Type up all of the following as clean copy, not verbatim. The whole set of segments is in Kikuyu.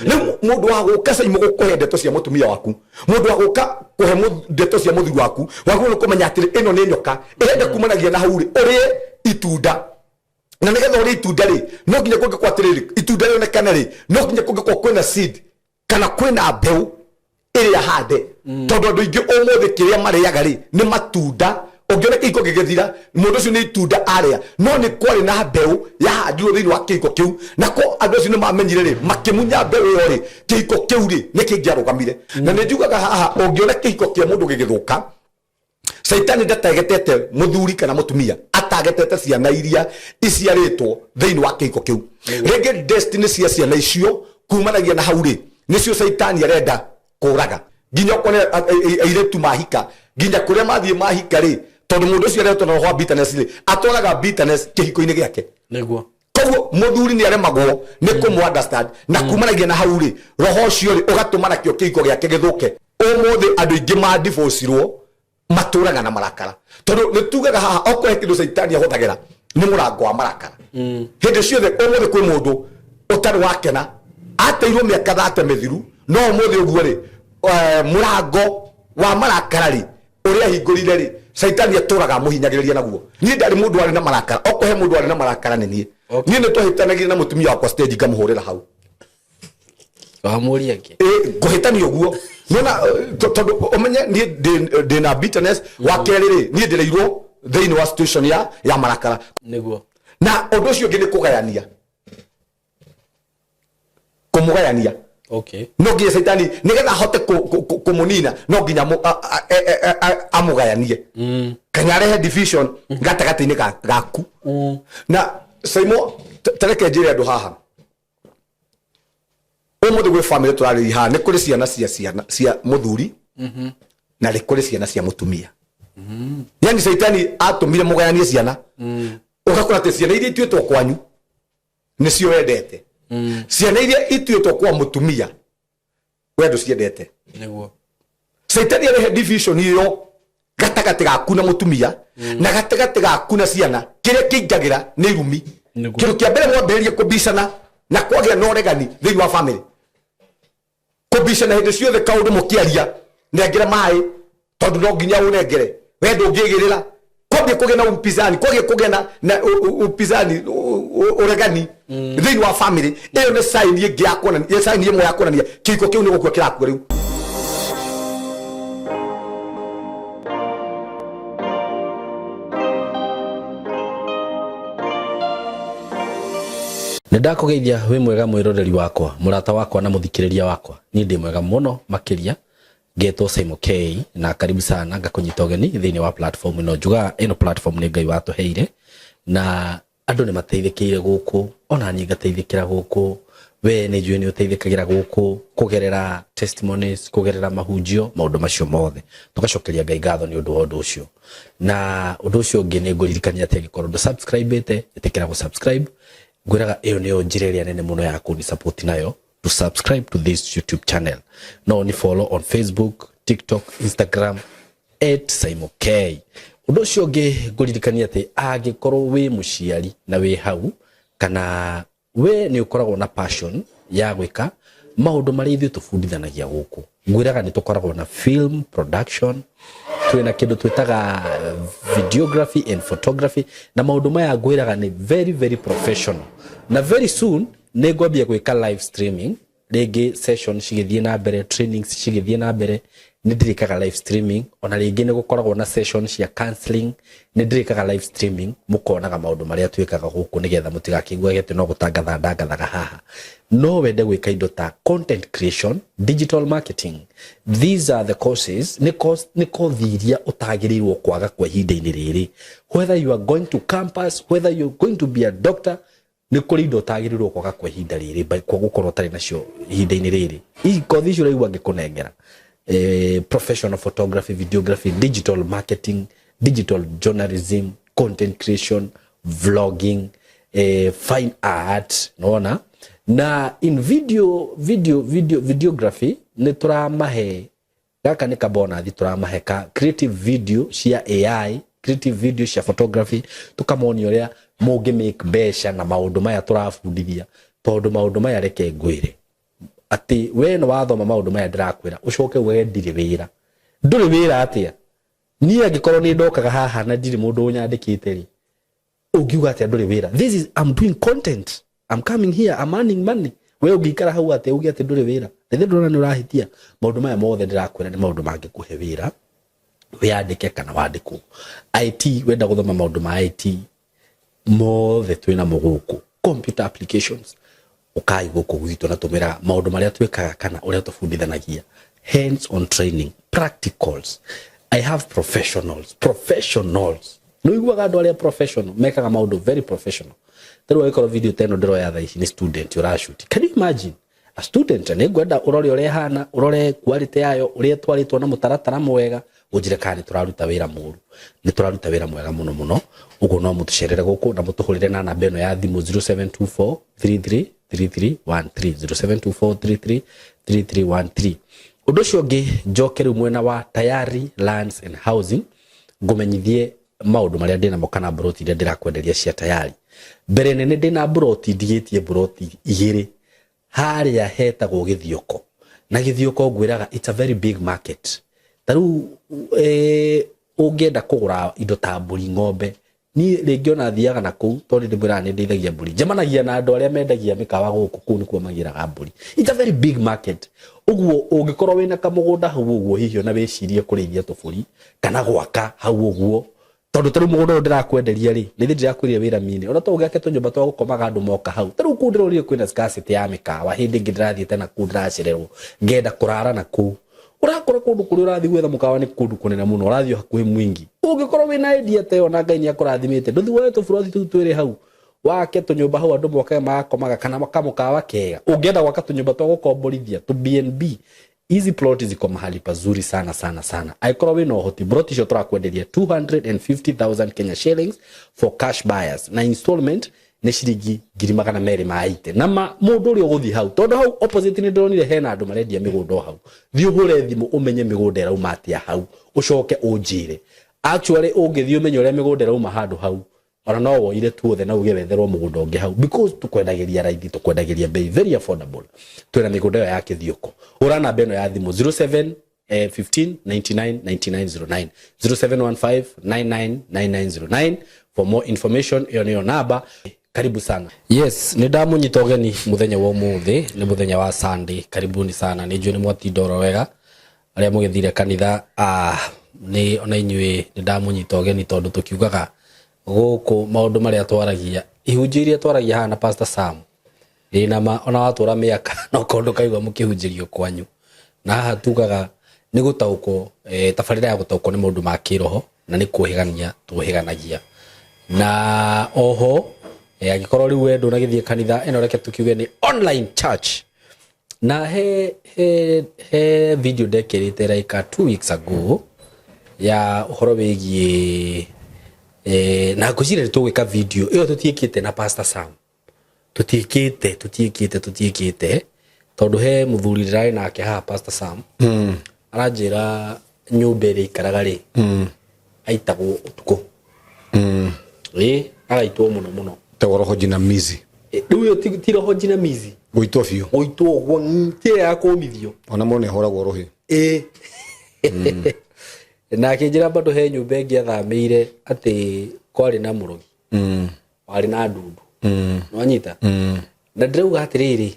Rĩu mũndũ wa gũka caimũ gũkũhe ndeto cia mũtumia waku, mũndũ wa gũka kũhe ndeto cia mũthuri waku, wagĩrĩirwo nĩ kũmenya atĩrĩ, ĩno nĩ nyoka ĩrenda kumanagia na hau rĩ, ũrĩe itunda. Na nĩgetha ũrĩe itunda rĩ, no nginya kũngĩkorwo atĩrĩrĩ, itunda rĩonekane rĩ, no nginya kũngĩkorwo kwĩna seed kana kwĩna mbeũ ĩrĩa hande. Tondũ andũ aingĩ ũmũthĩ kĩrĩa marĩaga rĩ nĩ matunda. Ũngĩona kĩhiko gĩgĩthira, mũndũ ũcio nĩ itunda arĩa, no nĩ kwarĩ na mbeũ yahandirwo thĩinĩ wa kĩhiko kĩu, na ko andũ acio nĩ mamenyire rĩ, makĩmunya mbeũ ĩyo rĩ, kĩhiko kĩu rĩ nĩ kĩngĩarũgamire. Na nĩ njugaga haha, ũngĩona kĩhiko kĩa mũndũ gĩgĩthũka, Caitani ndatagetete mũthuri kana mũtumia, atagetete ciana iria iciarĩtwo thĩinĩ wa kĩhiko kĩu. Rĩngĩ destiny cia ciana icio kumanagia na hau rĩ, nĩcio Caitani arenda kũraga. Nginya ũkone airĩtu mahika, nginya kũrĩa mathiĩ mahika rĩ, tondũ mũndũ ũcio aretwo na roho wa bitterness rĩ, atwaraga bitterness kĩhiko-inĩ gĩake. Koguo mũthuri nĩ aremagwo nĩ kũmũ understand, na kumanagia na hau rĩ, roho ũcio rĩ ũgatũma nakĩo kĩhiko gĩake gĩthũke. Ũmũthĩ andũ aingĩ ma divorce-irwo matũraga na marakara, tondũ nĩ tugaga haha okorwo he kĩndũ Caitani ahũthagĩra nĩ mũrango wa marakara. Hĩndĩ ciothe ũmũthĩ kwĩ mũndũ ũtarĩ wakena, ateirwo mĩaka 30 mĩthiru, no ũmũthĩ ũguo rĩ, mũrango wa marakara rĩ ũrĩa ahingũrire rĩ, Caitani atũraga amũhinyagĩrĩria naguo. Niĩ ndarĩ mũndũ warĩ na marakara, okorwo he mũndũ warĩ na marakara nĩ niĩ. Niĩ nĩ twahĩtanagia na mũtumia wakwa stage, ngamũhũrĩra hau. Wamũria kĩ? Ngũhĩtania ũguo nona, tondũ ũmenye niĩ ndĩ na bitterness. Wa kerĩ rĩ, niĩ ndĩrĩirwo thĩinĩ wa situation ya marakara. Na ũndũ ũcio ũngĩ nĩ kũgayania, kũmũgayania. No nginya Caitani nĩgetha ahote kũmũnina, no nginya amũgayanie kana arehe division gatagatĩ-inĩ gaku. Na Saimo, tareke njĩre andũ haha, ũmũthĩ gwĩ family tũrarĩria haha, nĩ kũrĩ ciana cia ciana cia mũthuri na nĩ kũrĩ ciana cia mũtumia. Yani Caitani atũmire mũgayanie ciana, ũgakora atĩ ciana iria ituĩtwo kwanyu nĩcio wendete, ciana iria ituĩtwo kwa mũtumia we ndũciendete. Caitani arehe division ĩyo gatagatĩ gaku na mũtumia na gatagatĩ gaku na ciana. Kĩrĩa kĩingagĩra nĩ irumi. Kĩndũ kĩa mbere mwambĩrĩrie kũbicana na kwagĩa na ũregani thĩinĩ wa family, kũbicana hĩndĩ ciothe, kaũndũ mũkĩaria, nengera maĩ tondũ no nginya ũnengere, we ndũngĩgĩrĩra. Kwambia kũgĩa na upinzani, kwagĩa kũgĩa na upinzani, ũregani thĩinĩ wa family ĩyo, nĩ sign ĩngĩ ya kuonania, sign ĩmwe ya kuonania kĩhiko kĩu nĩ gũkua kĩrakua rĩu. Nĩ ndakũgeithia, wĩ mwega mwĩroreri wakwa, mũrata wakwa na mũthikĩrĩria wakwa. Niĩ ndĩ mwega mũno makĩria, ngetwo Simon K na karibu sana, ngakũnyita ũgeni thĩinĩ wa platform ĩno. Njugaga ĩno platform nĩ Ngai watũheire na andũ nĩ mateithĩkĩire gũkũ, ona niĩ ngateithĩkĩra gũkũ. We nĩ njũĩ nĩ ũteithĩkagĩra gũkũ kũgerera testimonies, kũgerera mahunjio, maũndũ macio mothe tũgacokeria Ngai ngatho nĩ ũndũ wa ũndũ ũcio. Na ũndũ ũcio ũngĩ nĩ ngũririkania atĩ angĩkorwo ndũ subscribe-ĩte, ĩtĩkĩra gũ subscribe. Ngwĩraga ĩyo nĩyo njĩra ĩrĩa nene mũno ya kũni support nayo, to subscribe to this YouTube channel. No ni follow on Facebook, TikTok, Instagram at Simon K. Ũndũ ũcio ũngĩ ngũririkania atĩ angĩkorwo wĩ mũciari na wĩ hau, kana we nĩ ũkoragwo na passion ya gwĩka maũndũ marĩa ithuĩ tũbundithanagia gũkũ, ngwĩraga nĩ tũkoragwo na film production, twĩna kĩndũ twĩtaga videography and photography, na maũndũ maya ngwĩraga nĩ very very professional. Na very soon nĩ ngwambia gwĩka live streaming rĩngĩ, session cigĩthiĩ na mbere, trainings cigĩthiĩ na mbere, nĩ ndĩrĩkaga live streaming. Ona rĩngĩ nĩ gũkoragwo na session cia counseling, nĩ ndĩrĩkaga live streaming, mũkonaga maũndũ marĩa twĩkaga gũkũ, nĩgetha mũtigakĩiguage atĩ no gũtangatha ndangathaga haha. No wende gwĩka indo ta content creation, digital marketing, these are the courses, nĩ course, nĩ kothi iria ũtagĩrĩirwo kwaga kwa ihinda-inĩ rĩrĩ. Whether you are going to campus, whether you are going to be a doctor, nĩ kũrĩ indo ũtagĩrĩirwo kwaga kwa ihinda rĩrĩ, kwa gũkorwo ũtarĩ nacio ihinda-inĩ rĩrĩ. Hihi kothi icio ũraigua ngĩkũnengera, professional photography, videography, digital marketing, digital journalism, content creation, vlogging, fine art, nona na in video videography, nĩ tũramahe gaka nĩ kabonathi, tũramahe ka creative video cia AI, creative video cia photography, tũkamonia ũrĩa mũngĩ make mbeca na maũndũ maya tũrabundithia. Tondũ maũndũ maya, reke ngwĩre, Atĩ we nĩ wathoma maũndũ maya ndĩrakwĩra, ũcoke uge ndirĩ wĩra. Ndũrĩ wĩra atĩa? Niĩ angĩkorwo nĩ ndokaga haha na ndirĩ mũndũ ũnyandĩkĩte rĩ, ũngiuga atĩa ndũrĩ wĩra? This is, I'm doing content, I'm coming here, I'm earning money. We ũngĩikara hau atĩa uge atĩ ndũrĩ wĩra? Rĩthĩ ndũrona nĩ ũrahĩtia? Maũndũ maya mothe ndĩrakwĩra nĩ maũndũ mangĩkũhe wĩra, wĩyandĩke kana wandĩkwo. IT, wenda gũthoma maũndũ ma IT mothe twĩnamo gũkũ, computer applications, ũkai gũkũ gwitũ na tũmĩraga maũndũ marĩa twĩkaga kana ũrĩa tũbundithanagia, hands on training, practicals. I have professionals, professionals. Nĩ ũiguaga andũ arĩa professional mekaga maũndũ very professional. Ta rĩu angĩkorwo video ta ĩno ndĩroya thaa ici nĩ student ũrashoot, can you imagine a student? Nĩ ngwenda ũrore ũrĩa ĩhana, ũrore quality yayo, ũrĩa ĩtwarĩtwo na mũtaratara mwega, ũnjĩre kana nĩ tũraruta wĩra mũru. Nĩ tũraruta wĩra mwega mũno mũno. Ũguo no mũtũcerere gũkũ na mũtũhũrĩre na namba ĩno ya thimũ, 0724 33 3313, 0724 33 3313. Ũndũ ũcio ũngĩ, njoke rĩu mwena wa Tayari Lands and Housing, ngũmenyithie maũndũ marĩa ndĩnamo kana mburoti iria ndĩrakwenderia cia Tayari. Mbere nene ndĩna mburoti, ndigĩtie mburoti igĩrĩ harĩa hetagwo Gĩthioko. Na Gĩthioko ngwĩraga it's a very big market. Ta rĩu ũngĩenda kũgũra indo ta mbũri, ng'ombe, niĩ rĩngĩ ona thiaga na kũu tondũ ndĩmwĩraga nĩ ndeithagia mbũri, njemanagia na andũ arĩa mendagia mĩkawa gũkũ, kũu nĩkuo magĩraga mbũri. It's a very big market. Ũguo ũngĩkorwo wĩna kamũgũnda hau ũguo, hihi ona wĩcirie kũrĩithia tũbũri kana gwaka hau ũguo, tondũ ta rĩu mũgũnda ũyũ ndĩrakwenderia rĩ, nĩ thĩ ndĩrakwĩrire wĩra mine, ona to ũgĩake tũnyũmba twa gũkomaga andũ moka hau. Ta rĩu kũu ndĩrorire kwĩna scarcity ya mĩkawa. Hĩndĩ ĩngĩ ndĩrathiĩte na kũu, ndĩracererwo, ngenda kũrara na kũu. Ũrakora kũndũ kũrĩa ũrathiĩ gwetha mũkawa nĩ kũndũ kũnene mũno, ũrathiĩ o hakuhĩ mwingi. Ũngĩkorwo wĩna idea ta ĩyo na Ngai nĩ akũrathimĩte, ndũthiĩ woe tũburoti tũu twĩrĩ hau, wake tũnyũmba hau andũ moke magakomaga, kana kamũkawa kega. Ũngĩenda gwaka tũnyũmba twa gũkomborithia, tũ B&B, hizi plot ziko mahali pazuri sana sana sana. Angĩkorwo wĩna ũhoti, plot icio tũrakwenderia 250,000 Kenya shillings for cash buyers, na installment nĩ ciringi 280,000. Na ma mũndũ ũrĩa ũgũthiĩ hau, tondũ hau opposite nĩ ndĩronire hena andũ marendia mĩgũnda o hau, thiĩ ũhũre thimũ ũmenye mĩgũnda ĩrauma atĩa hau, ũcoke ũnjĩre. Actually, ũngĩthiĩ ũmenye ũrĩa mĩgũnda ĩrauma handũ hau, ona no woire tuothe na uge wetherwo mũgũnda ũngĩ hau, because tũkwendagĩria raithi, tũkwendagĩria bei very affordable. Twĩna mĩgũnda ĩyo ya Kĩthiũko. Hũra namba ĩno ya thimũ, 07 15 99 99 09, 0715 99 99 09 for more information. Ĩyo nĩyo namba. Karibu sana. Yes, nĩ ndamunyita ũgeni mũthenya wa ũmũthĩ, nĩ mũthenya wa Sunday. Karibuni sana. Nĩ njũĩ nĩ mwatinda oro wega, arĩa mũgĩthire kanitha. Nĩ ona inyuĩ nĩ ndamunyita ũgeni, tondũ tũkiugaga gũkũ maũndũ marĩa twaragia, ihunjio iria twaragia haha na Pastor Sam, ndĩna ma ona watũra mĩaka no korwo ndũkaigua mũkĩhunjĩrio kwanyu. Na haha tugaga nĩ gũtaũkwo, tabarĩra ya gũtaũkwo nĩ maũndũ ma kĩroho na nĩ kũhĩgania tũhĩganagia. Na oho angĩkorwo rĩu we ndũnagĩthiĩ kanitha ĩno, reke tũkiuge nĩ online church. Na he video ndekĩrĩte like 2 weeks ago ya ũhoro wĩgiĩ na ngwĩciria nĩ tũgwĩka video ĩyo tũtiĩkĩte na Pastor Sam, tũtiĩkĩte tondũ he mũthuri ndĩrarĩ nake haha, Pastor Sam, aranjĩra nyũmba ĩrĩa ikaraga rĩ, aitagwo ũtukũ. Ĩ agaitwo mũno mũno. Tagwo roho jinamizi. Rĩu ĩyo ti roho jinamizi. Gũitwo biũ. Gũitwo ũguo, ti ĩrĩa ya kũmithio. Ona mũndũ nĩ ahũragwo rũhĩ. Ĩ na akĩnjĩra bado he nyũmba ĩngĩ athamĩire atĩ kwarĩ na mũrogi warĩ na ndundu. Nwanyita na ndĩrauga atĩrĩrĩ,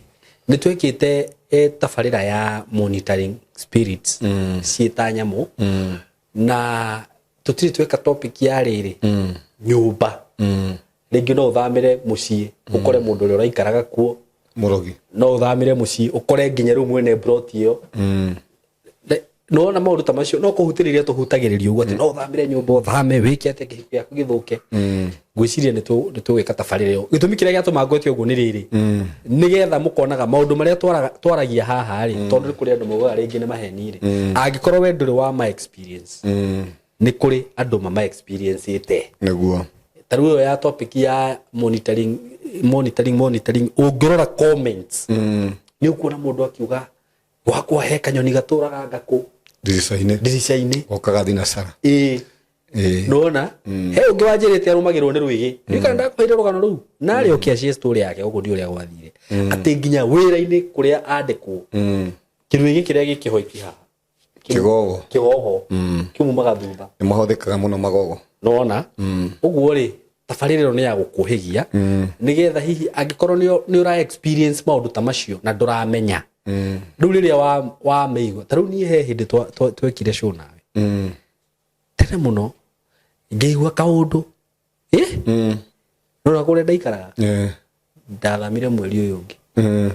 nĩ twekĩte tabarĩra ya monitoring spirits ciĩta nyamũ, na tũtirĩ tweka topic ya rĩrĩ nyũmba. Rĩngĩ no ũthamĩre mũciĩ ũkore mũndũ ũrĩa ũraikaraga kuo mũrogi. No ũthamĩre mũciĩ ũkore nginya rĩu mwene plot ĩyo. Nĩwona maũndũ ta macio no kũhutĩrĩria tũhutagĩrĩria ũguo, atĩ no ũthamĩre nyũmba, ũthame, wĩke atĩa, kĩhiko gĩaku gĩthũke. Ngwĩciria nĩ tũgwĩka tabarĩra ĩyo. Gĩtũmi kĩrĩa gĩatũma ngwĩte ũguo nĩ rĩrĩ, nĩgetha mũkonaga maũndũ marĩa twaragia haha rĩ, tondũ nĩ kũrĩ andũ maugaga rĩngĩ nĩ maheni rĩ. Angĩkorwo we ndũrĩ wa ma experience, nĩ kũrĩ andũ mama experience ĩte. Nĩguo. Ta rĩu ĩyo ya topic ya monitoring, monitoring, monitoring, ũngĩrora comments nĩ ũkuona mũndũ akiuga, "Gwakwa he kanyoni gatũraga ngakũ ndirica-inĩ ndirica-inĩ gokaga thinacara." Ĩĩ. Nona he ũngĩ wanjĩrĩte arũmagĩrwo nĩ rwĩgĩ. Ndirikana ndakũheire rũgano rũu narĩ ũkĩacie story yake gũkũ ndi ũrĩa gwathire atĩ nginya wĩra-inĩ kũrĩa andĩkwo kĩrwĩgĩ kĩrĩa gĩkĩhoiti haha. Kĩgogo. Kĩgogo kiumumaga thutha. Nĩ mahũthĩkaga mũno magogo. Nona ũguo rĩ, tabarĩra ĩno nĩ ya gũkũhĩgia nĩgetha hihi angĩkorwo nĩ ũra experience maũndũ ta macio na ndũramenya rĩu rĩrĩa wamĩigua. Ta rĩu niĩ he hĩndĩ twekire show nawe tene mũno, ngĩigua kaũndũ nona kũrĩa ndaikaraga. Ndathamire mweri ũyũ ũngĩ.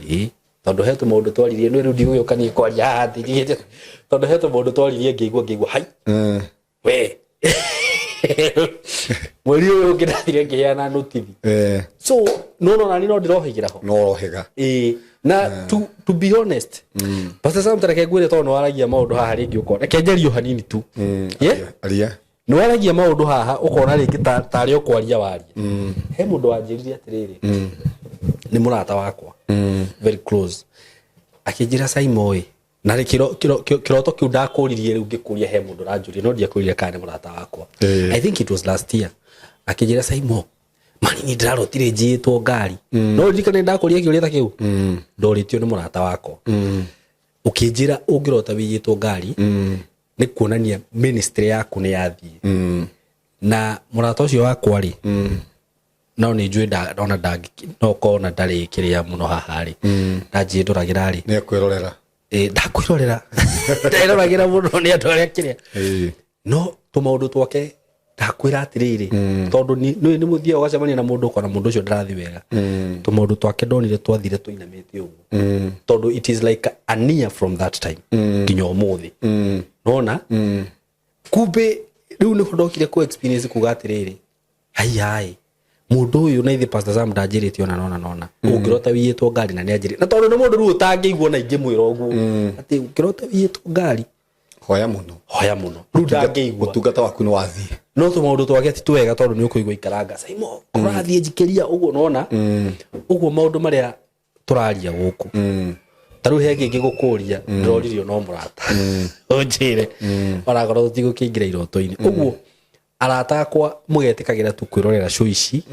Ĩ, tondũ he tũmaũndũ twaririe nĩ rĩu ndigũgĩũka niĩ kwaria haha ndigĩte, tondũ he tũmaũndũ twaririe ngĩigua hai. We mweri ũyũ ũngĩ ndathire ngĩheana notithi. So no no nani no ndĩrohĩgĩra ho. No rohĩga. Ĩĩ, na to be honest, Pastor Sam, tareke ngwĩre, tondũ nĩwaragia maũndũ haha rĩngĩ ũkona, reke njarie o hanini tu. Yeah? Aria. Nĩwaragia maũndũ haha ũkona rĩngĩ tarĩ o kwaria waria. He mũndũ wanjĩrire atĩrĩrĩ, nĩ mũrata wakwa very close, akĩnjĩra, "Saimo ĩ," na rĩ kĩroto kĩu ndakũririe rĩu ngĩkũria he mũndũ ũranjũria, no ndiakũririe kana nĩ mũrata wakwa. I think it was last year. Akĩnjĩra, "Saimo, mani ni ndĩrarotire njiyĩtwo ngari." No ririkane ndakũria kĩũria ta kĩu ndorĩtio nĩ mũrata wakwa, ũkĩnjĩra ũngĩrota wĩiyĩtwo ngari nĩ kuonania ministry yaku nĩ yathiĩ. Na mũrata ũcio wakwa rĩ, no nĩ njũĩ ona ndangĩ no korwo ona ndarĩ kĩrĩa mũno haha rĩ, ndanjĩ ndoragĩra rĩ. Nĩ ekwĩrorera. Ĩ, ndakwĩrorera, nderoragĩra mũno nĩ andũ arĩa kĩrĩa. No tũmaũndũ twake ndakwĩra atĩrĩrĩ, tondũ nĩ nĩ mũthiaga ũgacemania na mũndũ ũkona mũndũ ũcio ndarathiĩ wega, tũmaũndũ twake ndonire twathire tũinamĩte ũguo, tondũ it is like a year from that time nginya ũmũthĩ nona kumbe rĩu nĩho ndokire ku experience kuga atĩrĩrĩ, hai mũndũ ũyũ na ithe Pastor Sam ndanjĩrĩte ona nona nona ũngĩrota wiyĩtwo ngari, na nĩanjĩrĩte, na tondũ nĩ mũndũ rĩu ũtangĩigua na ingĩmwĩra ũguo atĩ ũngĩrota wiyĩtwo ngari, hoya mũno. Hoya mũno, rĩu ndangĩigua. Ũtungata waku nĩ wathiĩ. No tũmaũndũ twake ti twega, tondũ nĩ ũkũigua ikaranga Saimo kũrathiĩ njikĩria ũguo nona ũguo maũndũ marĩa tũraria gũkũ. Ta rĩu he kĩngĩ gũkũria ndĩroririo no mũrata ũnjĩre onakorwo tũtigũkĩingĩra iroto-inĩ ũguo. Arata akwa, mũgetĩkagĩra tu kwĩrorera show ici.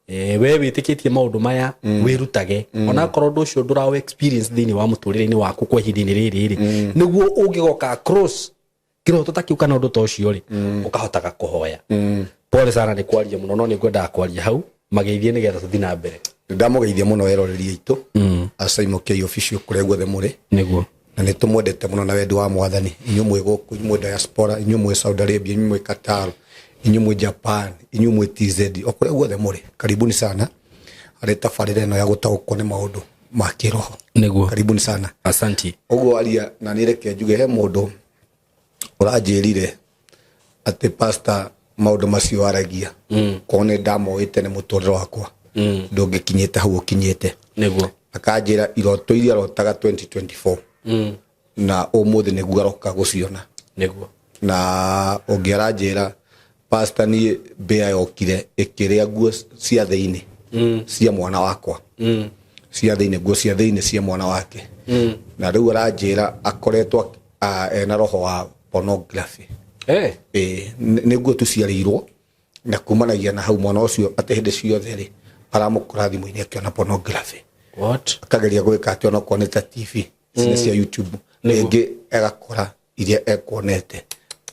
We wĩtĩkĩtie maũndũ maya, wĩrutage onakorwo ũndũ ũcio ndũraũ experience thĩinĩ wa mũtũrĩre-inĩ waku kwa ihinda-inĩ rĩrĩ rĩ, nĩguo ũngĩgoka across kĩroto ta kĩu kana ũndũ ta ũcio rĩ, ũkahotaga kũhoya. Pole sana nĩ kwaria mũno, no nĩ ngwendaga kwaria hau mageithie nĩgetha tũthiĩ na mbere. Ndamũgeithia mũno eroreri aitũ a Simon K Official kũrĩa guothe mũrĩ. Na nĩ tũmwendete mũno na wendi wa Mwathani, inyuĩ mwĩ gũkũ, inyuĩ mwĩ diaspora, inyuĩ mwĩ Saudi Arabia, inyuĩ mwĩ Qatar, inyuĩ mwĩ Japan, inyuĩ mwĩ TZ, o kũrĩa guothe mũrĩ, karibuni sana harĩ tabarĩra ĩno ya gũtaũkwo nĩ maũndũ ma kĩroho. Karibuni sana. Asanti. Ũguo aria na nĩ reke njuge, he mũndũ ũranjĩrire atĩ, "Pastor, maũndũ macio waragia, korwo nĩ ndamoĩte nĩ mũtũrĩre wakwa ndũngĩkinyĩte hau ũkinyĩte." Akanjĩra iroto iria arotaga 2024 na ũmũthĩ nĩguo aroka gũciona. Na ũngĩ aranjĩra, "Pastor, niĩ mbĩa yokire ĩkĩrĩa nguo cia thĩinĩ cia mwana wakwa." Cia thĩinĩ, nguo cia thĩinĩ cia mwana wake. Na rĩu aranjĩra akoretwo ena roho wa pornography. Ĩĩ, nĩ nguo tu ciarĩirwo, na kumanagia na hau mwana ũcio atĩ hĩndĩ ciothe rĩ aramũkora thimũ-inĩ akĩona pornography. What? Akageria gwĩka atĩ onokorwo nĩ ta TV cine cia YouTube, rĩngĩ agakora iria ekuonete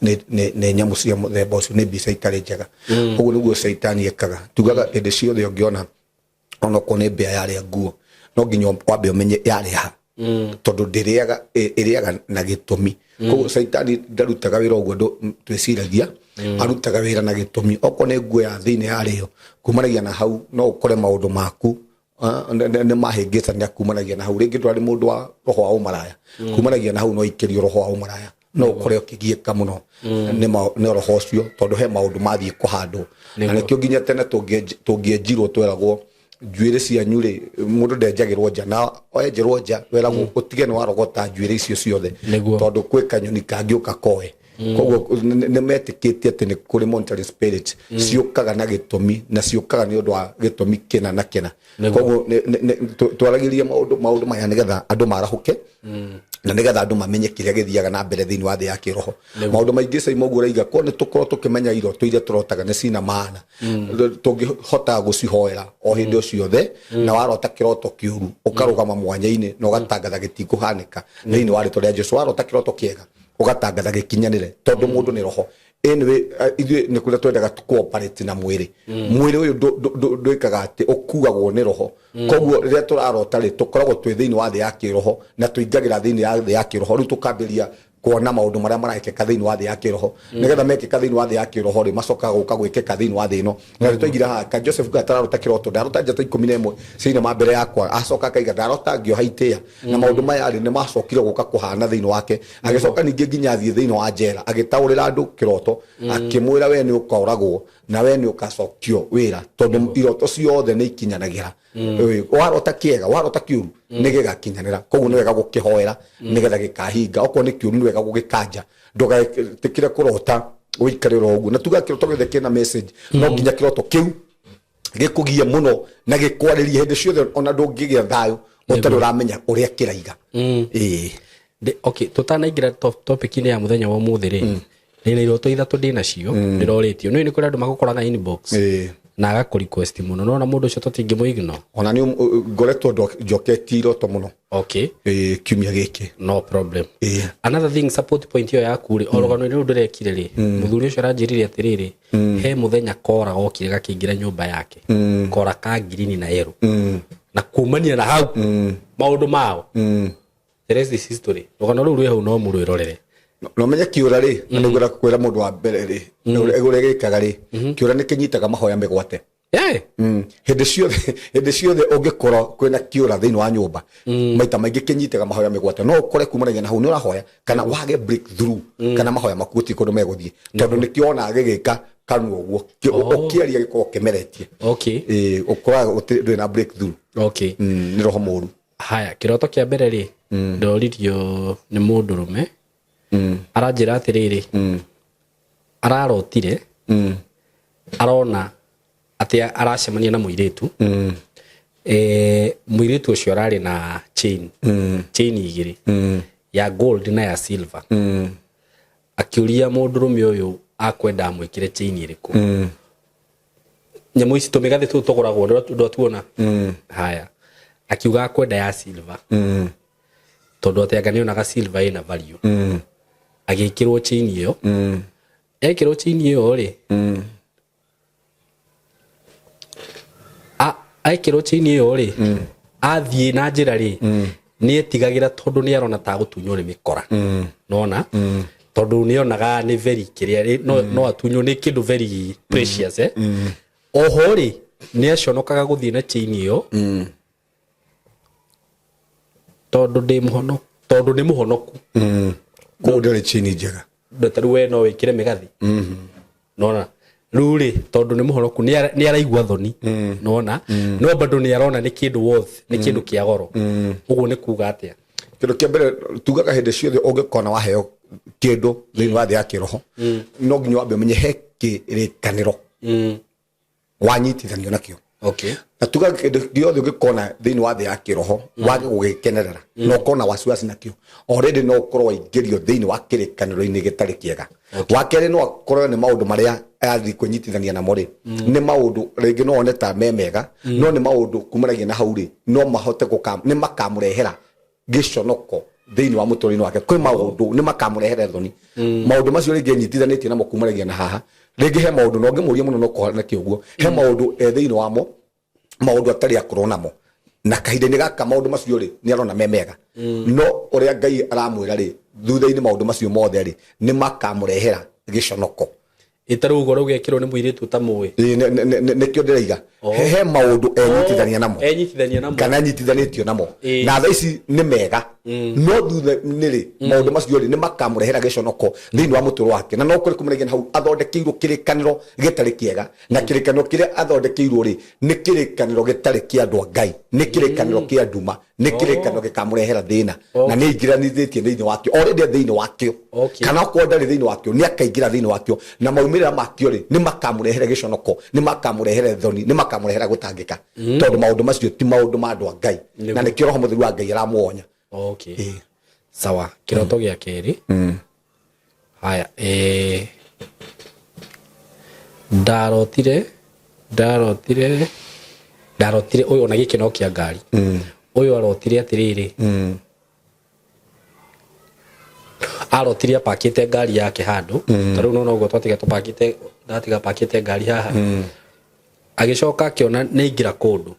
nĩ nyamũ cia mũthemba ũcio, nĩ mbica itarĩ njega. Ũguo nĩguo caitani ekaga. Tugaga hĩndĩ ciothe ũngĩona onokorwo nĩ mbĩa yarĩa nguo, no nginya wambe ũmenye yarĩa ha, tondũ ndĩrĩaga, ĩrĩaga na gĩtũmi. Koguo caitani ndarutaga wĩra ũguo twĩciragia, arutaga wĩra na gĩtũmi. Okorwo nĩ nguo ya thĩinĩ yarĩo, kumanagia na hau no ũkore maũndũ maku nĩ mahĩngĩcania. Kumanagia na hau rĩngĩ ndũrarĩ mũndũ wa roho wa ũmaraya, kumanagia na hau no ikĩrio roho wa ũmaraya, no ũkore ũkĩgiĩka mũno nĩ roho ũcio, tondũ he maũndũ mathiĩ kũhandwo. Na nĩkĩo nginya tene tũngĩenjirwo tweragwo njuĩrĩ cianyu rĩ, mũndũ ndenjagĩrwo nja, na enjerwo nja weragwo ũtige nĩ warogota njuĩrĩ icio ciothe, tondũ kwĩ kanyoni kangĩũka koe. Koguo nĩ metĩkĩtie atĩ nĩ kũrĩ monitoring spirit ciũkaga na gĩtũmi, na ciũkaga nĩ ũndũ wa gĩtũmi kĩna na kĩna. Koguo twaragĩrie maũndũ maya nĩgetha andũ marahũke na nĩgetha andũ mamenye kĩrĩa gĩthiaga na mbere thĩinĩ wa thĩ ya kĩroho. Maũndũ maingĩ Saimo ũguo ũraiga, korwo nĩ tũkorwo tũkĩmenya iroto iria tũrotaga nĩ cina maana, tũngĩhota gũcihoera o hĩndĩ o ciothe. Na warota kĩroto kĩũru, ũkarũgama mwanya-inĩ na ũgatangatha gĩtikũhanĩka thĩinĩ wa rĩtwa rĩa Jesu. Warota kĩroto kĩega, ũgatangatha gĩkinyanĩre, tondũ mũndũ nĩ roho. Anyway, ithuĩ nĩ kũrĩa twendaga cooperate na mwĩrĩ. Mwĩrĩ ũyũ ndwĩkaga atĩ, ũkuagwo nĩ roho. Koguo rĩrĩa tũrarota rĩ, tũkoragwo twĩ thĩinĩ wa thĩ ya kĩroho, na tũingagĩra thĩinĩ ya thĩ ya kĩroho. Rĩu tũkambĩrĩria kuona maũndũ marĩa marekĩka thĩinĩ wa thĩ ya kĩroho. Nĩgetha mekĩka thĩinĩ wa thĩ ya kĩroho rĩ, macokaga gũka gwĩkĩka thĩinĩ wa thĩ ĩno. Na nĩ twaigire haha ka Joseph gatararota kĩroto, ndarota njata 11 ciainama mbere yakwa. Acoka akaiga, ndarota ngĩoha itĩa. Na maũndũ maya rĩ, nĩ macokire gũka kũhana thĩinĩ wake. Agĩcoka ningĩ nginya athiĩ thĩinĩ wa njera, agĩtaũrĩra andũ kĩroto, akĩmwĩra, we nĩ ũkoragwo na we nĩ ũgacokio wĩra, tondũ iroto ciothe nĩ ikinyanagĩra. Warota kĩega, warota kĩũru, nĩ gĩgakinyanĩra. Koguo nĩ wega gũkĩhoera nĩgetha gĩkahinga. Okorwo nĩ kĩũru, nĩ wega gũgĩkanja, ndũgetĩkĩre kũrota ũikare oro ũguo. Na tuga kĩroto gĩothe kĩna message, no nginya kĩroto kĩu gĩkũgie mũno na gĩkwarĩrie hĩndĩ ciothe, ona ndũngĩgĩa thayũ ũtarĩ ũramenya ũrĩa kĩraiga. Ĩĩ. Okay, tũtanaingĩra topic-inĩ ya mũthenya wa ũmũthĩ rĩ, ndĩna iroto ithatũ ndĩ nacio ndĩrorĩtio. Nĩ kũrĩ andũ magũkoraga inbox na agakũ request mũno, nona mũndũ ũcio tũtingĩmũ ignore. Ona nĩ ngoretwo njoketie iroto mũno. Ĩĩ, kiumia gĩkĩ. No problem. Ĩĩ. Another thing, support point ĩyo yaku rĩ, o rũgano-inĩ rũu ndĩrekire rĩ, mũthuri ũcio aranjĩrire atĩrĩrĩ, he mũthenya kora gokire gakĩingĩra nyũmba yake, kora ka ngirini na yellow, na kumania na hau maũndũ mao, the rest is history. Rũgano rũu rwĩ hau, no mũrwĩrorere. No menye kĩũra rĩ, na nĩngwenda kwĩra mũndũ wa mbere rĩ, ũrĩa gĩkaga rĩ, kĩũra nĩ kĩnyitaga mahoya mĩgwate. Hĩndĩ ciothe ũngĩkorwo kwĩna kĩũra thĩinĩ wa nyũmba, maita maingĩ kĩnyitaga mahoya mĩgwate. No ũkore kumanagia na hau nĩ ũrahoya kana wage breakthrough, kana mahoya maku gũtirĩ kũndũ megũthiĩ, tondũ nĩkĩo wonaga gĩgĩka kanua ũguo. Ũkĩaria gĩkoragwo kĩmeretie. Ĩĩ, ũkoraga ndũrĩ na breakthrough. Nĩ roho mũru. Haya, kĩroto kĩa mbere rĩ, ndoririo nĩ mũndũrũme, aranjĩra atĩrĩrĩ, ararotire arona atĩ aracemania na mũirĩtu. Mũirĩtu ũcio ararĩ na chain igĩrĩ, ya gold na ya silver. Akĩũria mũndũrũme ũyũ akwenda amwĩkĩre chain ĩrĩkũ. Nyamũ ici tũmĩgathĩ tũu tũgũragwo, ndwatuona? Haya, akiuga akwenda ya silver, tondũ atĩ anga nĩonaga silver ĩna value. Agĩkĩrwo chain ĩyo. Ekĩrwo chain ĩyo rĩ, ekĩrwo chain ĩyo rĩ, athiĩ na njĩra rĩ, nĩ etigagĩra, tondũ nĩ arona ta gũtunywo nĩ mĩkora, nona tondũ nĩ onaga nĩ very kĩrĩa rĩ, no atunywo nĩ kĩndũ very precious, eh? Oho rĩ, nĩ aconokaga gũthiĩ na chain ĩyo, tondũ ndĩ mũhonoku, tondũ nĩ mũhonoku. Koguo ndĩrĩ chain njega. Ta rĩu we no wĩkĩre mĩgathĩ, nona rĩu rĩ, tondũ nĩ mũhonoku, nĩ araigua thoni, nona no bado nĩ arona nĩ kĩndũ worth, nĩ kĩndũ kĩa goro. Ũguo nĩ kuga atĩa? Kĩndũ kĩa mbere tugaga, hĩndĩ ciothe ũngĩkona waheo kĩndũ thĩinĩ wa thĩ ya kĩroho, no nginya wambe ũmenye he kĩrĩkanĩro wanyitithanio nakĩo. Na tuga kĩndũ gĩothe ũngĩkona thĩinĩ wa thĩ ya kĩroho, wage gũgĩkenerera na ũkona wasiwasi nakĩo, already no ũkorwo waingĩrio thĩinĩ wa kĩrĩkanĩro-inĩ gĩtarĩ kĩega. Wa kerĩ, no akorwo nĩ maũndũ marĩa athiĩ kwĩnyitithania namo rĩ, nĩ maũndũ rĩngĩ no one ta me mega, no nĩ maũndũ kumanagia na hau rĩ, no mahote gũka nĩ makamũrehera gĩconoko thĩinĩ wa mũtũrĩre wake. Kwĩ maũndũ nĩ makamũrehera thoni, maũndũ macio rĩngĩ enyitithanĩtie namo kumanagia na haha. Rĩngĩ he maũndũ na ũngĩmũria mũno no kũhana kĩũguo, he maũndũ e thĩinĩ wamo, maũndũ atarĩ akorwo namo, na kahinda-inĩ gaka maũndũ macio rĩ, nĩ arona me mega, no ũrĩa Ngai aramwĩra rĩ, thutha-inĩ maũndũ macio mothe rĩ, nĩ makamũrehera gĩconoko. Ĩtarĩ ũguo rĩu gekĩrwo nĩ mũirĩtu ũtamũĩ. Ĩĩ, nĩkĩo ndĩraiga he maũndũ enyitithania namo. Enyitithania namo. Kana anyitithanĩtio namo. Na thaa ici nĩ mega. No thutha nĩ rĩ, maũndũ macio rĩ, nĩ makamũrehera gĩconoko thĩinĩ wa mũtũrĩre wake. Na no kũrĩ kumanagia na hau athondekeirwo kĩrĩkanĩro gĩtarĩ kĩega, na kĩrĩkanĩro kĩrĩa athondekeirwo rĩ, nĩ kĩrĩkanĩro gĩtarĩ kĩa andũ a Ngai, nĩ kĩrĩkanĩro kĩa nduma, nĩ kĩrĩkanĩro gĩkamũrehera thĩna, na nĩ aingĩranithĩtie thĩinĩ wakĩo. Already e thĩinĩ wakĩo. Kana okorwo ndarĩ thĩinĩ wakĩo, nĩ akaingĩra thĩinĩ wakĩo, na maumĩrĩra makĩo rĩ, nĩ makamũrehere gĩconoko, nĩ makamũrehere thoni, nĩ makamũrehera gũtangĩka, tondũ maũndũ macio ti maũndũ ma andũ a Ngai, na nĩkĩo Roho Mũtheru wa Ngai aramuonya. Sawa, kĩroto gĩa kerĩ. Haya, ndarotire ũyũ ona gĩkĩ no kĩa ngari. Ũyũ arotire atĩrĩrĩ, arotire apakĩte ngari yake handũ, ta rĩu nona ũguo twatiga tũpakĩte, ndatiga pakĩte ngari haha, agĩcoka akĩona nĩ aingĩra kũndũ.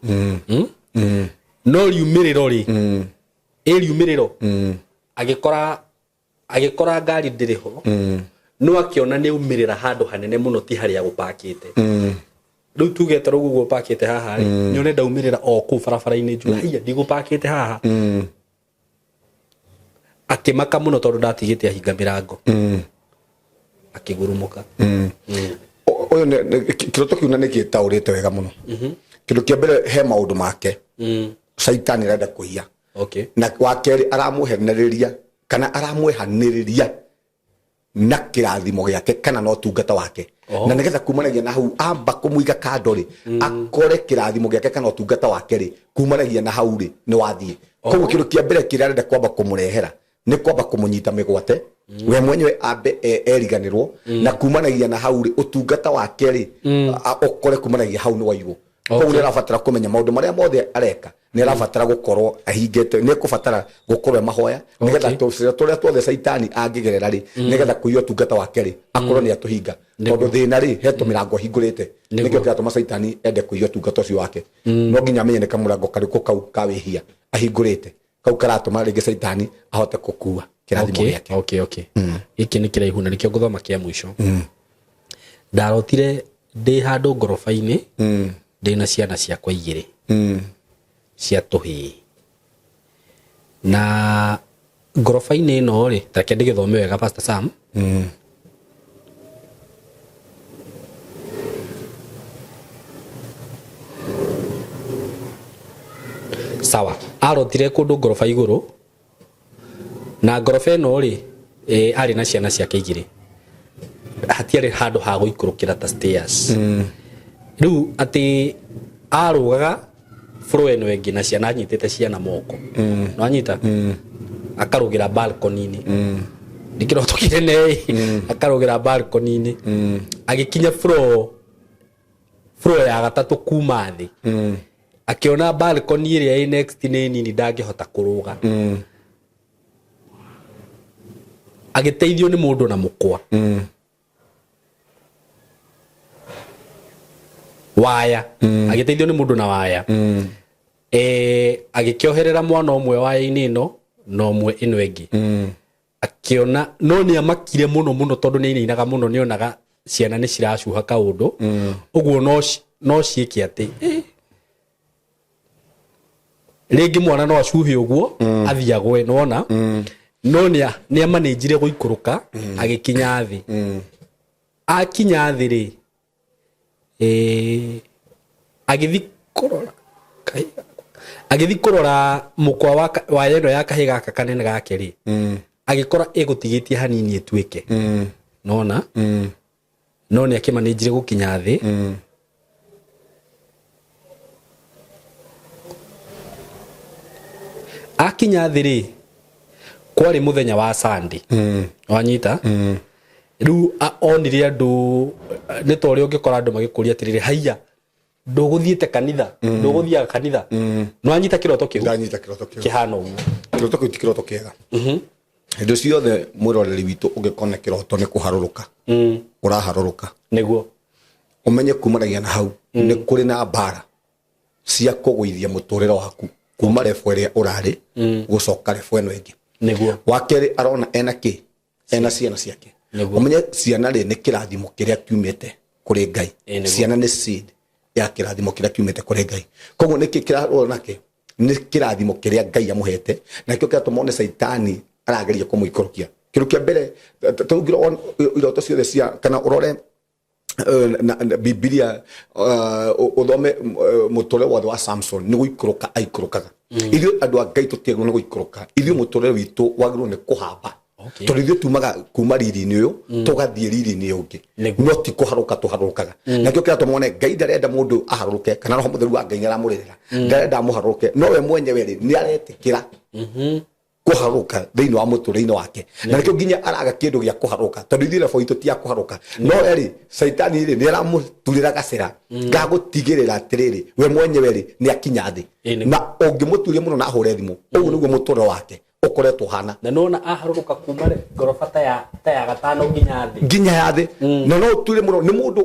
No riumĩrĩro rĩ, ĩ riumĩrĩro, agĩkora ngari ndĩrĩ ho, no akĩona nĩ aumĩrĩra handũ hanene mũno, ti harĩa gũpakĩte. Rĩu tuge ta rĩu ũguo pakĩte haha rĩ, nyone ndaumĩrĩra o kũu barabara-inĩ, njuge haiya, ndigũpakĩte haha. Akĩmaka mũno tondũ ndatigĩte ahinga mĩrango. Akĩgurumũka. Ũyũ kĩroto kĩu na nĩ gĩtaũrĩte wega mũno. Kĩndũ kĩa mbere, he maũndũ make caitani arenda kũiya. Na wa kerĩ, aramũhenereria kana aramwehanĩrĩria na kĩrathimo gĩake kana na ũtungata wake. Na nĩgetha kumanagia na hau amba kũmũiga kando rĩ, akore kĩrathimo gĩake kana ũtungata wake rĩ, kumanagia na hau rĩ, nĩ wathiĩ. Koguo kĩndũ kĩa mbere kĩrĩa arenda kwamba kũmũrehera nĩ kwamba kũmũnyita mĩgwate, we mwenyewe ambe eriganĩrwo, na kumanagia na hau rĩ, ũtungata wake rĩ, ũkore kumanagia hau nĩ waiywo. Koguo nĩ arabatara kũmenya maũndũ marĩa mothe areka, nĩ arabatara gũkorwo ahingĩte, nĩ ekũbatara gũkorwo e mahoya, nĩgetha tũcĩra tũrĩa tuothe caitani angĩgerera rĩ, nĩgetha kũiya ũtungata wake rĩ, akorwo nĩ atũhinga. Tondũ thĩna rĩ, he tũmĩrango ahingũrĩte, nĩkĩo kĩratũma caitani ende kũiya ũtungata ũcio wake. No nginya amenye nĩ kamũrango karĩkũ kau ka wĩhia ahingũrĩte, kau karatũma rĩngĩ caitani ahote gũkua kĩrathimo gĩake. Okay. Gĩkĩ nĩ kĩraihu na nĩkĩo ngũthoma kĩa mũico. Ndarotire ndĩ handũ ngoroba-inĩ, ndĩ na ciana ciakwa igĩrĩ cia tũhĩĩ, na ngoroba-inĩ ĩno rĩ, ta reke ndĩgĩthome wega, Pastor Sam. Sawa, arotire kũndũ ngoroba igũrũ, na ngoroba ĩno rĩ, arĩ na ciana ciake igĩrĩ, hatiarĩ handũ ha gũikũrũkĩra ta stairs. Rĩu atĩ arũgaga floor ĩno ĩngĩ na ciana, anyitĩte ciana moko, nĩwanyita, akarũgĩra balcony-inĩ. Nĩ kĩroto kĩnene ĩ. Akarũgĩra balcony-inĩ, agĩkinya floor ya gatatũ kuma thĩ, akĩona balcony ĩrĩa ĩ next nĩ nini, ndangĩhota kũrũga. Agĩteithio nĩ mũndũ na mũkwa waya, agĩteithio nĩ mũndũ na waya. Agĩkĩoherera mwana ũmwe waya-inĩ ĩno na ũmwe ĩno ĩngĩ. Akĩona no nĩ amakire mũno mũno, tondũ nĩ ainainaga mũno, nĩ onaga ciana nĩ ciracuha kaũndũ ũguo, no ciĩke atĩ rĩngĩ mwana no acuhe ũguo athiĩ agwe, nĩwona. No nĩ amanĩnjire gũikũrũka, agĩkinya thĩ. Akinya thĩ rĩ, agĩthi kũrora kahĩ gakwa. Agĩthi kũrora mũkwa wa ĩno ya kahĩ gaka kanene gake rĩ, agĩkora ĩgũtigĩtie hanini ĩtuĩke, nona no nĩ akĩmanĩnjire gũkinya thĩ. Akinya thĩ rĩ, kwarĩ mũthenya wa Sunday, wanyita. Rĩu onire andũ, nĩ ta ũrĩa ũngĩkora andũ magĩkũria atĩrĩrĩ, haiya, ndũgũthiĩte kanitha, ndũgũthiaga kanitha? Nĩwanyita kĩroto kĩu? Ndanyita kĩroto kĩu. Kĩhana ũguo. Kĩroto kĩu ti kĩroto kĩega. Hĩndĩ ciothe, mwĩroreri witũ, ũngĩkona kĩroto nĩ kũharũrũka ũraharũrũka, ũmenye kumanagia na hau nĩ kũrĩ na mbara cia kũgũithia mũtũrĩre waku kuma level ĩrĩa ũrarĩ gũcoka level ĩno ĩngĩ. Wa kerĩ, arona ena kĩ, ena ciana ciake. Ũmenye ciana rĩ, nĩ kĩrathimo kĩrĩa kiumĩte kũrĩ Ngai. Ciana nĩ seed ya kĩrathimo kĩrĩa kiumĩte kũrĩ Ngai. Koguo nĩkĩ kĩrarũa nake? Nĩ kĩrathimo kĩrĩa Ngai amũhete, na kĩo kĩratũma one Caitani arageria kũmũikũrũkia. Kĩndũ kĩa mbere, tũngĩrora iroto ciothe cia kana ũrore na Bibilia, ũthome mũtũrĩre wothe wa Samson, nĩ gũikũrũka aikũrũkaga. Ithuĩ andũ a Ngai tũtiagĩrĩirwo nĩ gũikũrũka, ithuĩ mũtũrĩre witũ wagĩrĩirwo nĩ kũhamba, tondũ ithuĩ tumaga kuma riri-inĩ ũyũ tũgathiĩ riri-inĩ ũngĩ, no ti kũharũka tũharũrũkaga. Nakĩo kĩratũma wone Ngai ndarenda mũndũ aharũrũke, kana Roho Mũtheru wa Ngai nĩ aramũrĩrĩra, ndarenda amũharũrũke, no we mwenyewe rĩ, nĩ aretĩkĩra kũharũka thĩinĩ wa mũtũrĩre-inĩ wake, na nĩkĩo nginya araga kĩndũ gĩa kũharũka, tondũ ithuĩ rebo itũ ti ya kũharũka. No we rĩ, Caitani rĩ, nĩ aramũturĩra gacĩra ga gũtigĩrĩra atĩrĩrĩ, we mwenyewe rĩ, nĩ akinya thĩ. Na ũngĩmũturia mũno na ahũre thimũ, ũguo nĩguo mũtũrĩre wake ũkoretwo ũhana. Na nona aharũrũka kuma ngoroba ta ya gatano nginya thĩ. Nginya ya thĩ. Na no ũture mũno nĩ mũndũ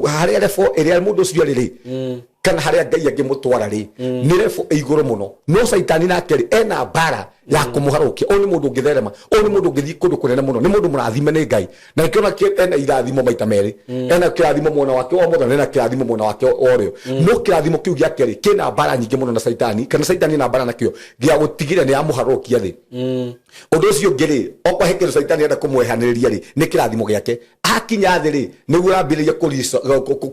harĩa rebo ĩrĩa mũndũ ũcio arĩ rĩ, kana harĩa Ngai angĩmũtwara rĩ, nĩ rebo ĩ igũrũ mũno, no Caitani nake rĩ, ena mbara ya kũmũharũkia. Ũyũ nĩ mũndũ ũngĩtherema, ũyũ nĩ mũndũ ũngĩthiĩ kũndũ kũnene mũno, nĩ mũndũ mũrathime nĩ Ngai, na nĩkĩo ona ena irathimo maita merĩ, ena kĩrathimo mwena wake wa ũmotho na ena kĩrathimo mwena wake wa ũrĩo, no kĩrathimo kĩu gĩake rĩ, kĩna mbara nyingĩ mũno na Caitani, kana Caitani ena mbara nakĩo gĩa gũtigĩrĩra nĩ yamũharũkia thĩ. Ũndũ ũcio ũngĩ rĩ, okorwo he kĩndũ Caitani enda kũmwehanĩrĩria rĩ, nĩ kĩrathimo gĩake. Akinya thĩ rĩ, nĩguo arambĩrĩria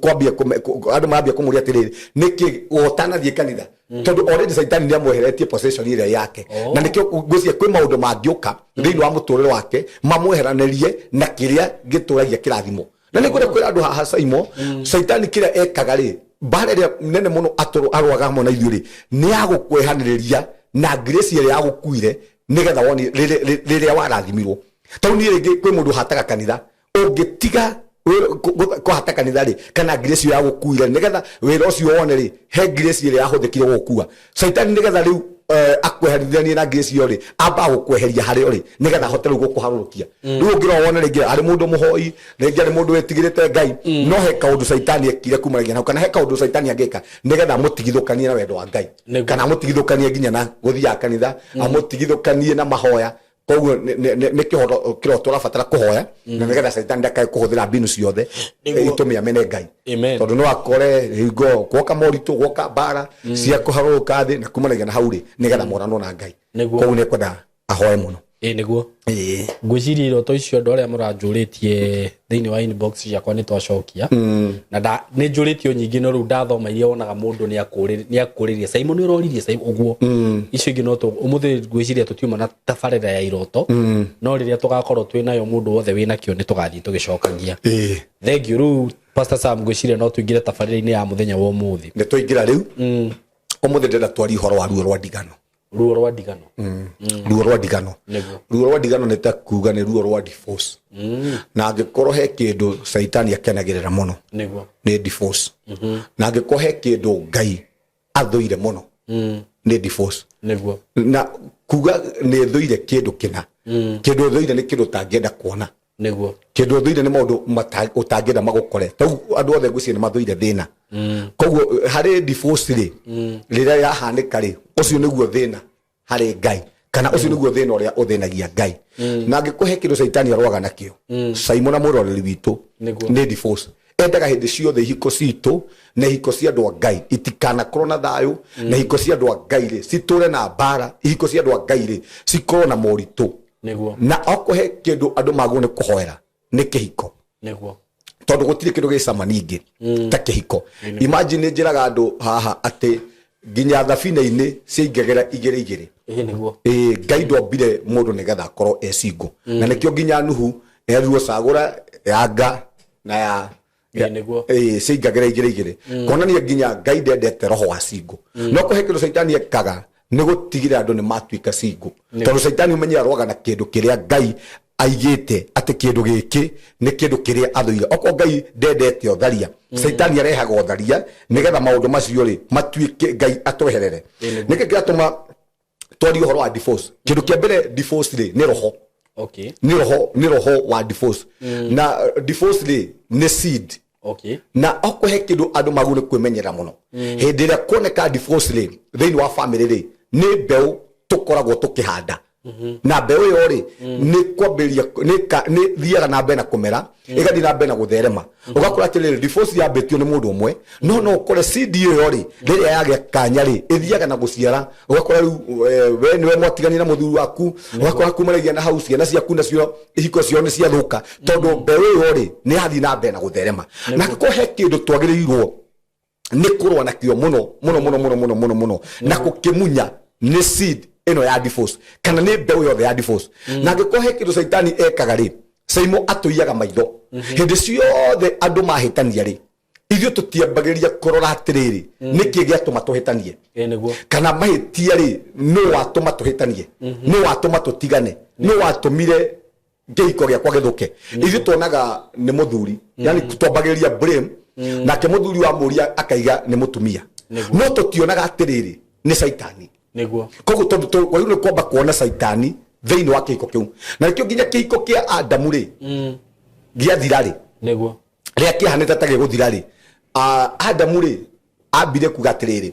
kwambia andũ marambia kũmũria atĩrĩrĩ, nĩkĩ ũtanathiĩ kanitha? Tondũ already Caitani nĩ amweheretie possession ĩrĩa yake. Na nĩkĩo ngwĩciria kwĩ maũndũ mangĩũka thĩinĩ wa mũtũrĩre wake mamweheranĩrie na kĩrĩa gĩtũragia kĩrathimo. Na nĩ ngwenda kwĩra andũ haha, Saimo, Caitani kĩrĩa ekaga rĩ, mbara ĩrĩa nene mũno arũaga hamwe na ithuĩ rĩ, nĩ ya gũkwehanĩrĩria na grace ĩrĩa yagũkuire nĩgetha wone rĩrĩa warathimirwo. Tondũ niĩ rĩngĩ kwĩ mũndũ ũhataga kanitha, ũngĩtiga kũhata kanitha rĩ, kana grace ĩyo yagũkuire nĩgetha wĩra ũcio wone rĩ, he grace ĩrĩa yahũthĩkire gũgũkua. Caitani nĩgetha rĩu akweherithanie na grace ĩyo rĩ, ambaga gũkweheria harĩ rĩ, nĩgetha ahote rĩu gũkũharũrũkia. Rĩu ũngĩrora wone rĩngĩ arĩ mũndũ mũhoi, rĩngĩ arĩ mũndũ wĩtigĩrĩte Ngai, no he kaũndũ Caitani ekire kumanagia na hau, kana he kaũndũ Caitani angĩka nĩgetha amũtigithũkanie na wendo wa Ngai, kana amũtigithũkanie nginya na gũthiaga kanitha, amũtigithũkanie na mahoya. Koguo nĩ kĩhoro kĩroto ũrabatara kũhoya, na nĩgetha Caitani ndakae kũhũthĩra mbinu ciothe itũme amene Ngai. Amen. Tondũ no akore hingo gwoka moritũ, gwoka mbara cia kũharũrũka thĩ, na kumanagia na hau rĩ, nĩgetha moranwo na Ngai. Koguo nĩ ekwenda ahoe mũno. Ĩ nĩguo. Ngwĩciria iroto icio, andũ arĩa mũranjũrĩtie thĩinĩ wa inbox ciakwa, nĩ twacokia, na nĩ njũrĩtio nyingĩ, no rĩu ndathoma iria wonaga mũndũ nĩ akũrĩria, "Simon, nĩ ũroririe Simon," ũguo. Icio ingĩ no ũmũthĩ ngwĩciria tũtiuma na tabarĩra ya iroto, no rĩrĩa tũgakorwo twĩ nayo, mũndũ wothe wĩ nakĩo nĩ tũgathiĩ tũgĩcokagia. Thank you. Rĩu, Pastor Sam, ngwĩciria no tũingĩre tabarĩra-inĩ ya mũthenya wa ũmũthĩ. Nĩ twaingĩra rĩu. Ũmũthĩ ndĩrenda twarie ũhoro wa ruo rwa ndigano. Ruo rwa ndigano. Ruo rwa ndigano. Ruo rwa ndigano nĩ ta kuga nĩ ruo rwa divorce. Na angĩkorwo he kĩndũ Caitani akenagĩrĩra mũno, nĩ divorce. Na angĩkorwo he kĩndũ Ngai athũire mũno, nĩ divorce. Na kuga nĩ thũire kĩndũ kĩna, kĩndũ thũire nĩ kĩndũ ũtangĩenda kuona. Kĩndũ ũthũire nĩ maũndũ ũtangĩenda magũkore. Tau andũ othe ngwĩciria nĩ mathũire thĩna. Koguo harĩ divorce rĩ, rĩrĩa yahanĩka rĩ, ũcio nĩguo thĩna harĩ Ngai, kana ũcio nĩguo thĩna ũrĩa ũthĩnagia Ngai. Na angĩkũhe kĩndũ Caitani arũaga nakĩo, Caimo na mũroreri witũ, nĩ divorce. Endaga hĩndĩ ciothe ihiko citũ na ihiko cia andũ a Ngai itikanakorwo na thayũ, na ihiko cia andũ a Ngai rĩ, citũre na mbara, ihiko cia andũ a Ngai rĩ, cikorwo na moritũ. Na okũhe kĩndũ andũ magwo nĩ kũhoera nĩ kĩhiko. Tondũ gũtirĩ kĩndũ gĩ cama ningĩ ta kĩhiko. Imagine, njĩraga andũ haha atĩ nginya thabina-inĩ ciaingagĩra igĩrĩ igĩrĩ. Ĩ nĩguo. Ĩĩ, Ngai ndombire mũndũ nĩgetha akorwo e single, na nĩkĩo nginya Nuhu erirwo cagũra ya nga na ya Ĩ nĩguo. Ĩĩ, ciaingagĩra igĩrĩ igĩrĩ, kuonania nginya Ngai ndendete roho wa single. No kũhe kĩndũ Caitani ekaga nĩ gũtigĩrĩra andũ nĩ matuĩka single, tondũ Caitani ũmenye arwaga na kĩndũ kĩrĩa Ngai aigĩte atĩ kĩndũ gĩkĩ nĩ kĩndũ kĩrĩa athũire. Okorwo Ngai ndendete ũtharia, Caitani arehaga ũtharia nĩgetha maũndũ macio rĩ, matuĩke Ngai atweherere. Nĩkĩ kĩratũma twarie ũhoro wa divorce? Kĩndũ kĩa mbere, divorce rĩ, nĩ roho. Nĩ roho wa divorce. Na divorce rĩ, nĩ seed. Na okũhe kĩndũ andũ magwo nĩ kwĩmenyerera mũno hĩndĩ ĩrĩa kuoneka divorce rĩ, thĩinĩ wa family rĩ, nĩ mbeũ tũkoragwo tũkĩhanda. Na mbeũ ĩyo rĩ, nĩ kwambĩrĩria nĩ thiaga na mbere na kũmera, ĩgathiĩ na mbere na gũtherema. Ũgakora atĩrĩrĩ, divorce yambĩtio nĩ mũndũ ũmwe, no ũkore seed ĩyo rĩ, rĩrĩa yagĩa kanya rĩ, ĩthiaga na gũciara. Ũgakora rĩu we nĩwe mwatiganire na mũthuri waku, ũgakora kumanagia na hau ciana ciaku nacio ihiko ciao nĩ ciathũka, tondũ mbeũ ĩyo rĩ, nĩ yathiĩ na mbere na gũtherema. Na angĩkorwo he kĩndũ twagĩrĩirwo nĩ kũrũa nakĩo mũno mũno mũno mũno mũno mũno mũno na kũkĩmunya, nĩ seed ĩno ya divorce, kana nĩ mbeũ yothe ya divorce. Na angĩkorwo he kĩndũ Caitani ekaga rĩ, Caimo atũiyaga maitho. Hĩndĩ ciothe andũ mahĩtania rĩ, ithuĩ tũtiambagĩrĩria kũrora atĩrĩrĩ, nĩkĩ gĩatũma tũhĩtanie? Ĩ nĩguo. Kana mahĩtia rĩ, nũ watũma tũhĩtanie? Nũ watũma tũtigane? Nũ watũmire kĩhiko gĩakwa gĩthũke? Ithuĩ tuonaga nĩ mũthuri, yani twambagĩrĩria blame, nake mũthuri wa mũria akaiga nĩ mũtumia. No tũtionaga atĩrĩrĩ, nĩ Caitani. Koguo tondũ wagĩrĩirwo nĩ kwamba kuona Caitani thĩinĩ wa kĩhiko kĩu, na nĩkĩo nginya kĩhiko kĩa Adamu rĩ, gĩathira rĩ, rĩrĩa kĩahanĩte ta gĩgũthira rĩ, Adamu rĩ, ambire kuga atĩrĩrĩ,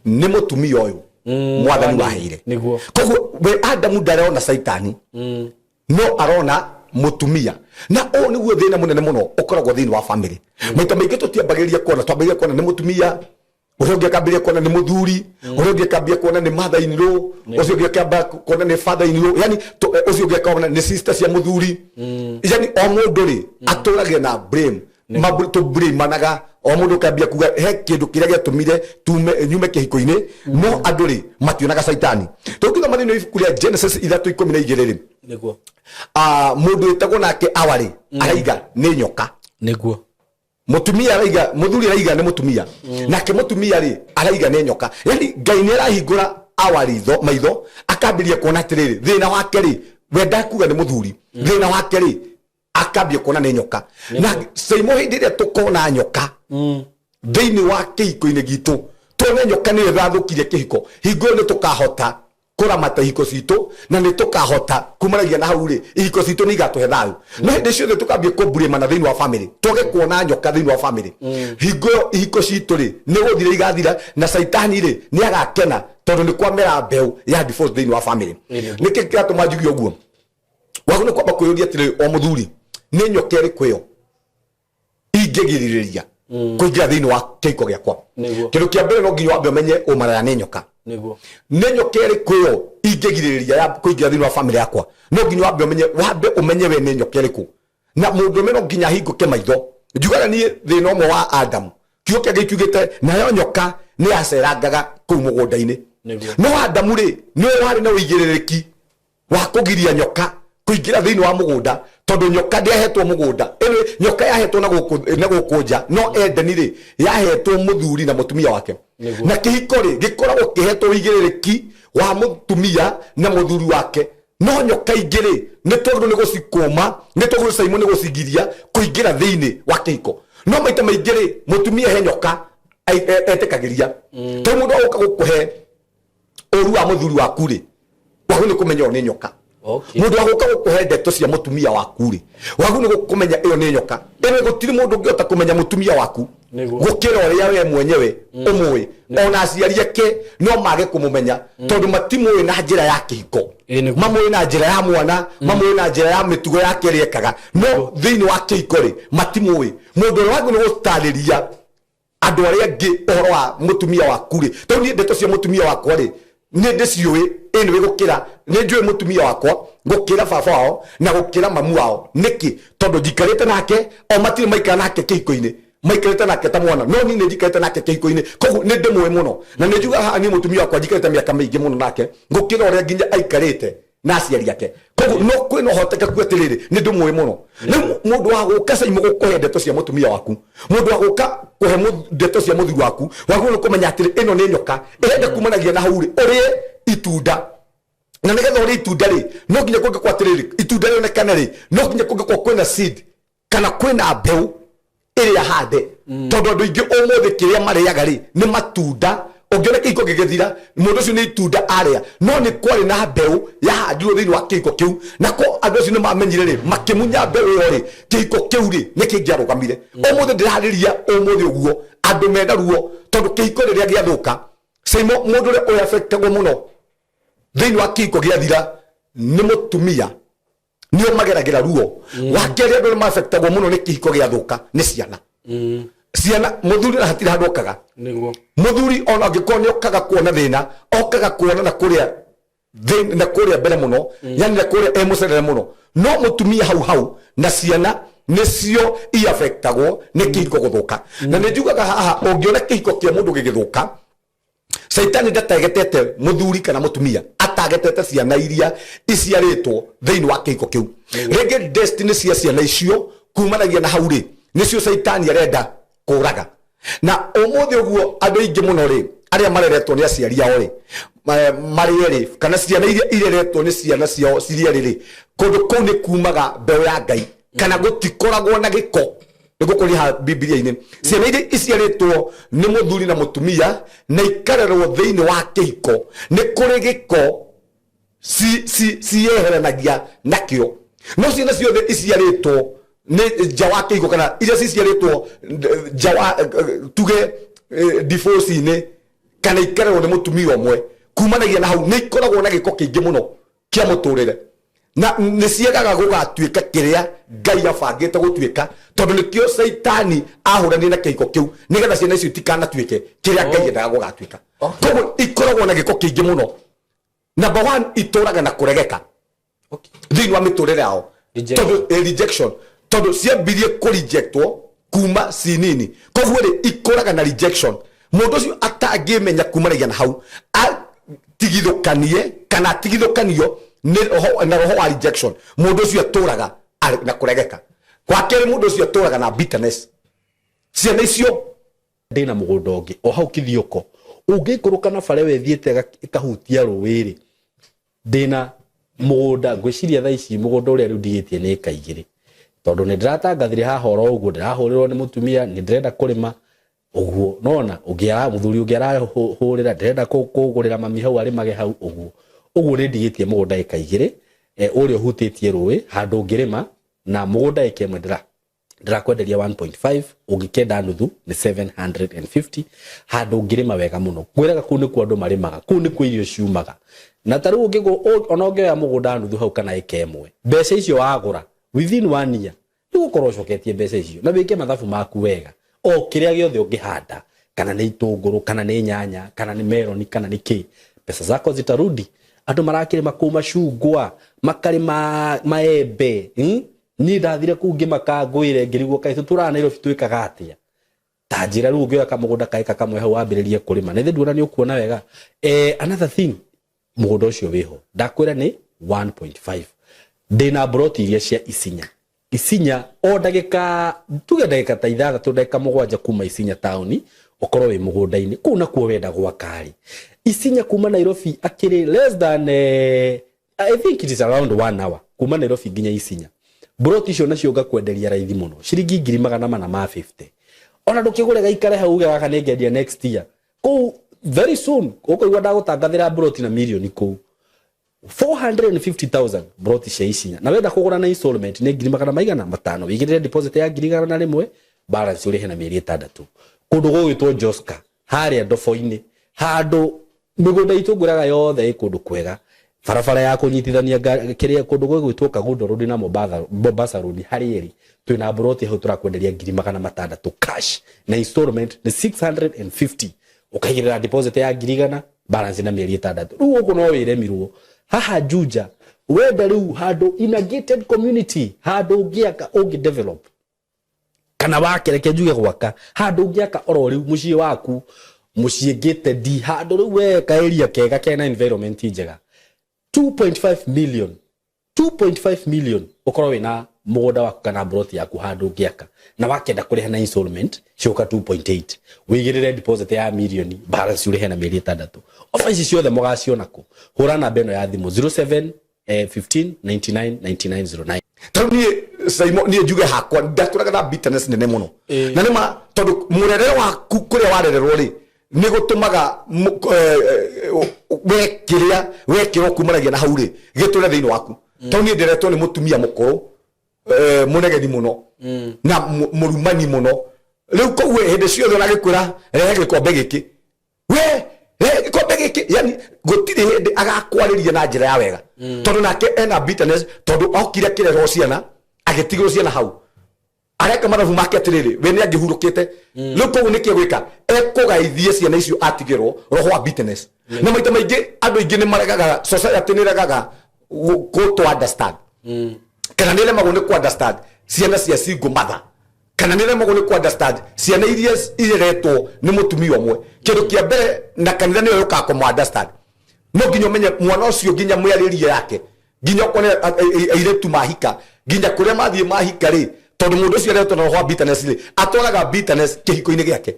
nĩ mũtumia ũyũ Mwathani waheire. Koguo we Adamu ndarona Caitani, no arona mũtumia. Na ũũ nĩguo thĩna mũnene mũno ũkoragwo thĩinĩ wa family. Maita maingĩ tũtiambagĩrĩria kuona, twambagĩrĩria kuona nĩ mũtumia ũrĩa ũngĩ, akambĩrĩria kuona nĩ mũthuri ũrĩa ũngĩ, akambia kuona nĩ mother in law ũcio ũngĩ, akamba kuona nĩ father in law, yani ũcio ũngĩ akona nĩ sister cia mũthuri. Yani o mũndũ rĩ, atũragia na blame. Tũblamanaga, o mũndũ akambia kuga he kĩndũ kĩrĩa gĩatũmire tume nyume kĩhiko-inĩ, no andũ rĩ, mationaga Caitani. Tũngĩthoma thĩinĩ wa ibuku rĩa Genesis 3:12 rĩ, mũndũ wĩtagwo nake Awa rĩ, araiga nĩ nyoka. Mũtumia araiga, mũthuri araiga nĩ mũtumia, nake mũtumia rĩ, araiga nĩ nyoka. Yani Ngai nĩ arahingũra Awa ritho maitho, akambĩrĩria kuona atĩrĩrĩ, thĩna wake rĩ, we ndakuga nĩ mũthuri, thĩna wake rĩ, akambia kuona nĩ nyoka. Na Caimo, hĩndĩ ĩrĩa tũkona nyoka thĩinĩ wa kĩhiko-inĩ gitũ, tuone nyoka nĩyo ĩrathũkirie kĩhiko, hingo ĩyo nĩ tũkahota kũramata ihiko citũ, na nĩ tũkahota kumanagia na hau rĩ, ihiko citũ nĩ igatũhe thayũ. No hĩndĩ ciothe tũkambia kũmburĩmana thĩinĩ wa family, twage kuona nyoka thĩinĩ wa family, hingo ĩyo ihiko citũ rĩ, nĩ gũthira igathira, na Caitani rĩ, nĩ agakena, tondũ nĩ kwamera mbeũ ya divorce thĩinĩ wa family. Nĩkĩ kĩratũma njuge ũguo? Wagũ nĩ kwamba kwĩyũria atĩrĩrĩ, o mũthuri, nĩ nyoka ĩrĩkũ ĩyo ingĩgirĩrĩria kũingĩra thĩinĩ wa kĩhiko gĩakwa? Kĩndũ kĩa mbere, no nginya wambe ũmenye ũmaraya nĩ nyoka. Nĩ nyoka ĩrĩkũ ĩyo ingĩgirĩrĩria ya kũingĩra thĩinĩ wa family yakwa? No nginya wambe ũmenye we nĩ nyoka ĩrĩkũ. Na mũndũ ũmwe no nginya ahingũke maitho. Njugaga niĩ thĩna ũmwe wa Adamu, kiugo kĩa Ngai kiugĩte nayo nyoka nĩ yacerangaga kũu mũgũnda-inĩ. No Adamu rĩ, nĩwe warĩ na ũigĩrĩrĩki wa kũgiria nyoka kũingĩra thĩinĩ wa mũgũnda, tondũ nyoka ndĩahetwo mũgũnda. Ĩno nyoka yahetwo na gũkũ nja, no Edeni rĩ, yahetwo mũthuri na mũtumia wake. Na kĩhiko rĩ, gĩkoragwo kĩhetwo ũigĩrĩrĩki wa mũtumia na mũthuri wake. No nyoka ingĩ rĩ, nĩ twagĩrĩirwo nĩ gũcikũma, nĩ twagĩrĩirwo, Caimo, nĩ gũcigiria kũingĩra thĩinĩ wa kĩhiko. No maita maingĩ rĩ, mũtumia he nyoka etĩkagĩria, tondũ mũndũ agoka gũkũhe ũru wa mũthuri waku rĩ, wagũ nĩ kũmenya ĩyo nĩ nyoka. Mũndũ wa gũka gũkũhe ndeto cia mũtumia waku rĩ, wagu nĩ kũmenya ĩyo nĩ nyoka. Ĩno gũtirĩ mũndũ ũngĩhota kũmenya mũtumia waku gũkĩra ũrĩa we mwenyewe ũmũĩ. Ona aciari ake no mage kũmũmenya, tondũ matimũĩ na njĩra ya kĩhiko. Mamũĩ na njĩra ya mwana, mamũĩ na njĩra ya mĩtugo yake ĩrĩa ekaga, no thĩinĩ wa kĩhiko rĩ, matimũĩ. Mũndũ ũrĩa wagĩrĩirwo nĩ gũtarĩria andũ arĩa angĩ ũhoro wa mũtumia waku rĩ, tondũ niĩ ndeto cia mũtumia wakwa rĩ, nĩ ndĩciũĩ anyway, gũkĩra nĩ njũĩ mũtumia wakwa gũkĩra baba wao na gũkĩra mamu wao. Nĩkĩ? Tondũ njikarĩte nake, o matirĩ maikara nake kĩhiko-inĩ, maikarĩte nake ta mwana, no niĩ nĩ njikarĩte nake kĩhiko-inĩ, koguo nĩ ndĩmũĩ mũno. Na nĩ njugaga haha, niĩ mũtumia wakwa njikarĩte mĩaka mĩingĩ mũno nake gũkĩra ũrĩa nginya aikarĩte na aciari ake. Koguo no kwĩna ũhotekeku atĩrĩrĩ, nĩ ndĩmũĩ mũno. Rĩu mũndũ wa gũka, Caimo, gũkũhe ndeto cia mũtumia waku, mũndũ wa gũka kũhe ndeto cia mũthuri waku, wagĩrĩirwo nĩ kũmenya atĩrĩ, ĩno nĩ nyoka ĩrenda kumanagia na hau rĩ, ũrĩe itunda. Na nĩgetha ũrĩe itunda rĩ, no nginya kũngĩkorwo atĩrĩrĩ, itunda rĩonekane rĩ, no nginya kũngĩkorwo kwĩna seed kana kwĩna mbeũ ĩrĩa hande. Tondũ andũ aingĩ ũmũthĩ kĩrĩa marĩaga rĩ, nĩ matunda. Ũngĩona kĩhiko gĩgĩthira, mũndũ ũcio nĩ itunda arĩa, no nĩ kwarĩ na mbeũ yahandirwo thĩinĩ wa kĩhiko kĩu, na ko andũ acio nĩ mamenyire rĩ, makĩmunya mbeũ ĩyo rĩ, kĩhiko kĩu rĩ, nĩ kĩngĩarũgamire. Ũmũthĩ ndĩrarĩria ũmũthĩ ũguo andũ mena ruo, tondũ kĩhiko rĩrĩa gĩathũka, Caimo, mũndũ ũrĩa ũrĩa affectagwo mũno thĩinĩ wa kĩhiko gĩathira. Nĩ mũtumia nĩo mageragĩra ruo. Wa kerĩ, andũ nĩ mafectagwo mũno nĩ kĩhiko gĩathũka nĩ ciana. Ciana, mũthuri na hatirĩ handũ okaga. Mũthuri ona angĩkorwo nĩ okaga kuona thĩna, okaga kuona na kũrĩa na kũrĩa mbere mũno, yani na kũrĩa e mũcerere mũno. No mũtumia hau hau na ciana nĩcio iafectagwo nĩ kĩhiko gũthũka. Na nĩ njugaga haha, ũngĩona kĩhiko kĩa mũndũ gĩgĩthũka, Caitani ndategetete mũthuri kana mũtumia, atagetete ciana iria iciarĩtwo thĩinĩ wa kĩhiko kĩu. Rĩngĩ destiny cia ciana icio kumanagia na hau rĩ, nĩcio Caitani arenda kũraga. Na ũmũthĩ ũguo andũ aingĩ mũno rĩ, arĩa mareretwo nĩ aciari ao rĩ, marĩ erĩ, kana ciana iria ireretwo nĩ ciana ciao cirĩ erĩ rĩ, kũndũ kũu nĩ kumaga mbeũ ya Ngai, kana gũtikoragwo na gĩko. Nĩ gũkũria ha Bibilia-inĩ, ciana iria iciarĩtwo nĩ mũthuri na mũtumia na ikarerwo thĩinĩ wa kĩhiko, nĩ kũrĩ gĩko ciyeheranagia nakĩo. No ciana ciothe iciarĩtwo nĩ nja wa kĩhiko, kana iria ciciarĩtwo nja wa tuge divorce-inĩ, kana ikarerwo nĩ mũtumia ũmwe, kumanagia na hau nĩ ikoragwo na gĩko kĩingĩ mũno kĩa mũtũrĩre, na nĩ ciagaga gũgatuĩka kĩrĩa Ngai abangĩte gũtuĩka, tondũ nĩkĩo Caitani ahũranire na kĩhiko kĩu, nĩgetha ciana icio itikanatuĩke kĩrĩa Ngai endaga gũgatuĩka. Koguo ikoragwo na gĩko kĩingĩ mũno. Number one, itũraga na kũregeka thĩinĩ wa mĩtũrĩre yao. Rejection. Tondũ rejection, tondũ ciambirie kũrejectwo kuma ci nini. Koguo rĩ, ikũraga na rejection. Mũndũ ũcio atangĩmenya kumanagia na hau atigithũkanie kana atigithũkanio nĩ roho, na roho wa rejection, mũndũ ũcio atũraga na kũregeka. Wa kerĩ, mũndũ ũcio atũraga na bitterness, ciana icio. Ndĩna mũgũnda ũngĩ o hau Kithioko, ũngĩikũrũka na bara ĩyo ĩthiĩte ĩkahutia rũĩ rĩ, ndĩna mũgũnda. Ngwĩciria thaa ici mũgũnda ũrĩa rĩu ndigĩtie nĩ ĩka 2, tondũ nĩ ndĩratangathire haha oro ũguo, ndĩrahũrĩrwo nĩ mũtumia, nĩ ndĩrenda kũrĩma ũguo, nona ũngĩ ara mũthuri ũngĩ arahũrĩra, ndĩrenda kũgũrĩra mami hau arĩmage hau ũguo. Ũguo nĩ ndigĩtie mũgũnda ĩka 2, ũrĩa ũhutĩtie rũĩ, handũ ũngĩrĩma. Na mũgũnda ĩka 1 ndĩrakwenderia 1.5, ũngĩkenda nuthu nĩ 750, handũ ũngĩrĩma wega mũno. Ngwĩraga kũu nĩkuo andũ marĩmaga, kũu nĩkuo irio ciumaga. Na ta rĩu ona ũngĩoya mũgũnda nuthu hau kana ĩka 1, mbeca icio wagũra within one year nĩ ũgũkorwo ũcoketie mbeca icio, na wĩke mathabu maku wega, o kĩrĩa gĩothe ũngĩhanda, kana nĩ itũngũrũ, kana nĩ nyanya, kana nĩ meroni, kana nĩ kĩ, pesa zako zitarudi. Andũ marakĩrĩma kũu macungwa, makarĩma maembe, Niĩ ndathire kũu ngĩmaka, ngwĩre ngĩrigwo kaĩ tũtũraga Nairobi twĩkaga atĩa. Ta njĩra rĩu, ũngĩoya kamũgũnda ka ĩka 1 hau wambĩrĩrie kũrĩma, na ithe nduona nĩ ũkuona wega. Another thing, mũgũnda ũcio wĩho, ndakwĩra nĩ 1.5. Ndĩna mburoti iria cia Isinya. Isinya o ndagĩka, tuge ndagĩka ta 6, ndagĩka 7 kuma Isinya taũni, ũkorwo wĩ mũgũnda-inĩ kũu. Nakuo wenda gwaka rĩ, Isinya kuma Nairobi akĩrĩ less than I think it is around one hour kuma Nairobi nginya Isinya. Mburoti icio nacio ngakwenderia raithi mũno, ciringi 450,000. Ona ndũkĩgũre gaikare hau uge gaka nĩngendia next year. Kũu very soon ũkũigua ndagũtangathĩra mburoti na mirioni kũu 450,000, mburoti cia Isinya. Na wenda kũgũra na installment nĩ ngiri magana maigana matano, wĩigĩrĩre deposit ya 101,000, balance ũrĩhe na mĩeri 6. Kũndũ gũgwĩtwo Joska harĩa Ndobo-inĩ, handũ mĩgũnda itũ ngwĩraga yothe ĩ kũndũ kwega, barabara ya kũnyitithania kĩrĩa kũndũ gũgwĩtwo Kagundo Road na Mombasa Road harĩ ĩrĩ. Twĩna mburoti hau tũrakwenderia 600,000 cash, na installment nĩ 650, ũkaigĩrĩra deposit ya 100,000, balance na mĩeri 6. Rĩu gũkũ no wĩremirwo haha Juja. Wenda rĩu handũ in a gated community, handũ ũngĩaka, ũngĩ develop, kana wake, reke njuge gwaka, handũ ũngĩaka oro rĩu mũciĩ waku, mũciĩ gated, handũ rĩu we ka area kega kena environment njega, 2.5 million, 2.5 million ũkorwo wĩna mũgũnda waku kana mburoti yaku handũ ũngĩaka. Na wakenda kũrĩha na installment ciũka 2.8, wĩigĩrĩre deposit ya mirioni, balance ũrĩhe na mĩeri 6. Ofa ici ciothe mũgaciona kũ? Hũra namba ĩno ya thimũ, 07 15 99 99 09. Tarĩu niĩ Saimo, niĩ njuge hakwa ndatũraga na bitterness nene mũno. Na nĩ ma, tondũ mũrerere waku kũrĩa warererwo rĩ, nĩ gũtũmaga we kĩrĩa wekĩrwo kumanagia na hau rĩ, gĩtũre thĩinĩ waku. Tondũ niĩ nderetwo nĩ mũtumia mũkũrũ, mũnegeni mũno na mũrumani mũno. Rĩu koguo hĩndĩ ciothe ona agĩkwĩra rehe gĩkombe gĩkĩ, we rehe gĩkombe. Gĩkĩ yani gũtirĩ hĩndĩ agakwarĩria na njĩra ya wega, tondũ nake ena bitterness, tondũ okire akĩrerwo ciana, agĩtigĩrwo ciana hau, areka mathabu make atĩrĩrĩ, we nĩ angĩhurũkĩte rĩu. Koguo nĩkĩ egwĩka? Ekũgaithie ciana icio atigĩrwo roho wa bitterness. Na maita maingĩ andũ aingĩ nĩ maregaga, society nĩ ĩregaga kũ understand, kana nĩ ĩremagwo nĩ kũ understand ciana cia single mother, kana nĩ ĩremagwo nĩ kũ understand ciana iria ireretwo nĩ mũtumia ũmwe. Kĩndũ kĩa mbere, na kanitha nĩyo yũkaga kũmũ understand, no nginya ũmenye mwana ũcio, nginya mĩarĩrie yake, nginya ũkone airĩtu mahika, nginya kũrĩa mathiĩ mahika rĩ, tondũ mũndũ ũcio aretwo na roho wa bitterness rĩ, atwaraga bitterness kĩhiko-inĩ gĩake.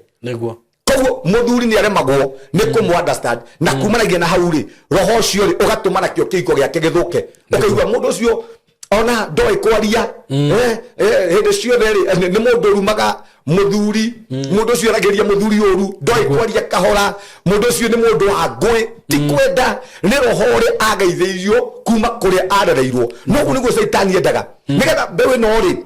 Koguo mũthuri nĩ aremagwo nĩ kũmũ understand, na kumanagia na hau rĩ, roho ũcio rĩ ũgatũma nakĩo kĩhiko gĩake gĩthũke. Ũkaigua mũndũ ũcio ona ndoĩ kwaria. Hĩndĩ ciothe rĩ, nĩ mũndũ ũrumaga mũthuri, mũndũ ũcio aragĩria mũthuri ũru, ndoĩ kwaria kahora, mũndũ ũcio nĩ mũndũ wa ngũĩ. Ti kwenda, nĩ roho ũrĩa agaithĩirio kuma kũrĩa arereirwo. No ũguo nĩguo caitani endaga, nĩgetha mbeũ ĩno rĩ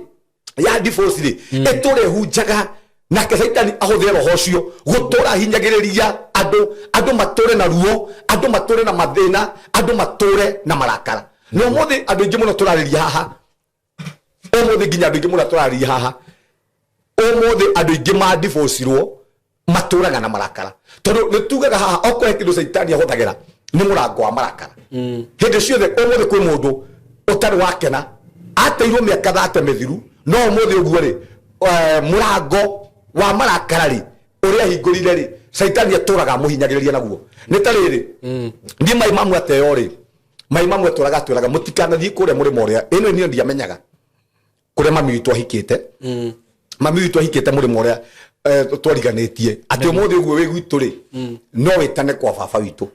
ya divorce rĩ ĩtũre hunjaga, nake caitani ahũthĩre roho ũcio gũtũra hinyagĩrĩria andũ, andũ matũre na ruo, andũ matũre na mathĩna, andũ matũre na marakara. Na ũmũthĩ andũ aingĩ mũno tũrarĩria haha ũmũthĩ, nginya andũ aingĩ mũno tũrarĩria haha ũmũthĩ, andũ aingĩ mandivorcirwo matũraga na marakara, tondũ nĩ tugaga haha okorwo he kĩndũ caitani ahũthagĩra, nĩ mũrango wa marakara hĩndĩ ciothe. Ũmũthĩ kwĩ mũndũ ũtarĩ wakena, ateirwo mĩaka 30 mĩthiru, no ũmũthĩ ũguo rĩ, mũrango wa marakara rĩ ũrĩa ahingũrire rĩ, caitani atũraga amũhinyagĩrĩria naguo. Nĩ ta rĩrĩ, niĩ mai mamu ateo rĩ, mai mamu atũraga atwĩraga mũtikanathiĩ kũrĩa mũrĩmo ũrĩa ĩno. Niĩ ndiamenyaga kũrĩa mami witũ ahikĩte. Mami witũ ahikĩte mũrĩmo ũrĩa twariganĩtie, atĩ ũmũthĩ ũguo wĩ gwitũ rĩ, no wĩtane kwa baba witũ.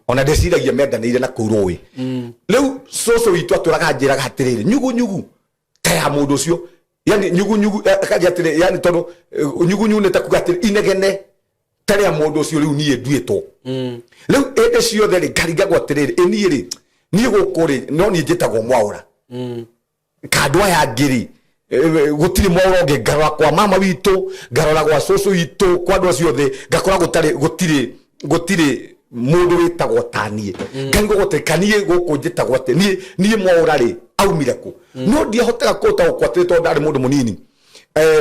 Ona ndĩciragia mendanĩire na kũu rũĩ. Rĩu cũcũ witũ atũraga njĩraga atĩrĩrĩ, nyugu nyugu ta ya mũndũ ũcio, yani nyugu nyugu, akanjia atĩrĩ, yani tondũ nyugu nyugu nĩ ta kuga atĩrĩ inegene ta rĩa mũndũ ũcio. Rĩu niĩ nduĩtwo rĩu hĩndĩ ciothe rĩ, ngaringagwo atĩrĩrĩ, ĩ niĩ rĩ, niĩ gũkũ rĩ, no niĩ njĩtagwo Mwaũra, kandũ aya angĩ rĩ, gũtirĩ mwaũra ũngĩ. Ngarora kwa mama witũ, ngarora gwa cũcũ witũ, kwa andũ acio othe, ngakora gũtarĩ, gũtirĩ mũndũ wĩtagwo ta niĩ. Ngarigwo gũtirĩ kaniĩ gũkũ njĩtagwo atĩ niĩ Mwaũra rĩ, aumire kũ? No ndiahotaga kũtaũkwo atĩrĩ, tondũ ndarĩ mũndũ mũnini.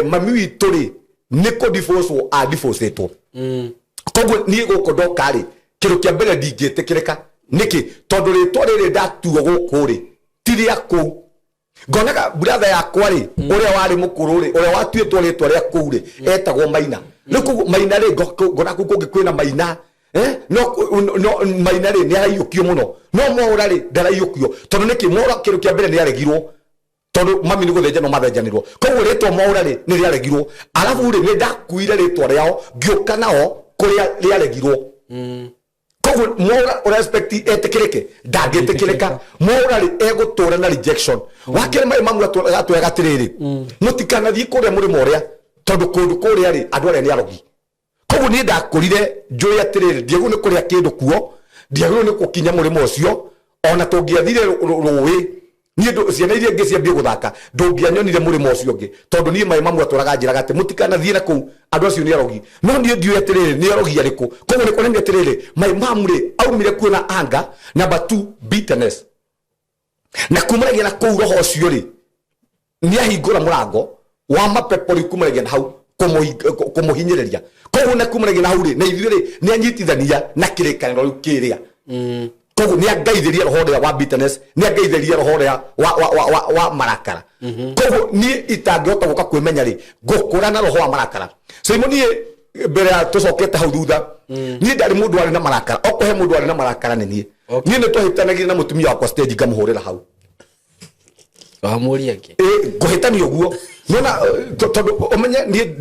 Mami witũ rĩ, nĩ kũ divorce a divorcetwo. Koguo niĩ gũkũ ndoka rĩ, kĩndũ kĩa mbere ndingĩtĩkĩrĩka. Nĩkĩ? Tondũ rĩtwa rĩrĩ ndatuo gũkũ rĩ, ti rĩa kũu. Ngonaga brother yakwa rĩ, ũrĩa warĩ mũkũrũ rĩ, ũrĩa watuĩtwo rĩtwa rĩa kũu rĩ, etagwo Maina. Rĩu koguo Maina rĩ, ngona kũu kũngĩ kwĩna Maina, no Maina rĩ, nĩ araiyũkio mũno, no Mwaũra rĩ, ndaraiyũkio. Tondũ nĩkĩ? Mwaũra kĩndũ kĩa mbere nĩ aregirwo, tondũ mami nĩ gũthĩnjanwo mathenjanirwo, koguo rĩtwa Mwaũra rĩ, nĩ rĩaregirwo. Arabu rĩ, nĩ ndakuire rĩtwa rĩao ngĩũka nao kũrĩa rĩaregirwo. Koguo Mwaũra ũrespect etĩkĩrĩke, ndangĩtĩkĩrĩka. Mwaũra rĩ, egũtũra na rejection. Wakerĩ, maĩ mamu atwĩraga atĩrĩrĩ, mũtikanathiĩ kũrĩa mũrĩmo ũrĩa, tondũ kũndũ kũrĩa rĩ, andũ arĩa nĩ arogi. Koguo niĩ ndakũrire njũĩ atĩrĩrĩ, ndiagĩrĩirwo nĩ kũrĩa kĩndũ kuo, ndiagĩrĩirwo nĩ gũkinya mũrĩmo ũcio. Ona tũngĩathire rũĩ, niĩ ciana iria ingĩ ciambie gũthaka, ndũngĩanyonire mũrĩmo ũcio ũngĩ, tondũ niĩ maĩ mamu atũraga njĩraga atĩ mũtikanathiĩ na kũu, andũ acio nĩ arogi. No niĩ ndiũĩ atĩrĩrĩ, nĩ arogi arĩkũ. Koguo nĩ kuonania atĩrĩrĩ, maĩ mamu rĩ, aumire kuo na anger, number two, bitterness, na kumanagia na kũu roho ũcio rĩ, nĩ ahingũra mũrango wa mapepo rĩu kumanagia na hau kũmũhinyĩrĩria. Koguo na kumanagia na hau rĩ, na ithuĩ rĩ, nĩ anyitithania na kĩrĩkanĩro rĩu kĩrĩa. Koguo nĩ angaithĩria roho ũrĩa wa bitterness, nĩ angaithĩria roho ũrĩa wa marakara. Koguo niĩ itangĩhota gũka kwĩmenya rĩ, ngũkũra na roho wa marakara. Simon, niĩ mbere ya tũcokete hau thutha, niĩ ndarĩ mũndũ warĩ na marakara. Okorwo he mũndũ warĩ na marakara, nĩ niĩ. Niĩ nĩ twahĩtanagia na mũtumia wakwa stage, ngamũhũrĩra hau. Wamũria kĩ? Ngũhĩtania ũguo nona, tondũ ũmenye niĩ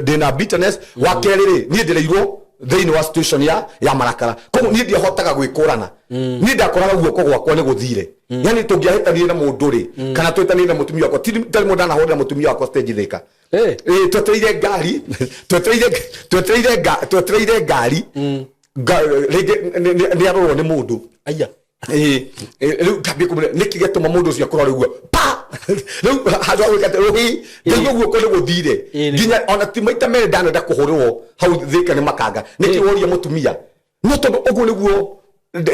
ndĩ na bitterness. Wa kerĩ rĩ, niĩ ndĩrĩirwo thĩinĩ wa situation ya marakara, koguo niĩ ndiahotaga gwĩkũrana. Niĩ ndakoraga guoko gwakwa nĩ gũthire. Yani tũngĩahĩtanirie na mũndũ rĩ, kana twĩtanire na mũtumia wakwa, ti tarĩ mũndũ ndanahũrĩra mũtumia wakwa stage Thĩka. Twetereire ngari, twetereire ngari, rĩngĩ nĩ arorwo nĩ mũndũ. Aya. Rĩu ngambia kũmwĩra nĩkĩ gĩatũma mũndũ ũcio akorwo ũguo pa. Rĩu handũ ha gwĩka atĩ rũhi, ngaigua guoko nĩ gũthire. Nginya ona ti maita merĩ ndanenda kũhũrĩrwo hau Thĩka nĩ makanga. Nĩkĩ woria mũtumia? No tondũ ũguo nĩguo,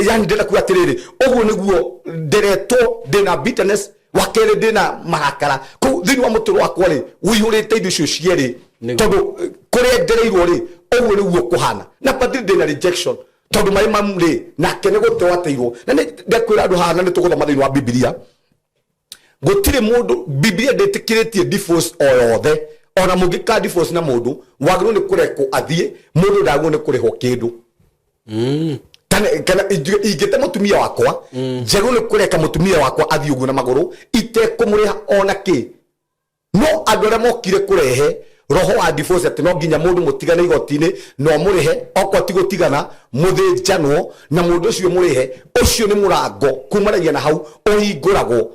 yani ndĩrenda kuga atĩrĩrĩ, ũguo nĩguo nderetwo, ndĩna bitterness, wa kerĩ ndĩna marakara kũu thĩinĩ wa mũtũrĩre wakwa rĩ, ũihũrĩte indo icio cierĩ. Tondũ kũrĩa ndereirwo rĩ, ũguo nĩguo kũhana. Na padri, ndĩna rejection tondũ maĩ mamu rĩ, nake nĩ gũteo ateirwo. Na nĩ ndekwĩra andũ haha, na nĩ tũgũthoma thĩinĩ wa Bibilia, gũtirĩ mũndũ, Bibilia ndĩtĩkĩrĩtie divorce o yothe. Ona mũngĩka divorce na mũndũ, wagĩrĩirwo nĩ kũrekwo athiĩ, mũndũ ndagĩrĩirwo nĩ kũrĩhwo kĩndũ. Kana ingĩte mũtumia wakwa, njagĩrĩirwo nĩ kũreka mũtumia wakwa athiĩ ũguo na magũrũ itekũmũrĩha ona kĩ. No andũ arĩa mokire kũrehe roho wa divorce atĩ no nginya mũndũ mũtigane igoti-inĩ na ũmũrĩhe, okorwo ti gũtigana mũthĩnjanwo na mũndũ ũcio mũrĩhe, ũcio nĩ mũrango kumanagia na hau ũhingũragwo,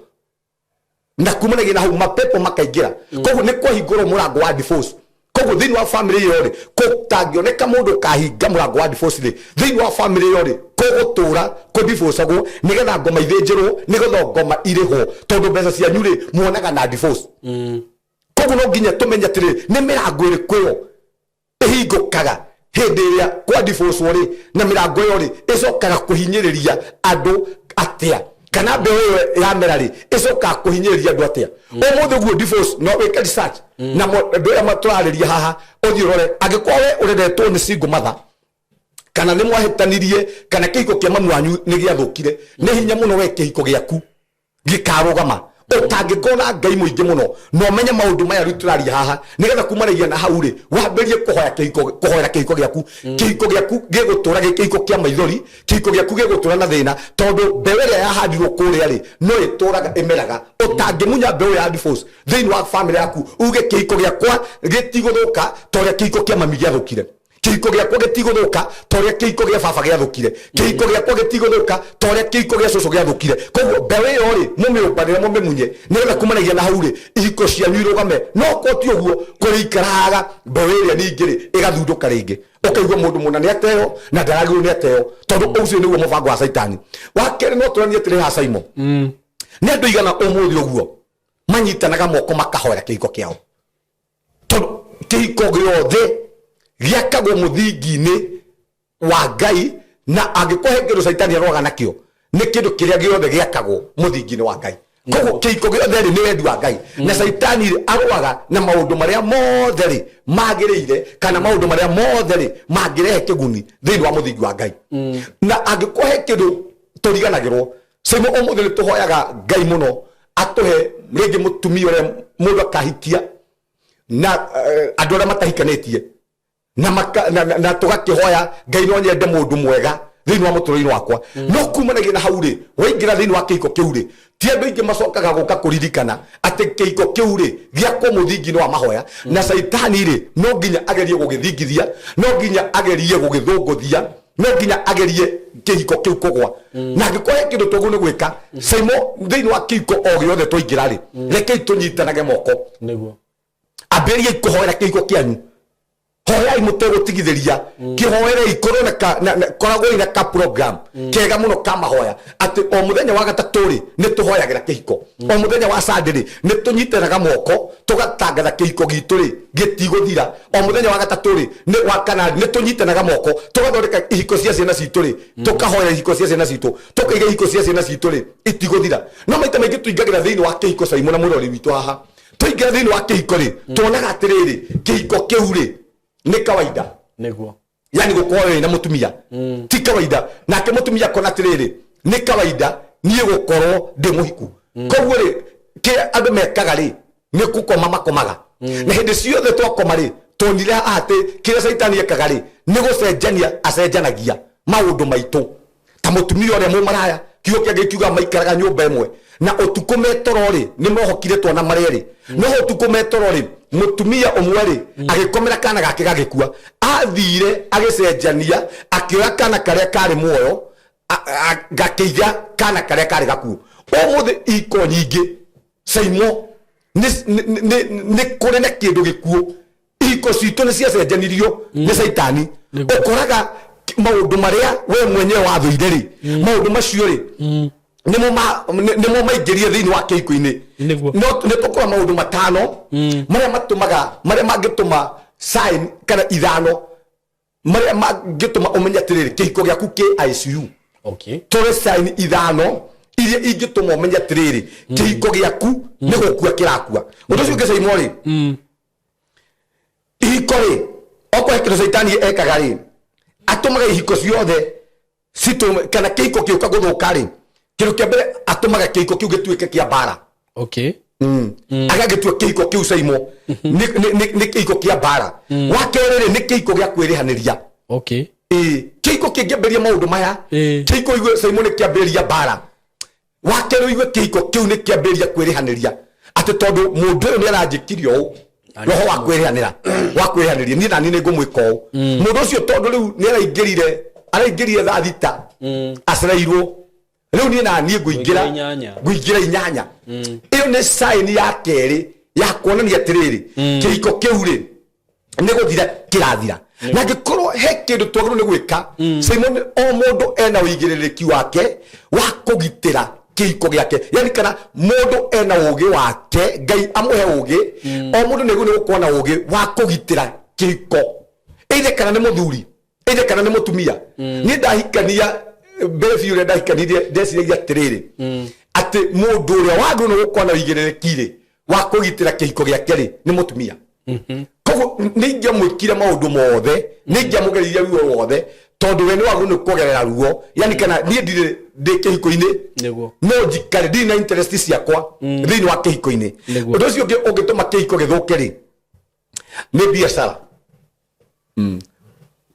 na kumanagia na hau mapepo makaingĩra. Koguo nĩ kwahingũrwo mũrango wa divorce. Koguo thĩinĩ wa family ĩyo rĩ, gũtangĩoneka mũndũ ũkahinga mũrango wa divorce rĩ, thĩinĩ wa family ĩyo rĩ, kũgũtũra kũdivorcagwo nĩgetha ngoma ithĩnjĩrwo, nĩgetha ngoma irĩhwo, tondũ mbeca cianyu rĩ, muonaga na divorce. Koguo no nginya tũmenye atĩrĩrĩ, nĩ mĩrango ĩrĩkũ ĩyo ĩhingũkaga hĩndĩ ĩrĩa kwa divorce rĩ, na mĩrango ĩyo rĩ, ĩcokaga kũhinyĩrĩria andũ atĩa, kana mbeũ ĩyo yamera rĩ, ĩcokaga kũhinyĩrĩria andũ atĩa ũmũthĩ ũguo. Divorce, no wĩke research na andũ aya tũrarĩria haha, ũthiĩ ũrore angĩkorwo we ũreretwo nĩ single mother, kana nĩ mwahĩtanirie, kana kĩhiko kĩa mamu wanyu nĩ gĩathũkire, nĩ hinya mũno we kĩhiko gĩaku gĩkarũgama ũtangĩkorwo na Ngai mũingĩ mũno na ũmenye maũndũ maya rĩu tũraria haha, nĩgetha kumanagia na hau rĩ, wambĩrĩrie kũhoya kĩhiko, kũhoera kĩhiko gĩaku. Kĩhiko gĩaku gĩgũtũra gĩ kĩhiko kĩa maithori, kĩhiko gĩaku gĩgũtũra na thĩna, tondũ mbeũ ĩrĩa yahandirwo kũrĩa rĩ, no ĩtũraga ĩmeraga. Ũtangĩmunya mbeũ ya divorce thĩinĩ wa family yaku, uge kĩhiko gĩakwa gĩtigũthũka ta ũrĩa kĩhiko kĩa mami gĩathũkire, kĩhiko gĩakwa gĩtigũthũka ta ũrĩa kĩhiko gĩa baba gĩathũkire, kĩhiko gĩakwa gĩtigũthũka ta ũrĩa kĩhiko gĩa cũcũ gĩathũkire. Koguo mbeũ ĩyo rĩ, mũmĩũmbanĩre, mũmĩmunye, nĩgetha kumanagia na hau rĩ, ihiko cianyu irũgame. No korwo ti ũguo, kũrĩikaraga mbeũ ĩrĩa ningĩ rĩ, ĩgathundũka rĩngĩ, ũkaigua mũndũ mũna nĩ ateo na ndaragĩrĩirwo nĩ ateo, tondũ ũcio nĩguo mũbango wa Caitani. Wa kerĩ, no tũranie atĩrĩ haha, Simon, nĩ andũ igana ũmũthĩ ũguo manyitanaga moko makahoera kĩhiko kĩao? Tondũ kĩhiko gĩothe gĩakagwo mũthingi-inĩ wa Ngai, na angĩkorwo he kĩndũ Caitani aroaga nakĩo, nĩ kĩndũ kĩrĩa gĩothe gĩakagwo mũthingi-inĩ wa Ngai. Koguo kĩhiko gĩothe rĩ, nĩ wendi wa Ngai, na Caitani rĩ, arũaga na maũndũ marĩa mothe rĩ magĩrĩire, kana maũndũ marĩa mothe rĩ mangĩrehe kĩguni thĩinĩ wa mũthingi wa Ngai. Na angĩkorwo he kĩndũ tũriganagĩrwo, Saimo, ũmũthĩ nĩ tũhoyaga Ngai mũno atũhe rĩngĩ mũtumia ũrĩa mũndũ akahikia, na andũ arĩa matahikanĩtie na, maka, na, na, na tũgakĩhoya Ngai no nyende mũndũ mwega thĩinĩ wa mũtũrĩre wakwa. No kumanagia na hau rĩ, waingĩra thĩinĩ wa kĩhiko kĩu rĩ, ti andũ aingĩ macokaga gũka kũririkana atĩ kĩhiko kĩu rĩ, gĩakwo mũthingi-inĩ wa mahoya. Na Caitani rĩ, no nginya agerie gũgĩthingithia, no nginya agerie gũgĩthũngũthia, no nginya agerie kĩhiko kĩu kũgwa. Na angĩkorwo he kĩndũ twagĩrĩirwo nĩ gwĩka, Saimo, thĩinĩ wa kĩhiko o gĩothe twaingĩra rĩ, rekei tũnyitanage moko. Ambĩrĩriai kũhoera kĩhiko kĩanyu, hoyai mũtegũtigithĩria, kĩhoerei, korwo na ka, na, na, koragwoi na ka program kega mũno ka mahoya, atĩ o mũthenya wa gatatũ rĩ, nĩ tũhoyagĩra kĩhiko, o mũthenya wa Sunday rĩ, nĩ tũnyitanaga moko tũgatangatha kĩhiko gitũ rĩ, gĩtigũthira, o mũthenya wa gatatũ rĩ, nĩ wa kana nĩ tũnyitanaga moko tũgathondeka ihiko cia ciana citũ rĩ, tũkahoya ihiko cia ciana citũ, tũkaiga ihiko cia ciana citũ rĩ, itigũthira. No maita maingĩ tũingagĩra thĩinĩ wa kĩhiko, Caimũ na mũrori witũ haha, twaingĩra thĩinĩ wa kĩhiko rĩ, tuonaga atĩrĩrĩ, kĩhiko kĩu rĩ, nĩ kawaida. Yani gũkorwo wĩna mũtumia ti kawaida, nake mũtumia akona atĩrĩrĩ, nĩ kawaida niĩ gũkorwo ndĩ mũhiku. Koguo rĩ, kĩrĩa andũ mekaga rĩ, nĩ kũkoma makomaga. Na hĩndĩ ciothe twakoma rĩ, tuonire haha atĩ kĩrĩa Caitani ekaga rĩ, nĩ gũcenjania acenjanagia maũndũ maitũ. Ta mũtumia ũrĩa mũmaraya, kiugo kĩa Ngai kiugaga maikaraga nyũmba ĩmwe, na ũtukũ metoro rĩ, nĩ mohokire twana marĩ erĩ. No ũtukũ metoro rĩ, mũtumia ũmwe rĩ, agĩkomera kana gake gagĩkua. Athire agĩcenjania, akĩoya kana karĩa karĩ muoyo, gakĩiga kana karĩa karĩ gakuũ. Ũmũthĩ iko nyingĩ, Saimo, nĩ kũrĩ na kĩndũ gĩkuũ. Ihiko citũ nĩ ciacenjanirio nĩ Caitani. Ũkoraga maũndũ marĩa we mwenyewe wathũire rĩ, maũndũ macio rĩ, nĩmo maingĩrie thĩinĩ wa kĩhiko-inĩ. No nĩ tũkũra maũndũ matano marĩa matũmaga, marĩa mangĩtũma sign, kana ithano. Marĩa mangĩtũma ũmenye atĩrĩrĩ, kĩhiko gĩaku kĩ ICU. Tũrĩ sign ithano iria ingĩtũma ũmenye atĩrĩrĩ, kĩhiko gĩaku nĩ gũkua kĩrakua. Ũndũ ũcio ũngĩ, Saimo rĩ, ihiko rĩ, okorwo he kĩndũ caitani ekaga rĩ, atũmaga ihiko ciothe citũme kana kĩhiko kĩũka gũthũka rĩ, kĩndũ kĩa mbere atũmaga kĩhiko kĩu gĩtuĩke kĩa mbara. Agagĩtua kĩhiko kĩu, Saimo, nĩ kĩhiko kĩa mbara. Wa kerĩ rĩ, nĩ kĩhiko gĩa kwĩrĩhanĩria. Ĩĩ, kĩhiko kĩngĩambĩrĩria maũndũ maya, kĩhiko igue, Saimo, nĩ kĩambĩrĩria mbara. Wa kerĩ, ũigue kĩhiko kĩu nĩ kĩambĩrĩria kwĩrĩhanĩria, atĩ tondũ mũndũ ũyũ nĩ aranjĩkire ũũ, roho wa kwĩrĩhanĩra, wa kwĩrĩhanĩria, niĩ nani nĩ ngũmwĩka ũũ mũndũ ũcio, tondũ rĩu nĩ araingĩrire thaa 6 acereirwo, rĩu niĩ na niĩ ngũingĩra. Ngũingĩra 8. Ngũingĩra 8. Ĩyo nĩ sign ya kerĩ ya kuonania atĩrĩrĩ, kĩhiko kĩu rĩ, nĩ gũthira kĩrathira. Na angĩkorwo he kĩndũ twagĩrĩirwo nĩ gwĩka, Simon, o mũndũ ena ũigĩrĩrĩki wake wa kũgitĩra kĩhiko gĩake, yani kana mũndũ ena ũgĩ wake, Ngai amũhe ũgĩ, o mũndũ nĩ nĩ gũkorwo na ũgĩ wa kũgitĩra kĩhiko, either kana nĩ mũthuri, either kana nĩ mũtumia. Niĩ ndahikania mbere biũ, ũrĩa ndahikanirie, ndeciragia atĩrĩrĩ, atĩ mũndũ ũrĩa wagĩrĩirwo nĩ gũkorwo na ũigĩrĩrĩki rĩ wa kũgitĩra kĩhiko gĩake rĩ, nĩ mũtumia. Koguo nĩ ingĩamwĩkire maũndũ mothe, nĩ ingĩamũgereirie ruo ruothe, tondũ we nĩ wagĩrĩirwo nĩ kũgerera ruo, yani kana niĩ ndirĩ ndĩ kĩhiko-inĩ, no njikare ndirĩ na interest ciakwa thĩinĩ wa kĩhiko-inĩ. Ũndũ ũcio ũngĩ ũngĩtũma kĩhiko gĩthũke rĩ, nĩ biacara.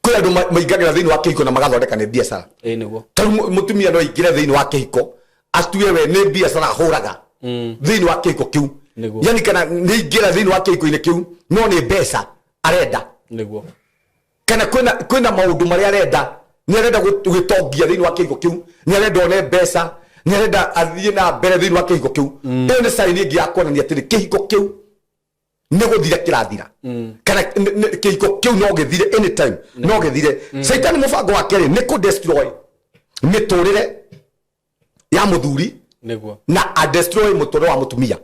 Kwĩ andũ maingagĩra thĩinĩ wa kĩhiko na magathondeka nĩ biacara. Ĩĩ nĩguo. Tarĩu mũtumia no aingĩre thĩinĩ wa kĩhiko atue we nĩ biacara ahũraga thĩinĩ wa kĩhiko kĩu. Yani kana nĩ ingĩra thĩinĩ wa kĩhiko-inĩ kĩu, no nĩ mbeca arenda, kana kwĩna maũndũ marĩa arenda, nĩ arenda gwĩtongia thĩinĩ wa kĩhiko kĩu, nĩ arenda one mbeca, nĩ arenda athiĩ na mbere thĩinĩ wa kĩhiko kĩu. Ĩyo nĩ sign ĩngĩ ya kuonania atĩrĩ, kĩhiko kĩu nĩ gũthira kĩrathira, kana kĩhiko kĩu no gĩthire anytime, no gĩthire. Caitani mũbango wake rĩ, nĩ kũ destroy mĩtũrĩre ya mũthuri na a destroy mũtũrĩre wa mũtumia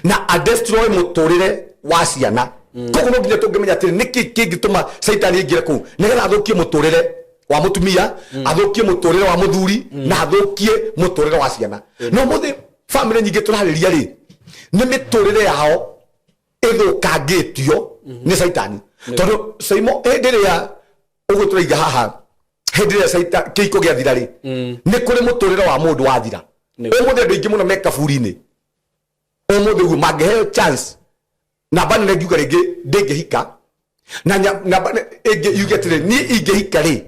na a destroy mũtũrĩre wa ciana. Koguo no nginya tũngĩmenya atĩrĩ, nĩkĩ kĩngĩtũma caitani aingĩre kũu nĩgetha athũkie mũtũrĩre wa mũtumia, athũkie mũtũrĩre wa mũthuri, na athũkie mũtũrĩre wa ciana? No mũthĩ famĩlĩ nyingĩ tũrarĩria rĩ, nĩ mĩtũrĩre yao ĩthũkangĩtio nĩ caitani, tondũ Saimo, hĩndĩ ĩrĩa ũguo tũraiga haha, hĩndĩ ĩrĩa kĩhiko gĩathira rĩ, nĩ kũrĩ mũtũrĩre wa mũndũ wathira. Ũmũthĩ andũ aingĩ mũno me kaburi-inĩ ũmũthĩ ũguo mangĩheo chance namba nene ngiuga rĩngĩ ndĩngĩhika, na namba ĩngĩ yuge atĩrĩ, niĩ ingĩhika rĩ,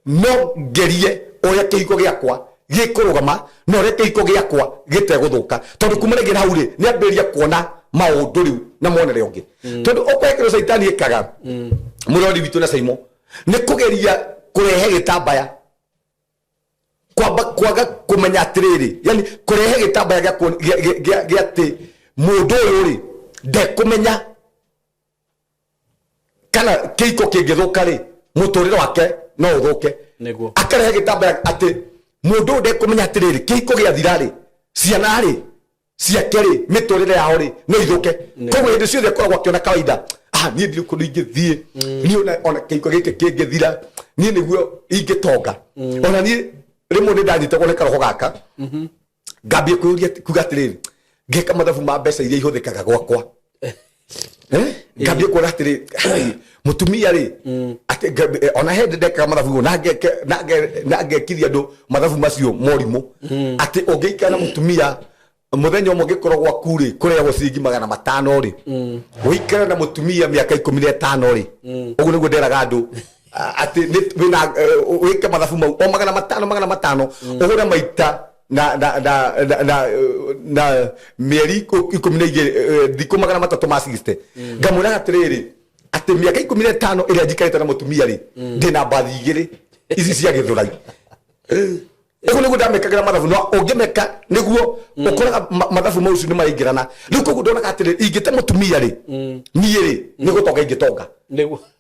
no ngerie ũrĩa kĩhiko gĩakwa gĩkũrũgama na ũrĩa kĩhiko gĩakwa gĩtegũthũka, tondũ kuma rĩngĩ na hau rĩ, nĩ ambĩrĩria kuona maũndũ rĩu na monere ũngĩ, tondũ ũkwekĩrwo caitani ĩkaga mũrori witũ na Saimo nĩ kũgeria kũrehe gĩtambaya, kwamba kwaga kũmenya atĩrĩrĩ, yani kũrehe gĩtambaya gĩa gĩa atĩ mũndũ ũyũ rĩ, ndekũmenya kana kĩhiko kĩngĩthũka rĩ, mũtũrĩre wake no ũthũke. Akarehe gĩtambaya atĩ mũndũ ũyũ ndekũmenya atĩrĩrĩ, kĩhiko gĩathira rĩ, ciana rĩ ciake rĩ, mĩtũrĩre yao rĩ, no ithũke. Koguo hĩndĩ ciothe akoragwo akĩona kawaida, ah, niĩ ndirĩ kũndũ ingĩthiĩ, niĩ ona kĩhiko gĩkĩ kĩngĩthira, niĩ nĩguo ingĩtonga. Ona niĩ rĩmwe nĩ ndanyitagwo nĩ karoho gaka, ngambia kwĩyũria kuga atĩrĩrĩ, ngeka mathabu ma mbeca iria ihũthĩkaga gwakwa. Eh? Ngambia kuona atĩrĩ, "Hai, mũtumia rĩ, atĩ ona he ndekaga mathabu na ngekithia andũ mathabu macio morimũ, atĩ ũngĩikara na mũtumia mũthenya ũmwe ũngĩkorwo gwaku rĩ, kũrĩagwo ciringi 500 rĩ, ũikare na mũtumia mĩaka 15 rĩ, ũguo nĩguo nderaga andũ, atĩ wĩna wĩke mathabu mau o 500 500, ũhũre maita na mĩeri 12, thikũ 360. Ngamwĩraga atĩrĩrĩ, atĩ mĩaka 15 ĩrĩa njikarĩte na mũtumia rĩ, ndĩna mbathi igĩrĩ ici cia Gĩthũrai. Ũguo nĩguo ndamekagĩra mathabu, no ũngĩmeka nĩguo ũkoraga mathabu mau nĩ maraingĩrana rĩu. Koguo ndonaga atĩrĩ, ingĩte mũtumia rĩ, niĩ rĩ, nĩ gũtonga ingĩtonga.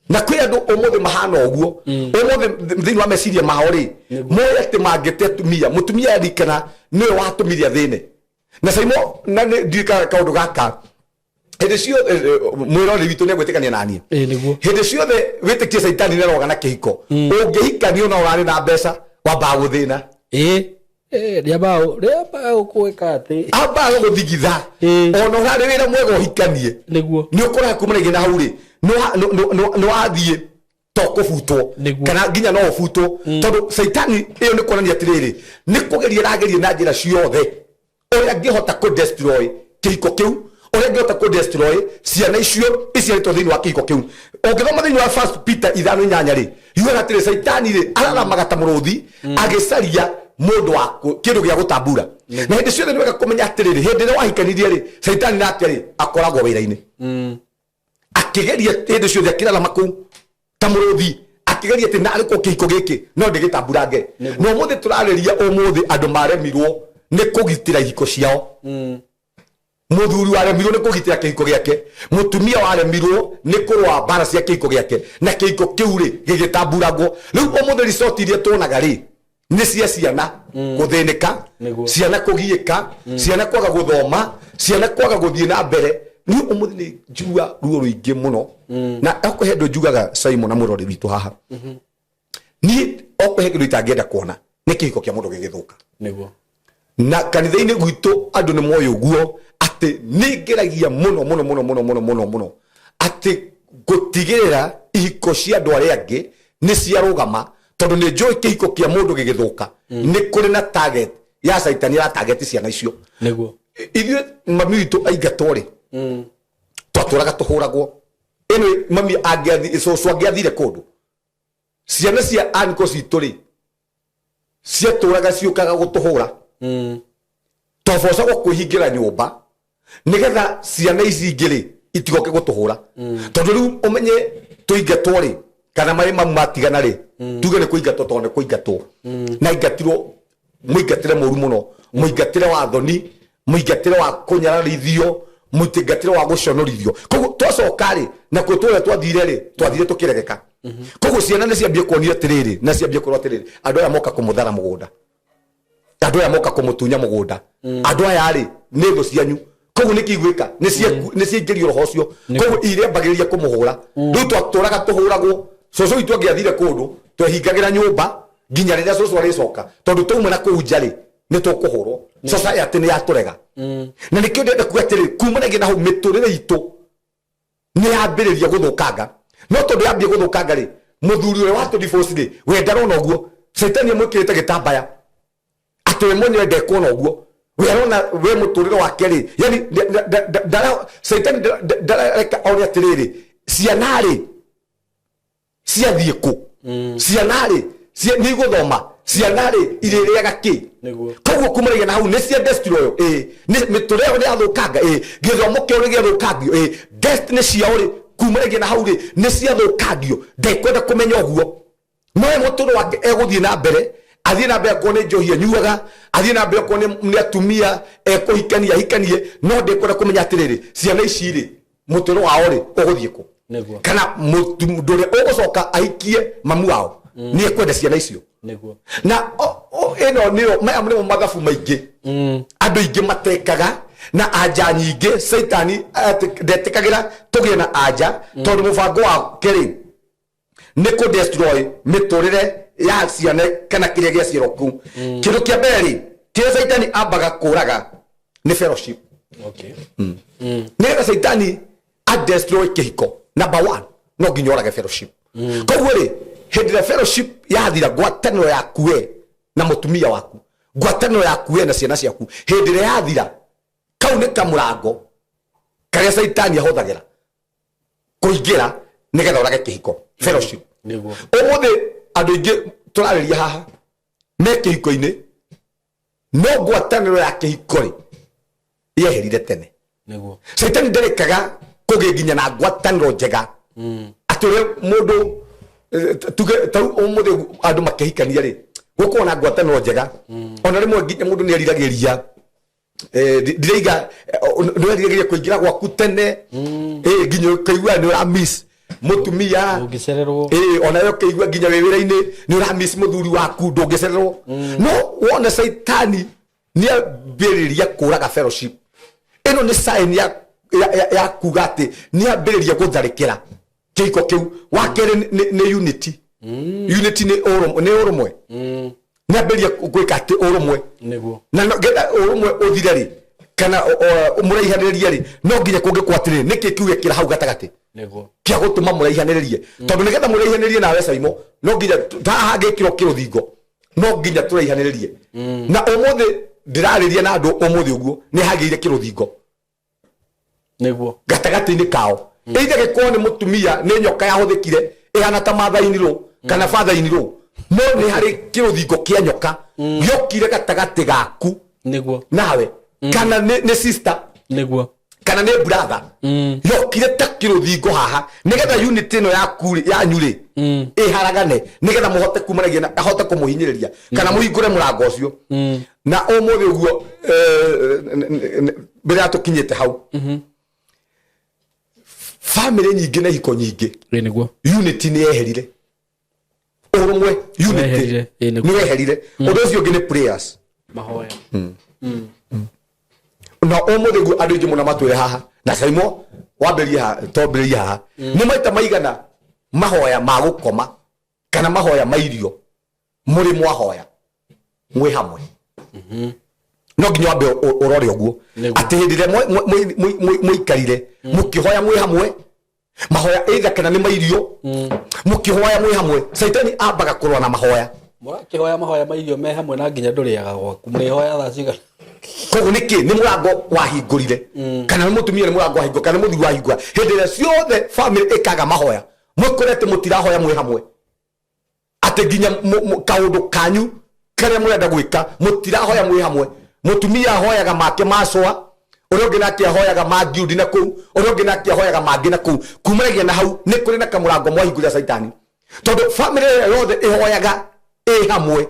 Na kwĩ andũ ũmũthĩ mahana ũguo ũmũthĩ thĩinĩ wa meciria mao rĩ, moĩ atĩ mangĩte atumia, mũtumia arikana nĩwe watũmire athĩne na Saimo. Na nĩ ndiũĩ kaũndũ gaka Hĩndĩ ciothe mwĩroreri witũ nĩ egwĩtĩkania naniĩ. Ĩĩ, nĩguo. Hĩndĩ ciothe wĩtĩkie caitani nĩ aroga na kĩhiko. Ũngĩhikanio na ũrarĩ na mbeca, wambaga gũthĩna. Ĩĩ. Ĩĩ, rĩambaga gũkwĩka atĩ. Ambaga gũgũthigitha. Ona ũrarĩ wĩra mwega ũhikanie, nĩ ũkoraga kumanagia na hau rĩ, nĩ wathiĩ to kũbutwo. Kana nginya no ũbutwo, tondũ caitani ĩyo nĩ kuonania atĩrĩrĩ, nĩ kũgeria ĩrageria na njĩra ciothe ũrĩa angĩhota kũ destroy kĩhiko kĩu, ũrĩa angĩhota kũ destroy ciana icio iciarĩtwo thĩinĩ wa kĩhiko kĩu. Ũngĩthoma thĩinĩ wa First Peter 5:8 rĩ, yugaga atĩrĩ, caitani rĩ araramaga ta mũrũthi agĩcaria mũndũ wa kĩndũ gĩa gũtambura. Na hĩndĩ ciothe nĩ wega kũmenya atĩrĩrĩ, hĩndĩ ĩrĩa wahikanirie rĩ, caitani nake rĩ akoragwo wĩra-inĩ akĩgeria hĩndĩ ciothe, akĩrarama kũu ta mũrũthi akĩgeria atĩ narĩ kũ kĩhiko gĩkĩ no ndĩgĩtamburange. Na ũmũthĩ tũrarĩria, ũmũthĩ andũ maremirwo nĩ kũgitĩra ihiko ciao. Mũthuri waremirwo nĩ kũgitĩra kĩhiko gĩake, mũtumia waremirwo nĩ kũrũa mbara cia kĩhiko gĩake, na kĩhiko kĩu rĩ gĩgĩtamburangwo. Rĩu ũmũthĩ resort iria tuonaga rĩ nĩ cia ciana gũthĩnĩka, ciana kũgiĩka, ciana kwaga gũthoma, ciana kwaga gũthiĩ na mbere. Niĩ ũmũthĩ nĩ njigua ruo rũingĩ mũno, na okorwo he ndũ njugaga, Simon na mũrori witũ haha, niĩ okorwo he kĩndũ itangĩenda kuona nĩ kĩhiko kĩa mũndũ gĩgĩthũka. Na kanitha-inĩ gwitũ andũ nĩ moĩ ũguo atĩ nĩ ngeragia mũno mũno mũno mũno mũno mũno mũno atĩ gũtigĩrĩra ihiko cia andũ arĩa angĩ nĩ ciarũgama, tondũ nĩ njũĩ kĩhiko kĩa mũndũ gĩgĩthũka nĩ kũrĩ na target ya caitani ya target ciana icio. Ithuĩ mami witũ aingatwo rĩ, twatũraga tũhũragwo. Ĩno mami angĩathi, cũcũ angĩathire kũndũ, ciana cia anko citũ rĩ ciatũraga ciũkaga gũtũhũra. Twabocagwo kwĩhingĩra nyũmba nĩgetha ciana ici ingĩ rĩ itigoke gũtũhũra, tondũ rĩu ũmenye tũingatwo rĩ, kana marĩ mamu matigana rĩ, tuge nĩ kũingatwo, tondũ nĩ kũingatwo na ingatirwo mũingatĩre mũru mũno, mũingatĩre wa thoni, mũingatĩre wa kũnyararithio, mũingatĩre wa gũconorithio. Koguo twacoka rĩ, nakuo tũrĩa twathire rĩ, twathire tũkĩregeka. Koguo ciana nĩ ciambie kuonio atĩrĩrĩ, na ciambie kwĩrwo atĩrĩrĩ, andũ aya moka kũmũthara mũgũnda, andũ aya moka kũmũtunya mũgũnda, andũ aya rĩ nĩ thũ cianyu. Koguo nĩ kĩiguĩka nĩ ciaingĩrio roho ũcio, koguo irĩambagĩrĩria kũmũhũra. Rĩu twatũraga tũhũragwo. Cũcũ witũ angĩathire kũndũ, twehingagĩra nyũmba nginya rĩrĩa cũcũ arĩcoka, tondũ twauma na kũu nja rĩ nĩ tũkũhũrwo. Society nĩ yatũrega. Na nĩkĩo ndĩrenda kuga atĩrĩ, kumanagia na hau mĩtũrĩre itũ nĩ yambĩrĩria gũthũkanga. No tondũ yambia gũthũkanga rĩ, mũthuri ũrĩa watũ divorce rĩ, we ndarona ũguo. Caitani amwĩkĩrĩte gĩtambaya atĩ we mwenyewe ndekuona ũguo. We arona we mũtũrĩre wake rĩ, yani caitani ndareka one atĩrĩrĩ, ciana rĩ ciathiĩ kũ, ciana rĩ nĩ igũthoma, ciana rĩ irĩrĩaga kĩ? Koguo kumanagia na hau nĩ cia destroy ĩ nĩ mĩtũrĩre yao nĩ yathũkanga, ĩ gĩthomo kĩao nĩ gĩathũkangio, ĩ destiny ciao rĩ kumanagia na hau rĩ nĩ ciathũkangio. Ndekwenda kũmenya ũguo, no we mũtũrĩre wake egũthiĩ na mbere, athiĩ na mbere akorwo nĩ njohi anyuaga, athiĩ na mbere akorwo nĩ atumia ekũhikania ahikanie, no ndekwenda kũmenya atĩrĩrĩ, ciana ici rĩ mũtũrĩre wao rĩ ũgũthiĩ kũ? Kana mũndũ ũrĩa ũgũcoka ahikie mamu wao nĩ ekwenda ciana icio? Na ĩno nĩyo, maya nĩmo mathabu maingĩ andũ aingĩ matekaga na anja nyingĩ. Caitani ndetĩkagĩra tũgĩe na anja, tondũ mũbango wake rĩ nĩ kũ destroy mĩtũrĩre ya ciana kana kĩrĩa gĩaciarwo kũu. Kĩndũ kĩa mbere rĩ kĩrĩa caitani ambaga kũraga nĩ fellowship. Nĩgetha caitani a destroy kĩhiko, number one no nginya orage fellowship. Koguo rĩ, hĩndĩ ĩrĩa fellowship yathira, ngwatanĩro yaku we na mũtumia waku, ngwatanĩro yaku we na ciana ciaku, hĩndĩ ĩrĩa yathira, kau nĩ kamũrango karĩa caitani ahũthagĩra kũingĩra nĩgetha ũrage kĩhiko, fellowship. Ũmũthĩ andũ aingĩ tũrarĩria haha me kĩhiko-inĩ, no ngwatanĩro ya kĩhiko rĩ yeherire tene. Caitani ndarekaga kũgĩe nginya na ngwatanĩro njega, atĩ ũrĩa mũndũ tuge tarĩu ũmũthĩ andũ makĩhikania rĩ, gũkorwo na ngwatanĩro njega. Ona rĩmwe nginya mũndũ nĩ eriragĩria, ndiraiga nĩ weriragĩria kũingĩra gwaku tene, nginya ũkaigua nĩ ũra miss mũtumia. Ũngĩcererwo. Ona we ũkaigua nginya wĩ wĩra-inĩ nĩ ũra miss mũthuri waku. Ndũngĩcererwo, no wona caitani nĩ ambĩrĩria kũraga fellowship, ĩno nĩ sign ya ya kuga atĩ nĩ ambĩrĩria gũtharĩkĩra kĩhiko kĩu. Wa kerĩ nĩ unity. Unity nĩ ũrũmwe. Nĩ ambĩrĩria gwĩka atĩ ũrũmwe na getha ũrũmwe ũthire rĩ, kana mũraihanĩrĩrie rĩ, no nginya kũngĩkwo atĩrĩrĩ, nĩkĩ kĩu gekĩra hau gatagatĩ kĩa gũtũma mũraihanĩrĩrie? Tondũ nĩgetha mũraihanĩrĩrie nawe Saimo, no nginya haha hangĩkĩrwo kĩrũthingo, no nginya tũraihanĩrĩrie. Na ũmũthĩ ndĩrarĩria na andũ ũmũthĩ ũguo nĩ hagĩire kĩrũthingo gatagatĩ-inĩ kao. Either gĩkorwo nĩ mũtumia, nĩ nyoka yahũthĩkire ĩhana ta mathainirwo kana bathainirwo, no nĩ harĩ kĩrũthingo kĩa nyoka gĩokire gatagatĩ gaku nawe, kana nĩ sister kana nĩ brother, yokire ta kĩrũthingo haha nĩgetha unit ĩno yaku rĩ, yanyu rĩ, ĩharagane, nĩgetha mũhote kumanagia na ahote kũmũhinyĩrĩria kana mũhingũre mũrango ũcio. Na ũmũthĩ ũguo mbere ya tũkinyĩte hau, famĩlĩ nyingĩ na ihiko nyingĩ, unity nĩ yeherire, ũrũmwe, unity Weherire, ĩ nĩguo. Nĩ weherire. Ũndũ ũcio ũngĩ nĩ prayers. Mahoya. Na ũmũthĩ guo andũ aingĩ mũno matwĩre haha na Saimo wambĩrĩrie haha, twambĩrĩrie haha, nĩ maita maigana mahoya ma gũkoma kana mahoya ma irio mũrĩ mwahoya mwĩ hamwe? No nginya wambe ũrore ũguo atĩ hĩndĩ ĩrĩa mũikarire mũkĩhoya mwĩ hamwe mahoya, either kana nĩ mairio, mũkĩhoya mwĩ hamwe, Caitani ambaga kũrũa na mahoya. Mũrakĩhoya mahoya ma irio me hamwe na nginya ndũrĩaga gwaku, mũrĩhoya thaa cigana? Koguo nĩ kĩ? Nĩ mũrango wahingũrire, kana nĩ mũtumia, nĩ mũrango wahingũra, kana nĩ mũthuri wahingũra. Hĩndĩ ĩrĩa ciothe family ĩkaga mahoya, mwĩkore atĩ mũtirahoya mwĩ hamwe, atĩ nginya kaũndũ kanyu karĩa mũrenda gwĩka mũtirahoya mwĩ hamwe, mũtumia ahoyaga make macũa, ũrĩa ũngĩ nake ahoyaga ma ngiundi na kũu, ũrĩa ũngĩ nake ahoyaga mangĩ na kũu, kumanagia na hau nĩ kũrĩ na kamũrango mwahingũrĩra Caitani, tondũ famĩlĩ ĩyo yothe ĩhoyaga ĩ hamwe,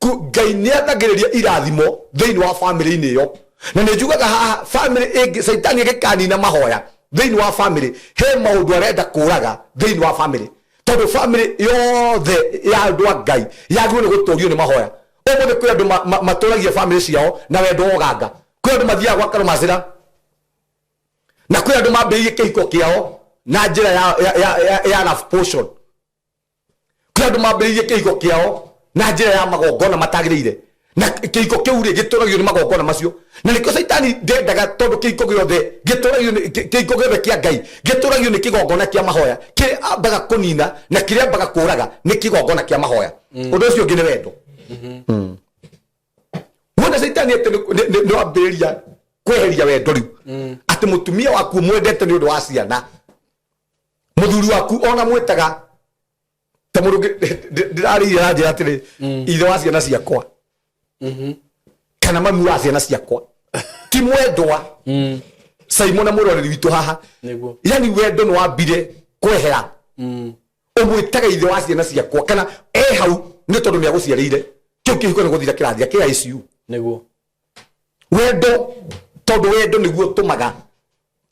Ngai nĩ athagĩrĩria irathimo thĩinĩ wa famĩlĩ-inĩ ĩyo. Na nĩ njugaga haha, famĩlĩ ĩngĩ Caitani ĩgĩkanina mahoya thĩinĩ wa famĩlĩ, he maũndũ arenda kũraga thĩinĩ wa famĩlĩ, tondũ famĩlĩ yothe ya andũ a Ngai yagĩrĩirwo nĩ gũtũrio nĩ mahoya. Ũmũthĩ kwĩ andũ matũragia famĩlĩ ciao na wendo wa ũganga, kwĩ andũ mathiaga gwa karũmacĩra, na kwĩ andũ mambĩrĩirie kĩhiko kĩao na njĩra ya love potion, kwĩ andũ mambĩrĩirie kĩhiko kĩao na njĩra ya magongona matagĩrĩire, na kĩhiko kĩu rĩ, gĩtũragio nĩ magongona macio. Na nĩkĩo Caitani ndendaga, tondũ kĩhiko gĩothe gĩtũragio nĩ kĩhiko gĩothe kĩa Ngai gĩtũragio nĩ kĩgongona kĩa mahoya. Kĩrĩa ambaga kũnina na kĩrĩa ambaga kũraga nĩ kĩgongona kĩa mahoya. Ũndũ ũcio ũngĩ nĩ wendo. Wona Caitani atĩ nĩ wambĩrĩria kweheria wendo rĩu, atĩ mũtumia waku mwendete nĩ ũndũ wa ciana, mũthuri waku ona mwĩtaga ta mũndũ ndĩrarĩire na njĩra atĩrĩ, ithe wa ciana ciakwa kana mami wa ciana ciakwa, ti mwendwa. Saimo na mwĩroreri witũ haha, yani wendo nĩ wambire kwehera. Ũmwĩtaga ithe wa ciana ciakwa kana e hau nĩ tondũ nĩ agũciarĩire, kĩu kĩhiko nĩ gũthira kĩrathira kĩa ICU. Wendo, tondũ wendo nĩguo ũtũmaga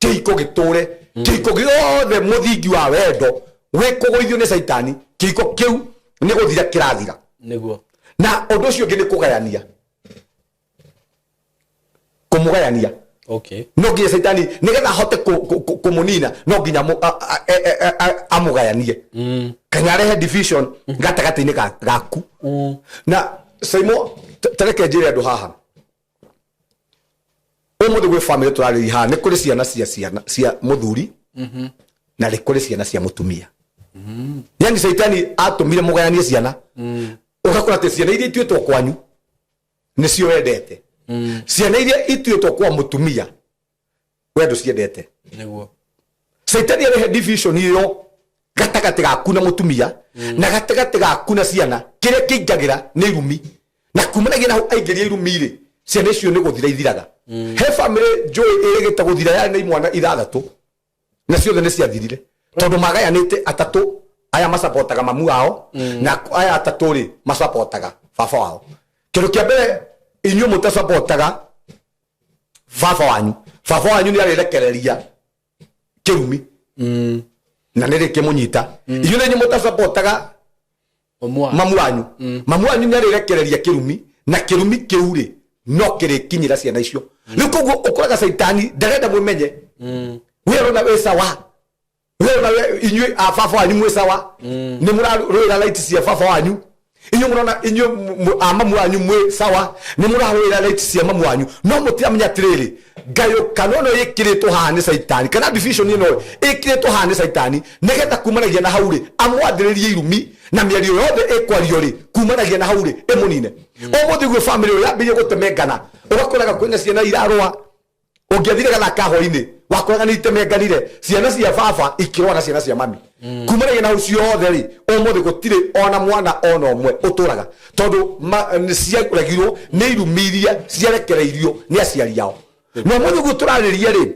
kĩhiko gĩtũre. Kĩhiko gĩothe mũthingi wa wendo wĩkũgũithio nĩ Caitani, kĩhiko kĩu nĩ gũthira kĩrathira. Na ũndũ ũcio ũngĩ nĩ kũgayania, kũmũgayania. No nginya Caitani nĩgetha ahote kũmũnina, no nginya amũgayanie kana arehe division gatagatĩ-inĩ gaku. Na Saimo, tareke njĩre andũ haha, ũmũthĩ gwĩ famĩlĩ tũrarĩria haha, nĩ kũrĩ ciana cia mũthuri na nĩ kũrĩ ciana cia mũtumia. Yani Caitani atũmire mũgayanie ciana, ũgakora atĩ ciana iria ituĩtwo kwanyu nĩcio wendete, ciana iria ituĩtwo kwa mũtumia we ndũciendete. Caitani arehe division ĩyo gatagatĩ gaku na mũtumia na gatagatĩ gaku na ciana. Kĩrĩa kĩingagĩra nĩ irumi, na kumanagia na hau aingĩria irumi rĩ, ciana icio nĩ gũthira ithiraga. He famĩlĩ njũĩ ĩrĩgĩte gũthira, yarĩ na imwana ithathatũ na ciothe nĩ ciathirire, tondũ magayanĩte atatũ aya macapotaga mamu wao na aya atatũ rĩ macapotaga baba wao. Kĩndũ kĩa mbere, inyuĩ mũtacapotaga baba wanyu, baba wanyu nĩ arĩrekereria kĩrumi na nĩ rĩkĩmũnyita. Inyuĩ nĩ inyuĩ mũtacapotaga mamu wanyu, mamu wanyu nĩ arĩrekereria kĩrumi, na kĩrumi kĩu rĩ, no kĩrĩkinyĩra ciana icio rĩu. Koguo ũkoraga Caitani ndarenda mwĩmenye. We ũrona wĩ sawa, we ũrona we inyuĩ a baba wanyu mwĩ sawa, nĩ mũrarũĩra right cia baba wanyu. Inyuĩ mũrona inyuĩ a mamu wanyu mwĩ sawa, nĩ mũrarũĩra right cia mamu wanyu, no mũtiramenya atĩrĩrĩ, ngayũkano ĩno ĩkĩrĩtwo haha nĩ caitani, kana division ĩno ĩkĩrĩtwo haha nĩ caitani, nĩgetha kumanagia na hau rĩ, amwathĩrĩrie irumi na mĩario yothe ĩkwario rĩ, kumanagia na hau rĩ, ĩmũnine. Ũmũthĩ guo famĩlĩ ĩyo yambĩrĩrie gũtemengana, ũgakoraga kwĩna ciana irarũa. Ũngĩathire gathaka hwainĩ, wakoraga nĩ itemenganire, ciana cia baba ikĩrũa na ciana cia mami. Kumanagia na hau ciothe rĩ, ũmũthĩ gũtirĩ ona mwana ona ũmwe ũtũraga, tondũ nĩ ciaregirwo nĩ irumi iria ciarekereirio nĩ aciari ao. Na ũmũthĩ ũguo tũrarĩria rĩ,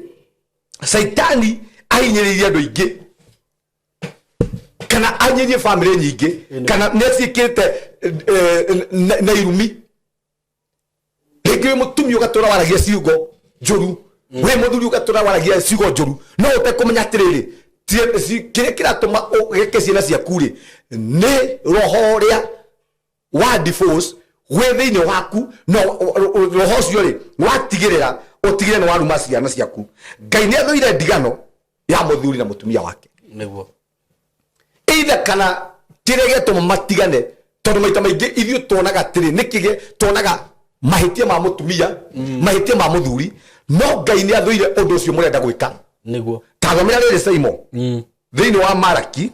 caitani ahinyĩrĩirie andũ aingĩ, kana ahinyĩrĩirie bamĩrĩ nyingĩ, kana nĩ aciĩkĩrĩte na irumi. Rĩngĩ wĩ mũtumia ũgatũra waragia ciugo njũru, wĩ mũthuri ũgatũra waragia ciugo njũru, no ũtekũmenya atĩrĩrĩ, kĩrĩa kĩratũma ũgeke ciana ciaku rĩ, nĩ roho ũrĩa wa divorce wĩ thĩinĩ waku. No roho ũcio rĩ, watigĩrĩra ũtigĩrĩre nĩ waruma ciana ciaku. Ngai nĩ athũire ndigano ya mũthuri na mũtumia wake. Either kana kĩrĩa gĩatũma matigane, tondũ maita maingĩ ithuĩ tuonaga atĩrĩ, nĩkĩ tuonaga mahĩtia ma mũtumia, mahĩtia ma mũthuri, no Ngai nĩ athũire ũndũ ũcio mũrenda gwĩka. Tathomera rĩrĩ, Saimo, thĩinĩ wa Maraki.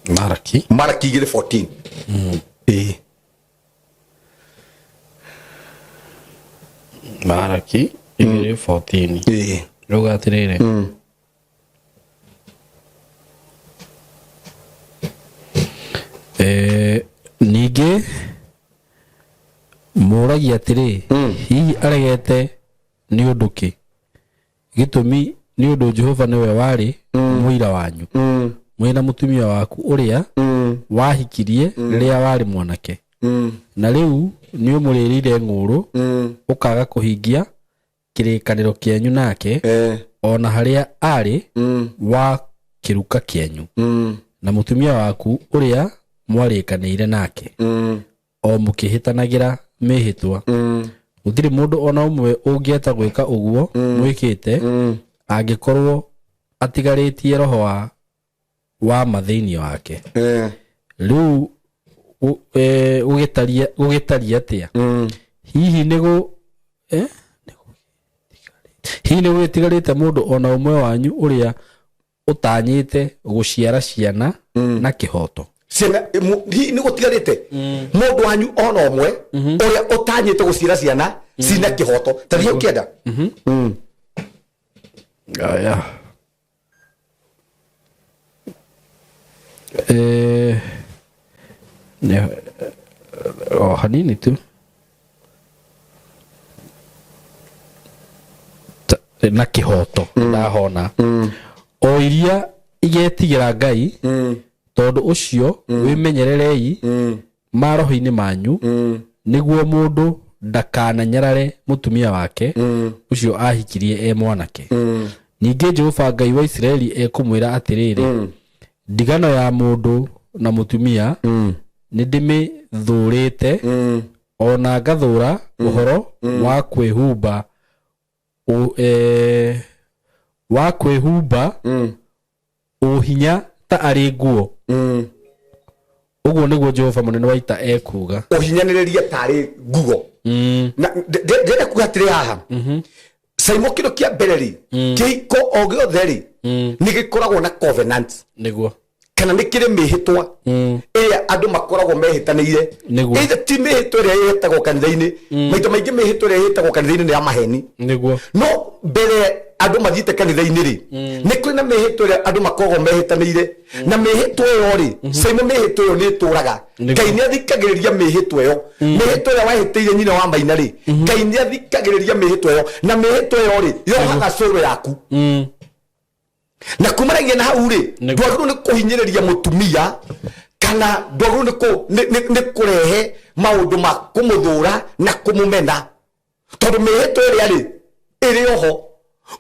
Maraki. Maraki 2:14. Ĩĩ. Maraki 2:14. Ĩĩ. Rauga atĩrĩrĩ, ningĩ mũragia atĩrĩ, hihi aregete nĩ ũndũ kĩ? Gĩtũmi nĩ ũndũ Jehova nĩwe warĩ mũira wanyu, mwĩ na mũtumia waku ũrĩa wahikirie rĩrĩa warĩ mwanake, na rĩu nĩ ũmũrĩrĩire ng'ũũrũ, ũkaaga kũhingia kĩrĩkanĩro kĩanyu nake, o na harĩa arĩ wa kĩruka kĩanyu, na mũtumia waku ũrĩa mwarĩkanĩire nake, o mũkĩhĩtanagĩra mĩhĩtwa. Gũtirĩ mũndũ ona ũmwe ũngĩeta gwĩka ũguo mwĩkĩte, angĩkorwo atigarĩtie roho wa ma thĩinĩ wake. Rĩu gũgĩtariĩ atĩa? Hihi nĩ hihi nĩ gũgĩtigarĩte mũndũ ona ũmwe wanyu ũrĩa ũtanyĩte gũciara ciana na kĩhoto? Ciana, hihi nĩ gũtigarĩte mũndũ wanyu ona ũmwe ũrĩa ũtanyĩte gũciara ciana cina kĩhoto? Ta thiĩ ũkĩenda. Aya. O hanini tu. Na kĩhoto ndahona o iria igetigĩra Ngai. Tondũ ũcio wĩmenyererei maroho-inĩ manyu, nĩguo mũndũ ndakananyarare mũtumia wake ũcio ahikirie e mwanake. Ningĩ Jehova Ngai wa Isiraeli ekũmwĩra atĩrĩrĩ, ndigano ya mũndũ na mũtumia nĩ ndĩmĩthũrĩte, ona ngathũra ũhoro wa kwĩhumba ũhinya ta arĩ nguo. Ũguo nĩguo Jehova mũnene wa ita ekuuga. Ũhinyanĩrĩria tarĩ nguo. Na ndĩrenda kuga atĩrĩ haha, Saimo, kĩndũ kĩa mbere rĩ, kĩhiko o gĩothe rĩ, nĩ gĩkoragwo na covenant, kana nĩ kĩrĩ mĩhĩtwa ĩrĩa andũ makoragwo mehĩtanĩire. Either ti mĩhĩtwa ĩrĩa ĩhĩtagwo kanitha-inĩ. Maita maingĩ mĩhĩtwa ĩrĩa ĩhĩtagwo kanitha-inĩ nĩ ya maheni. No mbere andũ mathiĩte kanitha-inĩ rĩ, nĩ kũrĩ na mĩhĩtwa ĩrĩa andũ makoragwo mehĩtanĩire, na mĩhĩtwa ĩyo rĩ, Saimo, mĩhĩtwa ĩyo nĩ ĩtũraga. Ngai nĩ athikagĩrĩria mĩhĩtwa ĩyo. Mĩhĩtwa ĩrĩa wahĩtĩire nyina wa maina rĩ, Ngai nĩ athikagĩrĩria mĩhĩtwa ĩyo, na mĩhĩtwa ĩyo rĩ, yohaga cũrũ yaku. Na kumanagia na hau rĩ, ndwagĩrĩirwo nĩ kũhinyĩrĩria mũtumia, kana ndwagĩrĩirwo nĩ kũrehe maũndũ ma kũmũthũra na kũmũmena, tondũ mĩhĩtwa ĩrĩa rĩ, ĩrĩ oho.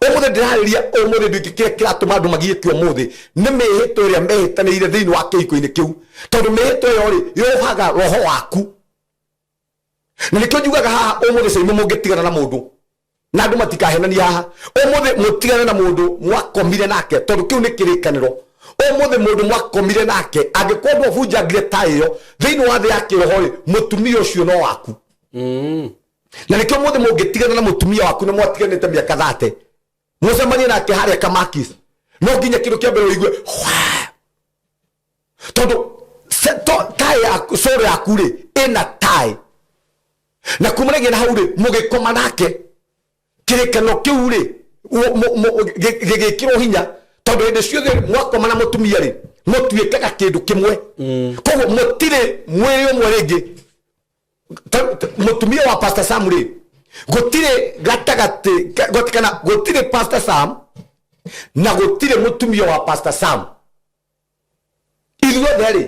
Ũmũthĩ ndĩrarĩria, ũmũthĩ ndũ kĩrĩa kĩratũma andũ magiĩke ũmũthĩ nĩ mĩhĩtwa ĩrĩa mehĩtanĩire thĩinĩ wa kĩhiko-inĩ kĩu, tondũ mĩhĩtwa ĩyo rĩ, yohaga roho waku. Na nĩkĩo njugaga haha ũmũthĩ caimũ, mũngĩtigana na mũndũ na andũ matikahenania haha ũmũthĩ, mũtigane na mũndũ mwakomire nake, tondũ kĩu nĩ kĩrĩkanĩro. Ũmũthĩ mũndũ mwakomire nake angĩkorwo ndwabunjangire ta ĩyo thĩinĩ wa thĩ ya kĩroho rĩ, mũtumia ũcio no waku. Na nĩkĩo mũthĩ mũngĩtigana na mũtumia waku na mwatiganĩte mĩaka 30, mũcemanie nake harĩa Kamakis, no nginya kĩndũ kĩa mbere ũigue "Hwa!" Tondũ taĩ yaku, soro yaku rĩ, ĩna taĩ, na kumanagia na hau rĩ, mũgĩkoma nake, kĩrĩkanĩro kĩu rĩ gĩgĩkĩrwo hinya, tondũ hĩndĩ ciothe mwakoma na mũtumia rĩ, mũtuĩkaga kĩndũ kĩmwe. Koguo mũtirĩ mwĩrĩ ũmwe rĩngĩ. Mũtumia wa Pastor Sam rĩ, gũtirĩ gatagatĩ kana gũtirĩ Pastor Sam na gũtirĩ mũtumia wa Pastor Sam. Ithuothe rĩ,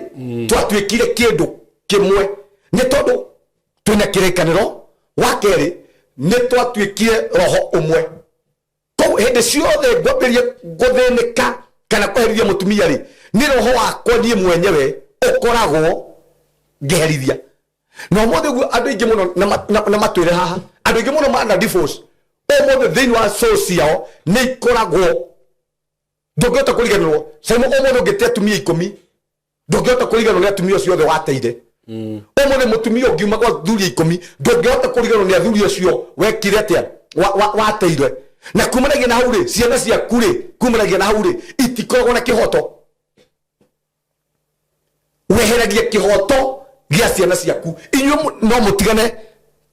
twatuĩkire kĩndũ kĩmwe nĩ tondũ twĩna kĩrĩkanĩro. Wa kerĩ, nĩ twatuĩkire roho ũmwe. Koguo hĩndĩ ciothe ngwambĩrĩria gũthĩnĩka kana kweherithia mũtumia rĩ, nĩ roho wakwa niĩ mwenyewe ũkoragwo ngĩherithia. Na ũmũthĩ ũguo andũ aingĩ mũno na matwĩre haha, andũ aingĩ mũno mana divorce ũmũthĩ thĩinĩ wa soul ciao nĩ ikoragwo ndũngĩhota kũriganĩrwo. Simon, ũmũthĩ ũngĩte atumia 10, ndũngĩhota kũriganĩrwo nĩ atumia ũcio othe wateire. Ũmũthĩ mũtumia ũngiuma gwa athuri 10, ndũngĩhota kũriganĩrwo nĩ athuri acio wekire atĩa wateire. Na kumanagia na hau rĩ, ciana ciaku rĩ, kumanagia na hau rĩ, itikoragwo na kĩhoto. Weheragia kĩhoto gĩa ciana ciaku. Inyuĩ no mũtigane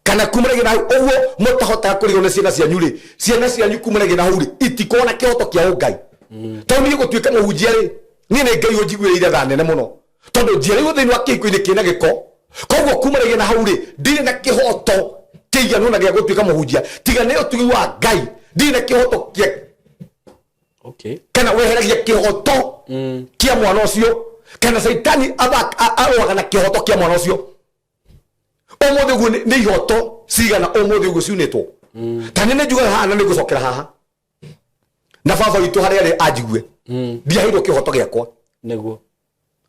kana kumanagia na hau ũguo mũtahotaga kũrigwo nĩ ciana cianyu rĩ, ciana cianyu kumanagia na hau rĩ, itikoragwo na kĩhoto kĩa ũngai. Tondũ niĩ gũtuĩka mũhunjia rĩ, niĩ nĩ Ngai ũnjiguĩrĩire tha nene mũno, tondũ njiarĩirwo thĩinĩ wa kĩhiko-inĩ kĩna gĩko. Koguo kumanagia na hau rĩ, ndirĩ na kĩhoto kĩiganu na gĩa gũtuĩka mũhunjia, tiga nĩ ũtugi wa Ngai. Ndirĩ na kĩhoto kĩa kana weheragia kĩhoto kĩa mwana ũcio, kana Caitani arũaga na kĩhoto kĩa mwana ũcio. Ũmũthĩ ũguo nĩ ihoto cigana ũmũthĩ ũguo ciunĩtwo? Ta nĩ njugaga haha na nĩ ngũcokera haha na baba witũ harĩa arĩ anjigue, ndiaheirwo kĩhoto gĩakwa.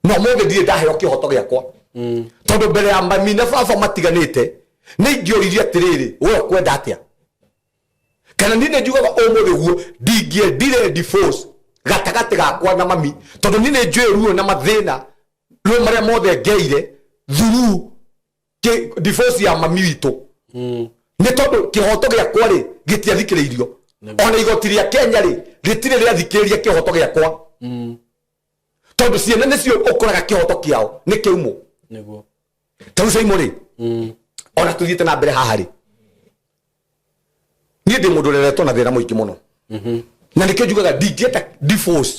No mũthĩ ndirĩ ndaheo kĩhoto gĩakwa, tondũ mbere ya mami na baba matiganĩte nĩ ingĩoririe atĩrĩrĩ, we ũkwenda atĩa? Kana niĩ nĩ njugaga ũmũthĩ ũguo ndingĩendire divorce gatagatĩ gakwa na mami, tondũ niĩ nĩ njũĩ ruo na mathĩna ruo marĩa mothe ngeire through divorce ya mami witũ, nĩ tondũ kĩhoto gĩakwa rĩ, gĩtiathikĩrĩirio. Ona igoti rĩa Kenya rĩ, rĩtirĩ rĩathikĩrĩria kĩhoto gĩakwa, tondũ ciana nĩcio ũkoraga kĩhoto kĩao nĩ kĩaumwo. Ta rĩu Caimo rĩ, ona tũthiĩte na mbere haha rĩ, niĩ ndĩ mũndũ ũreretwo na thĩna mũingĩ mũno, na nĩkĩo njugaga ndingĩenda divorce.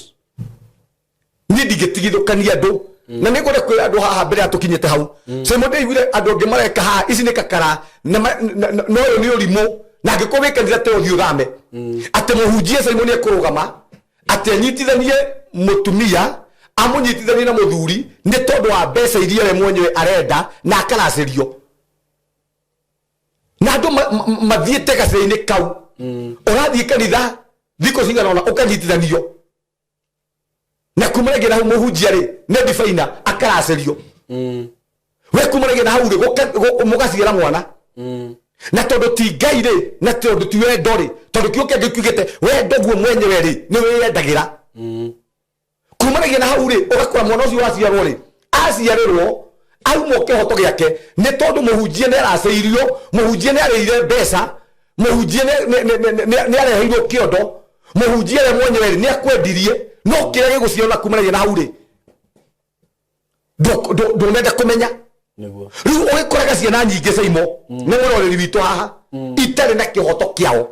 Niĩ ndingĩtigithũkania andũ, na nĩ ngwenda kwĩra andũ haha mbere ya tũkinyĩte hau. Caimo, ndĩiguire andũ angĩ mareka haha ici nĩ kakara na ũyũ nĩ ũrimũ, na angĩkorwo wĩ kanitha te ũthiĩ ũthame, atĩ mũhunjia Caimo nĩ ekũrũgama atĩ anyitithanie mũtumia, amũnyitithanie na mũthuri nĩ tondũ wa mbeca iria we mwenyewe arenda, na akaracĩrio na andũ mathiĩte gacĩra-inĩ kau. Ũrathiĩ kanitha thikũ cigana ũna ũkanyitithanio, na kumanagia na hau mũhunjia rĩ, nĩ ndibaina akaracĩrio. We kumanagia na hau rĩ, mũgaciara mwana, na tondũ ti Ngai rĩ, na tondũ ti wendo rĩ, tondũ kiugo kĩa Ngai kiugĩte wendo guo mwenyewe rĩ, nĩ wĩyendagĩra. Kumanagia na hau rĩ, ũgakora mwana ũcio waciarwo rĩ, aciarĩrwo aumwo kĩhoto gĩake nĩ tondũ mũhunjia nĩ aracĩirio, mũhunjia nĩ arĩire mbeca, mũhunjia nĩ areheirwo kĩondo, mũhunjia we mwenyewe rĩ, nĩ akwendirie. No kĩrĩa gĩgũciarwo na kumanagia na hau rĩ, ndũnenda kũmenya. Rĩu ũgĩkoraga ciana nyingĩ, Caimo, nĩ mũroreri witũ haha, itarĩ na kĩhoto kĩao.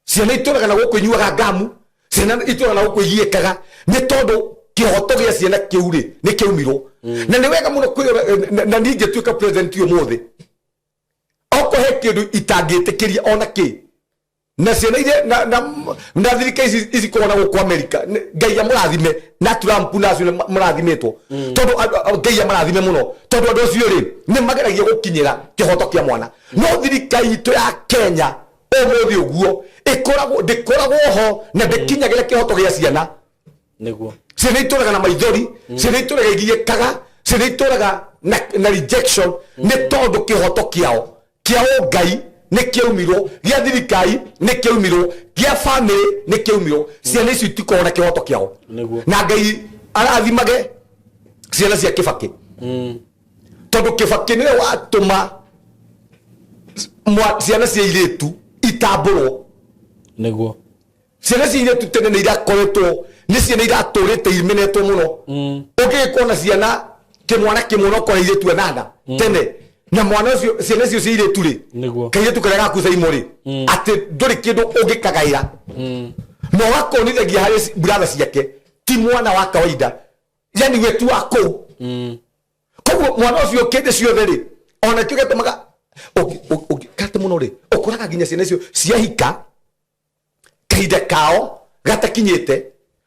Ciana itũraga na gũkũ inyuaga ngamu, ciana itũraga na gũkũ igiĩkaga, nĩ tondũ kĩhoto gĩa ciana kĩu rĩ, nĩ kĩaumirwo. Na nĩ wega mũno kwĩyora. Na niĩ ingĩtuĩka president ũmũthĩ, okorwo he kĩndũ itangĩtĩkĩria ona kĩ na ciana iria na thirikari ici ici korwo na gũkũ America, Ngai amũrathime na Trump na acio nĩ mũrathimĩtwo, tondũ Ngai amũrathime mũno, tondũ andũ acio rĩ, nĩ mageragia gũkinyĩra kĩhoto kĩa mwana. No thirikari itũ ya Kenya ũmũthĩ ũguo ĩkoragwo ndĩkoragwo ho na ndĩkinyagĩra kĩhoto gĩa ciana. Ciana itũraga na maithori, ciana itũraga igiĩkaga. Ciana itũraga na rejection nĩ tondũ kĩhoto kĩao kĩa ũngai nĩ kĩaumirwo, gĩa thirikari nĩ kĩaumirwo, gĩa famĩlĩ nĩ kĩaumirwo. Ciana icio itikoragwo na kĩhoto kĩao. Na Ngai arathimage ciana cia Kĩbakĩ, tondũ Kĩbakĩ nĩwe watũma ciana cia irĩtu itambũrwo. Ciana cia irĩtu tene nĩ irakoretwo nĩ ciana iratũrĩte imenetwo mũno. Ũngĩgĩkorwo na ciana kĩmwana kĩmwe na ũkora irĩtu anana tene, na mwana ũcio, ciana icio cia irĩtu rĩ, kairĩtu karĩa gaku caimo rĩ, atĩ ndũrĩ kĩndũ ũngĩkagaĩra, na ũgakonithagia harĩ brother ciake ti mwana wa kawaida, yani we ti wa kũu. Koguo mwana ũcio kĩndĩ ciothe rĩ, ona kĩo gĩatũmaga kate mũno rĩ, ũkoraga nginya ciana icio ciahika kahinda kao gatakinyĩte,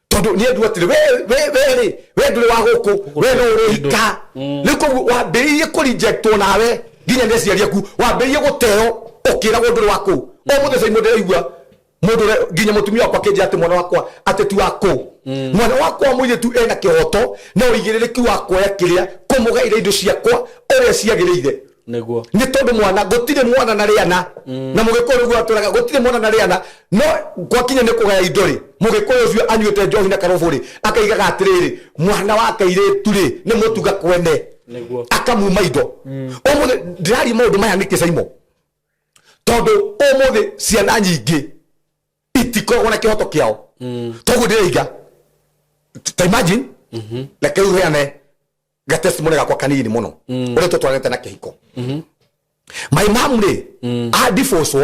tondũ nĩ endu atĩrĩ, we rĩ, we ndũrĩ wa gũkũ, we no ũrĩhika rĩu. Koguo wambĩrĩirie kũrejectwo nawe nginya nĩ aciari aku, wambĩrĩirie gũteo ũkĩragwo ndũrĩ wa kũu. Ũmũthĩ caimũ ndĩraigua mũndũ nginya mũtumia wakwa akĩnjĩra atĩ mwana wakwa atĩ ti wa kũu. Mwana wakwa wa mũirĩtu ena kĩhoto na ũigĩrĩrĩki wa kuoya kĩrĩa kũmũgaĩra indo ciakwa ũrĩa ciagĩrĩire. Nĩ tondũ mwana, gũtirĩ mwana na rĩana, na mũgĩkũyũ nĩguo atũraga, gũtirĩ mwana na rĩana. No gwakinya nĩ kũgaya indo rĩ, mũgĩkũyũ ũcio anyuĩte njohi na karũbũ rĩ, akaigaga atĩrĩrĩ, mwana wa kairĩtu rĩ, nĩ mũtuga kwene. Akamuma indo. Ũmũthĩ ndĩraria maũndũ maya nĩkĩ, Caimo? Tondũ ũmũthĩ ciana nyingĩ itikoragwo na kĩhoto kĩao. Toguo ndĩraiga, ta imagine, reke rĩu heane ga testimony gakwa kanini mũno ũrĩa tũtwaranĩte na kĩhiko. My mom rĩ, a divorce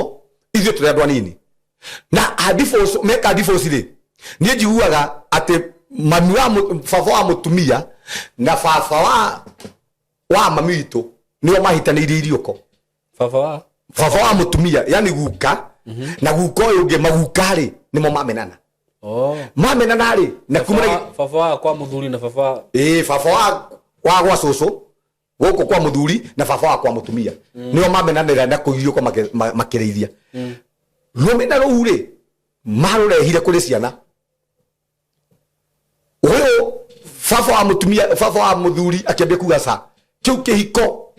ithuĩ tũrĩ andũ anini, na a divorce, meka divorce rĩ, niĩ njiguaga atĩ mami wa baba wa mũtumia na baba wa mami witũ nĩo mahitanĩirie iriũko. Baba wa Baba wa mũtumia, yani guka na guka ũyũ ũngĩ, maguka rĩ, nĩmo mamenana. Mamenana rĩ, na kuma Baba wa kwa muthuri na baba Ĩĩ, baba wa gwa cũcũ gũkũ kwa mũthuri na baba wa kwa mũtumia nĩo mamenanĩra na kũiriũko makĩrĩithia rũmena rũu rĩ, marũrehire kũrĩ ciana. Ũyũ baba wa mũtumia, baba wa mũthuri akĩambia kuga ca kĩu kĩhiko,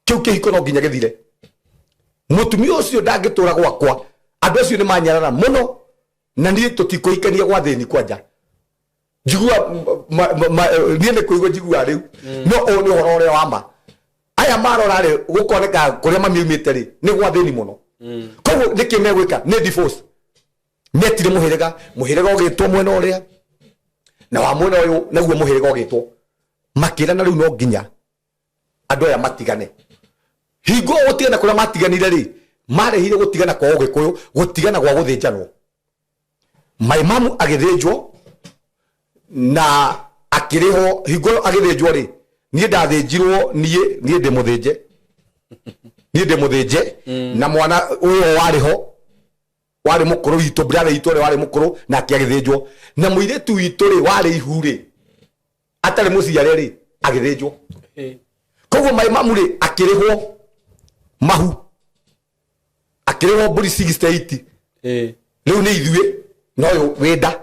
kĩu kĩhiko no nginya gĩthire, mũtumia ũcio ndangĩtũra gwakwa, andũ acio nĩ manyarara mũno, na niĩ tũtikũhikania gwa thĩni kwanja. Njigua niĩ nĩ kũigua njigua rĩu, no ũyũ nĩ ũhoro ũrĩa wa ma. Aya marora rĩ, gũkoneka kũrĩa mamiumĩte rĩ, nĩ gwa thĩni mũno. Koguo nĩkĩ megwĩka? Nĩ divorce. Metire mũhĩrĩga, mũhĩrĩga ũgĩtwo mwena ũrĩa na wa mwena ũyũ naguo mũhĩrĩga ũgĩtwo, makĩrana rĩu no nginya andũ aya matigane. Hingo ĩyo gũtigana kũrĩa matiganire rĩ, marehire gũtigana kwa ũgĩkũyũ, gũtigana gwa gũthĩnjanwo. My mamu agĩthĩnjwo na akĩrĩhwo. Hingo ĩyo agĩthĩnjwo rĩ, niĩ ndathĩnjirwo, niĩ ndĩ mũthĩnje, niĩ ndĩ mũthĩnje, na mwana ũyũ warĩ ho warĩ mũkũrũ witũ, brother witũ ũrĩa warĩ mũkũrũ, nake agĩthĩnjwo, na mũirĩtu witũ rĩ, warĩ ihu rĩ, atarĩ mũciare rĩ, agĩthĩnjwo. Koguo my mamu rĩ, akĩrĩhwo mahu, akĩrĩhwo mbũri 68. Rĩu nĩ ithuĩ na ũyũ wĩ nda.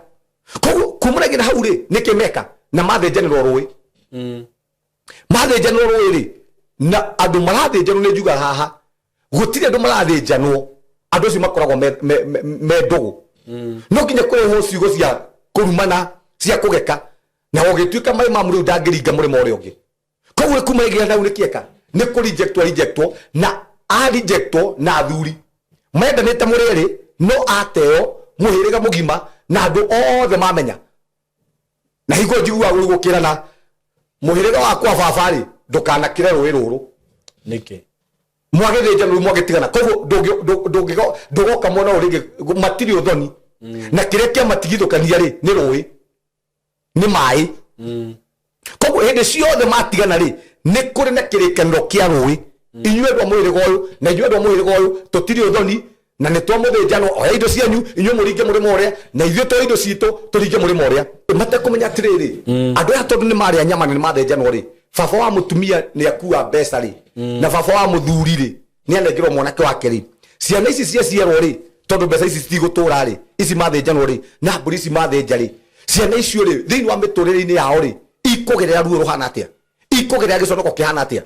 Koguo kumanagia na hau rĩ, nĩkĩ meka na mathĩnjanĩrwo rũĩ? Mathĩnjanĩrwo rũĩ rĩ, na andũ marathĩnjanwo, nĩ njugaga haha gũtirĩ andũ marathĩnjanwo, andũ acio makoragwo me ndũgũ. No nginya kũrehwo ciugo cia kũrumana, cia kũgeka, na ũgĩtuĩka my mamu rĩu ndangĩringa mũrĩmo ũrĩa ũngĩ. Koguo kuma ĩgĩa nau nĩkĩeka nĩ kũ rejectwo, rejectwo na a rejectwo na athuri mendanĩte mũrĩ erĩ, no ateo mũhĩrĩga mũgima na andũ othe mamenya. Na hingo njiguaga rĩu gũkĩrana mũhĩrĩga wa kwa baba rĩ, ndũkanakĩre rũĩ rũrũ. Nĩkĩ? Mwagĩthĩnja rĩu mwagĩtigana, koguo ndũgoka mwena ũyũ rĩngĩ, matirĩ ũthoni, na kĩrĩa kĩamatigithũkania rĩ, nĩ rũĩ, nĩ maĩ. Koguo hĩndĩ ciothe matigana rĩ, nĩ kũrĩ na kĩrĩkanĩro kĩa rũĩ: inyuĩ andũ a mũhĩrĩga ũyũ na inyuĩ andũ a mũhĩrĩga ũyũ tũtirĩ ũthoni, na nĩ twamũthĩnjanwo, oya indo cianyu, inyuĩ mũringe mũrĩmo ũrĩa, na ithuĩ twoe indo citũ tũringe mũrĩmo ũrĩa. Matekũmenya atĩrĩrĩ, andũ aya tondũ nĩ marĩa nyama na nĩ mathĩnjanwo rĩ, baba wa mũtumia nĩ akua mbeca rĩ, na baba wa mũthuri rĩ, nĩ anengerwo mwanake wake rĩ, ciana ici ciaciarwo rĩ, tondũ mbeca ici citigũtũra rĩ, ici mathĩnjanwo rĩ, na mbũri ici mathĩnja rĩ, ciana icio rĩ, thĩinĩ wa mĩtũrĩre-inĩ yao rĩ, ikũgerera ruo rũhana atĩa? Ikũgerera gĩconoko kĩhana atĩa?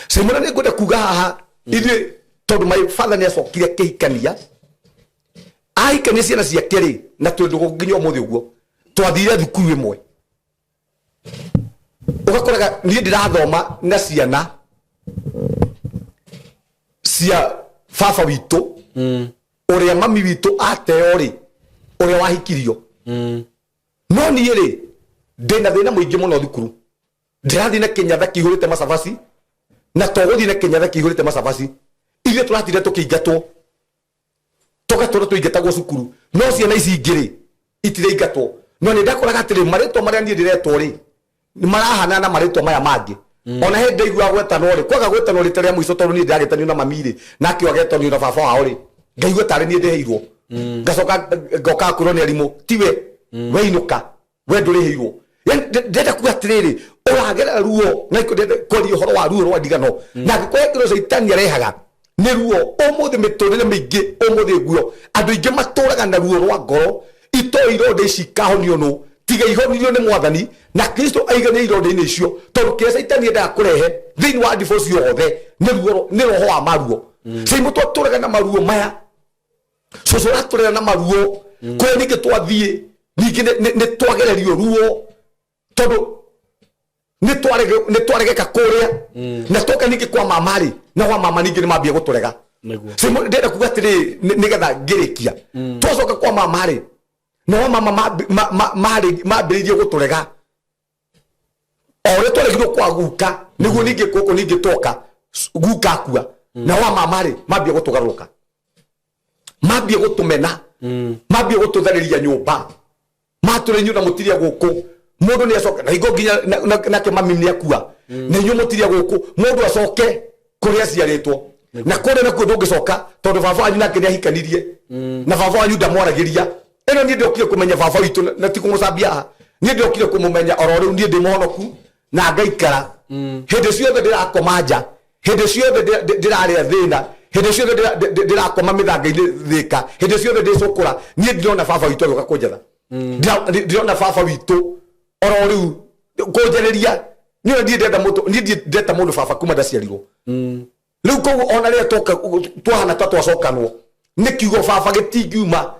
Simona, nĩ ngwenda kuga haha ithuĩ, tondũ my father nĩ acokire akĩhikania, ahikania ciana ciake rĩ, na twĩ ndũgũ nginya ũmũthĩ ũguo. Twathire thukuru ĩmwe, ũgakoraga niĩ ndĩrathoma na ciana cia baba witũ, ũrĩa mami witũ ateo rĩ, ũrĩa wahikirio. No niĩ rĩ, ndĩna thĩna mũingĩ mũno thukuru. Ndĩrathiĩ na kĩnyatha kĩihũrĩte macabaci, na to gũthiĩ na kĩnyatha kĩihũrĩte macabaci, ithuĩ tũratinde tũkĩingatwo, tũgatũra tũingatagwo cukuru, no ciana ici ingĩ rĩ, itiraingatwo. No nĩ ndakoraga atĩrĩ, marĩtwa marĩa niĩ ndĩretwo rĩ, nĩ marahanana na marĩtwa maya mangĩ. Ona hĩndĩ ndaiguaga gwetanwo rĩ, kwaga gwetanwo rĩta rĩa mũico, tondũ niĩ ndĩragĩtanio na mami rĩ, nake ũyũ agetanio na baba wao rĩ, ngaigua tarĩ niĩ ndĩheirwo. Ngacoka ngoka kwĩrwo nĩ arimũ, tiwe weinũka, we ndũrĩhĩirwo. Yani, ndĩrenda kuga atĩrĩrĩ, ũragerera ruo na ndĩrenda kwaria ũhoro wa ruo rwa ndigano, na angĩkorwo kĩro caitani arehaga nĩ ruo. Ũmũthĩ mĩtũrĩre mĩingĩ, ũmũthĩ nguo andũ aingĩ matũraga na ruo rwa ngoro, itoĩ ironda ici ikahonio nũ, tiga ihonirio nĩ Mwathani na Kristo aiganie ironda-inĩ icio, tondũ kĩrĩa caitani endaga kũrehe thĩinĩ wa divorce yothe nĩ ruo, nĩ roho wa maruo. Caimũ twatũraga na maruo maya, cũcũ ũratũrera na maruo. Kũrĩa ningĩ twathiĩ ningĩ nĩ twagererio ruo, tondũ nĩ twaregeka kũrĩa, na twoka ningĩ kwa mama rĩ, na kwa mama ningĩ nĩ mambia gũtũrega. Simo, ndĩrenda kuga atĩrĩ, nĩgetha ngĩrĩkia, twacoka kwa mama rĩ, na kwa mama mambĩrĩirie gũtũrega o ũrĩa twaregirwo kwa guka, nĩguo ningĩ gũkũ ningĩ twoka guka akua, na wa mama rĩ, mambia gũtũgarũrũka, mambia gũtũmena, mambia gũtũtharĩria nyũmba, matũrĩ inyuĩ na mũtiria gũkũ. Mũndũ nĩ acoka na hingo nginya nake mami nĩ akua, na inyuĩ mũtiria gũkũ. Mũndũ acoke kũrĩa aciarĩtwo, na kũrĩa nakuo ndũngĩcoka, tondũ baba wanyu nake nĩ ahikanirie, na baba wanyu ndamwaragĩria. Ĩno niĩ ndokire kũmenya baba witũ, na ti kũmũcambia haha. Niĩ ndokire kũmũmenya oro rĩu. Niĩ ndĩ mũhonoku na ngaikara. Hĩndĩ ciothe ndĩrakoma nja, hĩndĩ ciothe ndĩrarĩa thĩna, hĩndĩ ciothe ndĩrakoma mĩthanga-inĩ thĩka, hĩndĩ ciothe ndĩcũkũra, niĩ ndirona baba witũ agĩũka kũnjetha. Ndirona baba witũ oro rĩu kũnjarĩria. Niĩ niĩ ndenda mũndũ, niĩ ndenda mũndũ baba kuma ndaciarirwo. Rĩu koguo ona rĩrĩa twoka twahana ta twacokanwo, nĩ kiugo baba gĩtingiuma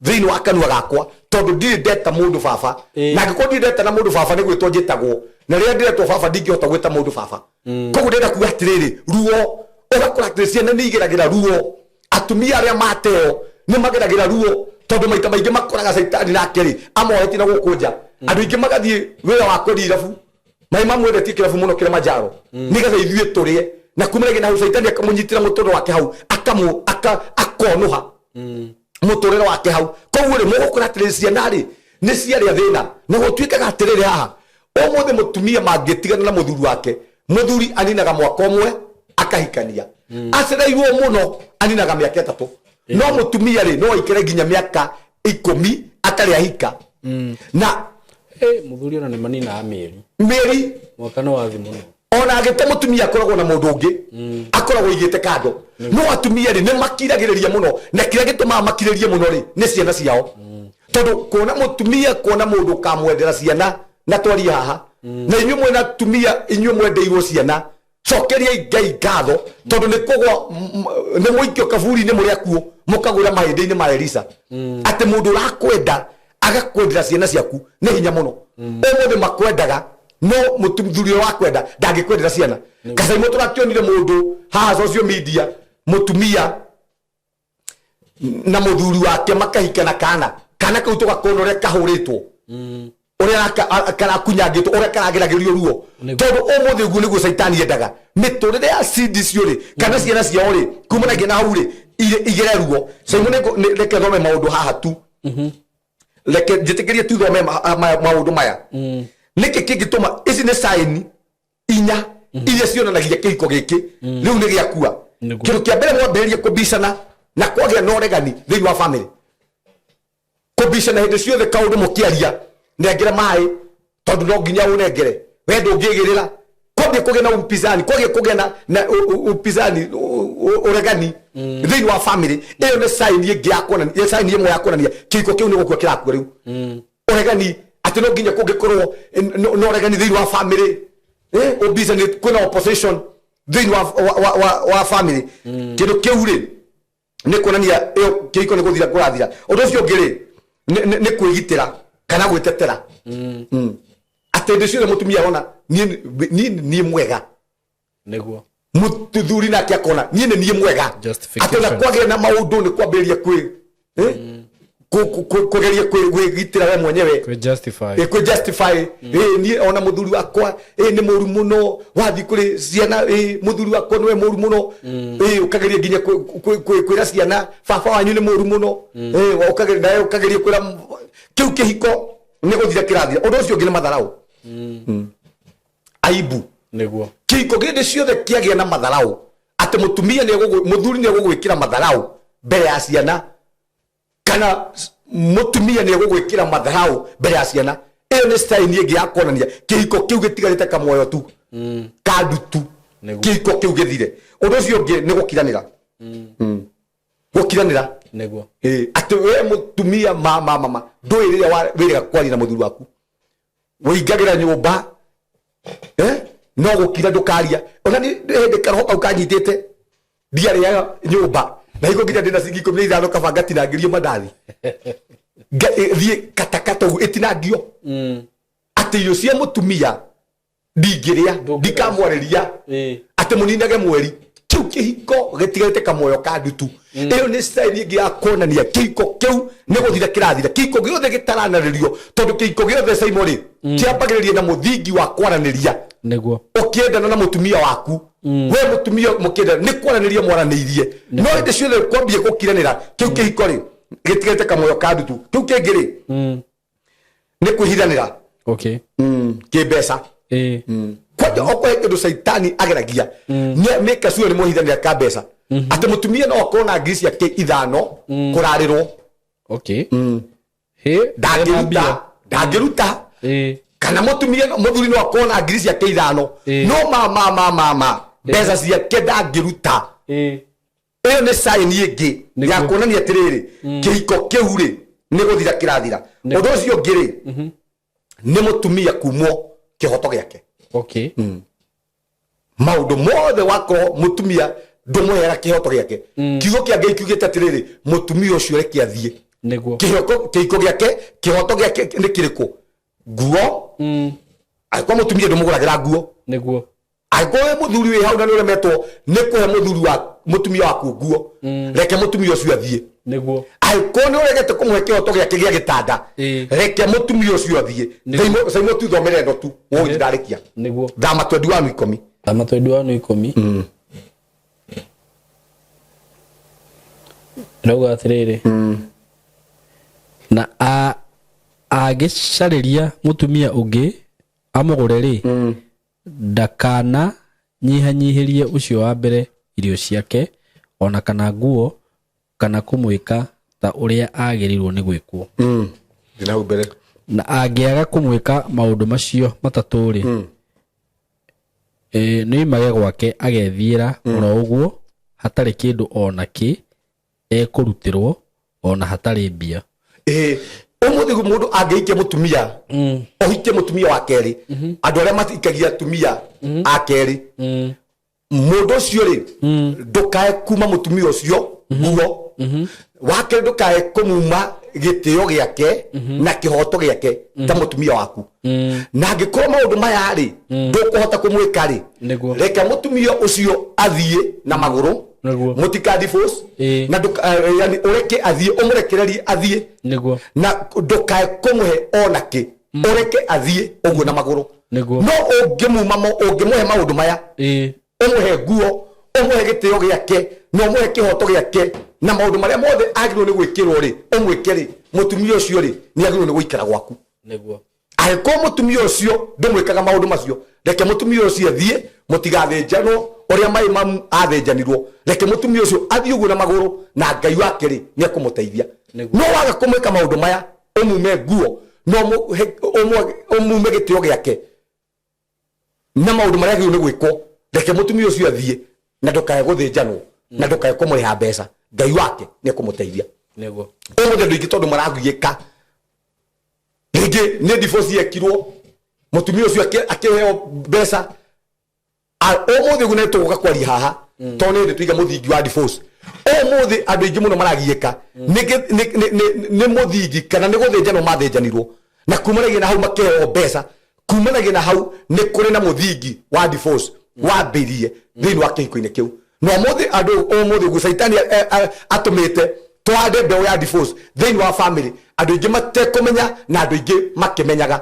thĩinĩ wa kanua gakwa, tondũ ndirĩ ndeta mũndũ baba. Na angĩkorwo ndirĩ ndeta na mũndũ baba, nĩ gwĩtwo njĩtagwo, na rĩrĩa ndĩretwo baba, ndingĩhota gwĩta mũndũ baba. Koguo ndĩrenda kuga atĩrĩrĩ, ruo, ũgakora atĩ ciana nĩ igeragĩra ruo, atumia arĩa mateo nĩ mageragĩra ruo, tondũ maita maingĩ makoraga caitani nake rĩ, amohetie na gũkũ nja. Andũ aingĩ magathiĩ wĩra wa kwendia irabu, maĩ mamwendetie kĩrabu mũno Kilimanjaro, nĩgetha ithuĩ tũrĩe, na kumanagia na hau caitani akamũnyitĩra mũtũrĩre wake hau, akonũha mũtũrĩre wake hau. Koguo rĩ, mũgũkora atĩrĩrĩ, ciana rĩ, nĩ ciarĩa thĩna, na gũtuĩkaga atĩrĩrĩ, haha ũmũthĩ mũtumia mangĩtigana na mũthuri wake, mũthuri aninaga mwaka ũmwe akahikania, acereirwo mũno aninaga mĩaka 3, no mũtumia rĩ, no aikare nginya mĩaka 10 atarĩ ahika na Mũthuri ona nĩ maninaga mĩeri. Mĩeri. Mwaka nĩ wathi mũno. Ona angĩte mũtumia akoragwo na mũndũ ũngĩ, akoragwo aigĩte kando. No atumia rĩ, nĩ makiragĩrĩria mũno, na kĩrĩa gĩtũmaga makirĩrie mũno rĩ, nĩ ciana ciao, tondũ kuona mũtumia, kuona mũndũ ũkamwendera ciana, na twarie haha na inyuĩ mwena atumia, inyuĩ mwendeirwo ciana, cokeriai Ngai ngatho, tondũ nĩ kũgwa nĩ mũikio kaburi-inĩ mũrĩ akuo, mũkagũra mahĩndĩ-inĩ ma Elisa. Atĩ mũndũ ũrakwenda agakwendera ciana ciaku nĩ hinya mũno. Ũmũthĩ makwendaga, no mũthuri ũrĩa wakwenda ndangĩkwendera ciana. Kacaimũ, tũrakĩonire mũndũ haha social media, mũtumia na mũthuri wake makahikana, kana kau tũgakona ũrĩa kahũrĩtwo, ũrĩa karakunyangĩtwo, ũrĩa karageragĩrio ruo, tondũ ũmũthĩ ũguo nĩguo caitani endaga mĩtũrĩre ya cindi icio rĩ, kana ciana ciao rĩ, kumanagia na hau rĩ, igere ruo. Caimũ, reke thome maũndũ haha tu, reke njĩtĩkĩrie tu thome maũndũ maya. Nĩkĩ kĩngĩtũma? Ici nĩ sign inya iria cionanagia kĩhiko gĩkĩ rĩu nĩ gĩakua. Kĩndũ kĩa mbere, mwambĩrĩrie kũbicana na kwagĩa na ũregani thĩinĩ wa family, kũbicana hĩndĩ ciothe, kaũndũ mũkĩaria, nengere maĩ, tondũ no nginya ũnengere, we ndũngĩgĩrĩra. Kwambia kũgĩa na upinzani, kwagĩa kũgĩa na upinzani, ũregani thĩinĩ wa family, ĩyo nĩ sign ĩngĩ ya kuonania, sign ĩmwe ya kuonania kĩhiko kĩu nĩ gũkua kĩrakua rĩu. Ũregani, Atĩ no nginya kũngĩkorwo no ũregani thĩinĩ wa family, ũmbica nĩ kwĩna opposition thĩinĩ wa family, kĩndũ kĩu rĩ nĩ kuonania ĩyo kĩhiko nĩ gũthira kũrathira. Ũndũ ũcio ũngĩ rĩ nĩ kwĩgitĩra kana gwĩtetera. Atĩ hĩndĩ ciothe mũtumia arona niĩ niĩ mwega. Mũthuri nake akona niĩ nĩ niĩ mwega. Justification. Atĩ ona kwagĩa na maũndũ nĩ kwambĩrĩria kwĩ kũgeria kwĩgitĩra we mwenyewe. Kwĩ justify. Kwĩ justify. Niĩ ona mũthuri wakwa nĩ mũru mũno, wathiĩ kũrĩ ciana, mũthuri wakwa nĩwe mũru mũno. Ũkageria nginya kwĩra ciana baba wanyu nĩ mũru mũno. Ũkageria nawe ũkageria kwĩra kĩu kĩhiko nĩ gũthira kĩrathira. Ũndũ ũcio ũngĩ nĩ matharaũ. Aibu. Kĩhiko hĩndĩ ciothe kĩagĩa na matharaũ, atĩ mũtumia nĩ mũthuri nĩ egũgwĩkĩra matharaũ mbere ya ciana, kana mũtumia nĩ egũgwĩkĩra matharaũ mbere ya ciana, ĩyo nĩ sign ĩngĩ ya kuonania kĩhiko kĩu gĩtigarĩte kamuoyo tu kandutu. Kĩhiko kĩu gĩthire. Ũndũ ũcio ũngĩ nĩ gũkiranĩra. Gũkiranĩra. Atĩ we mũtumia ma ma ma ndũĩ rĩrĩa wĩrĩga kwaria na mũthuri waku, wĩingagĩra nyũmba, no gũkira ndũkaria. Ona nĩ hĩndĩ karoho kau kanyitĩte, ndiarĩaga nyũmba na hingo nginya ndĩna ciringi 15, kaba ngatinangĩrio mandathi. Thiĩ katakata ũguo ĩtinangio. Atĩ irio cia mũtumia ndingĩrĩa, ndikamwarĩria, atĩ mũninage mweri, kĩu kĩhiko gĩtigarĩte kamuoyo ka ndutu. Ĩyo nĩ sign ĩngĩ ya kuonania kĩhiko kĩu nĩ gũthira kĩrathira. Kĩhiko gĩothe gĩtaranarĩrio, tondũ kĩhiko gĩothe Simon rĩ kĩambagĩrĩria na mũthingi wa kwaranĩria. Ũkĩendana na mũtumia waku, we mũtumia mũkĩendana nĩ kwaranĩria mwaranĩirie, no hĩndĩ ciothe kwambia gũkiranĩra, kĩu kĩhiko rĩ gĩtigarĩte kamuoyo ka ndutu. Kĩu kĩngĩ rĩ nĩ kwĩhithanĩra. Kĩmbeca. Kwanja okorwo he kĩndũ caitani ageragia nĩ make sure nĩ mwĩhithanĩra ka mbeca, atĩ mũtumia no akorwo na ngiri ciake 5 kũrarĩrwo. He ndangĩruta, ndangĩruta. Kana mũtumia, mũthuri no akorwo na ngiri ciake 5, no ma ma ma ma ma mbeca ciake ndangĩruta. Ĩyo nĩ sign ĩngĩ ya kuonania atĩrĩrĩ, kĩhiko kĩu rĩ nĩ gũthira kĩrathira. Ũndũ ũcio ũngĩ rĩ nĩ mũtumia kumwo kĩhoto gĩake. Maũndũ mothe wakorwo mũtumia ndũmũheaga kĩhoto gĩake, kiugo kĩa Ngai kiugĩte atĩrĩrĩ, mũtumia ũcio reke athiĩ. Kĩhoko, kĩhiko gĩake, kĩhoto gĩake nĩ kĩrĩkũ? Nguo. Angĩkorwo mũtumia ndũmũgũragĩra nguo, angĩkorwo wĩ mũthuri wĩ hau na nĩ ũremetwo nĩ kũhe mũthuri wa mũtumia waku nguo, reke mũtumia ũcio athiĩ. Angĩkorwo nĩ ũregete kũmũhe kĩhoto gĩake gĩa gĩtanda, reke mũtumia ũcio athiĩ. Saimo, tu thomere ĩno tu ũgũthiĩ ndarĩkia. Thama 21:10. Thama 21:10. Rauga atĩrĩrĩ, na angĩcarĩria mũtumia ũngĩ amũgũre rĩ, ndakana nyihanyihĩrie ũcio wa mbere irio ciake, ona kana nguo, kana kũmwĩka ta ũrĩa agĩrĩirwo nĩ gwĩkwo. Ndĩ hau mbere. Na angĩaga kũmwĩka maũndũ macio matatũ rĩ, nĩoimage gwake agethiĩra oro ũguo hatarĩ kĩndũ o na kĩ ekũrutĩrwo, ona hatarĩ mbia. Ũmũthĩ mũndũ angĩhikia mũtumia, ũhikie mũtumia wa kerĩ, andũ arĩa matikagia atumia a kerĩ, mũndũ ũcio rĩ ndũkae kuma mũtumia ũcio nguo, wa kerĩ ndũkae kũmuma gĩtĩo gĩake na kĩhoto gĩake ta mũtumia waku. Na angĩkorwo maũndũ maya rĩ ndũkũhota kũmwĩka rĩ, reke mũtumia ũcio athiĩ na magũrũ. Mũtika divorce. Na yani ũreke athiĩ, ũmũrekererie athiĩ. Na ndũkae kũmũhe ona kĩ, ũreke athiĩ ũguo na magũrũ. No ũngĩmuma ũngĩmũhe maũndũ maya, ũmũhe nguo, ũmũhe gĩtĩo gĩake na ũmũhe kĩhoto gĩake na maũndũ marĩa mothe agĩrĩirwo nĩ gwĩkĩrwo rĩ, ũmwĩke rĩ, mũtumia ũcio rĩ nĩ agĩrĩirwo nĩ gũikara gwaku. Angĩkorwo mũtumia ũcio ndũmwĩkaga maũndũ macio, reke mũtumia ũcio athiĩ, mũtigathĩnjanwo ũrĩa maĩ mamu athĩnjanirwo. Reke mũtumia ũcio athiĩ ũguo na magũrũ, na Ngai wake rĩ nĩ ekũmũteithia. No waga kũmwĩka maũndũ maya, ũmume nguo na ũmume gĩtĩo gĩake na maũndũ marĩa agĩrĩirwo nĩ gwĩkwo, reke mũtumia ũcio athiĩ, na ndũkae gũthĩnjanwo na ndũkae kũmũrĩha mbeca, Ngai wake nĩ ekũmũteithia. Ũmũthĩ andũ aingĩ tondũ maragiĩka. Rĩngĩ nĩ divorce yekirwo, mũtumia ũcio akĩheo mbeca. Ũmũthĩ ũguo nĩ tũgũka kwaria haha, tondũ nĩ hĩndĩ tũiga mũthingi wa divorce. Ũmũthĩ andũ aingĩ mũno maragiĩka nĩ mũthingi kana nĩ gũthĩnjanwo mathĩnjanirwo, na kumanagia na hau makĩheo mbeca. Kumanagia na hau nĩ kũrĩ na mũthingi wa divorce wambĩrie thĩinĩ wa kĩhiko-inĩ kĩu. Na ũmũthĩ andũ, ũmũthĩ ũguo caitani atũmĩte tũhande mbeũ ya divorce thĩinĩ wa family, andũ aingĩ matekũmenya na andũ aingĩ makĩmenyaga.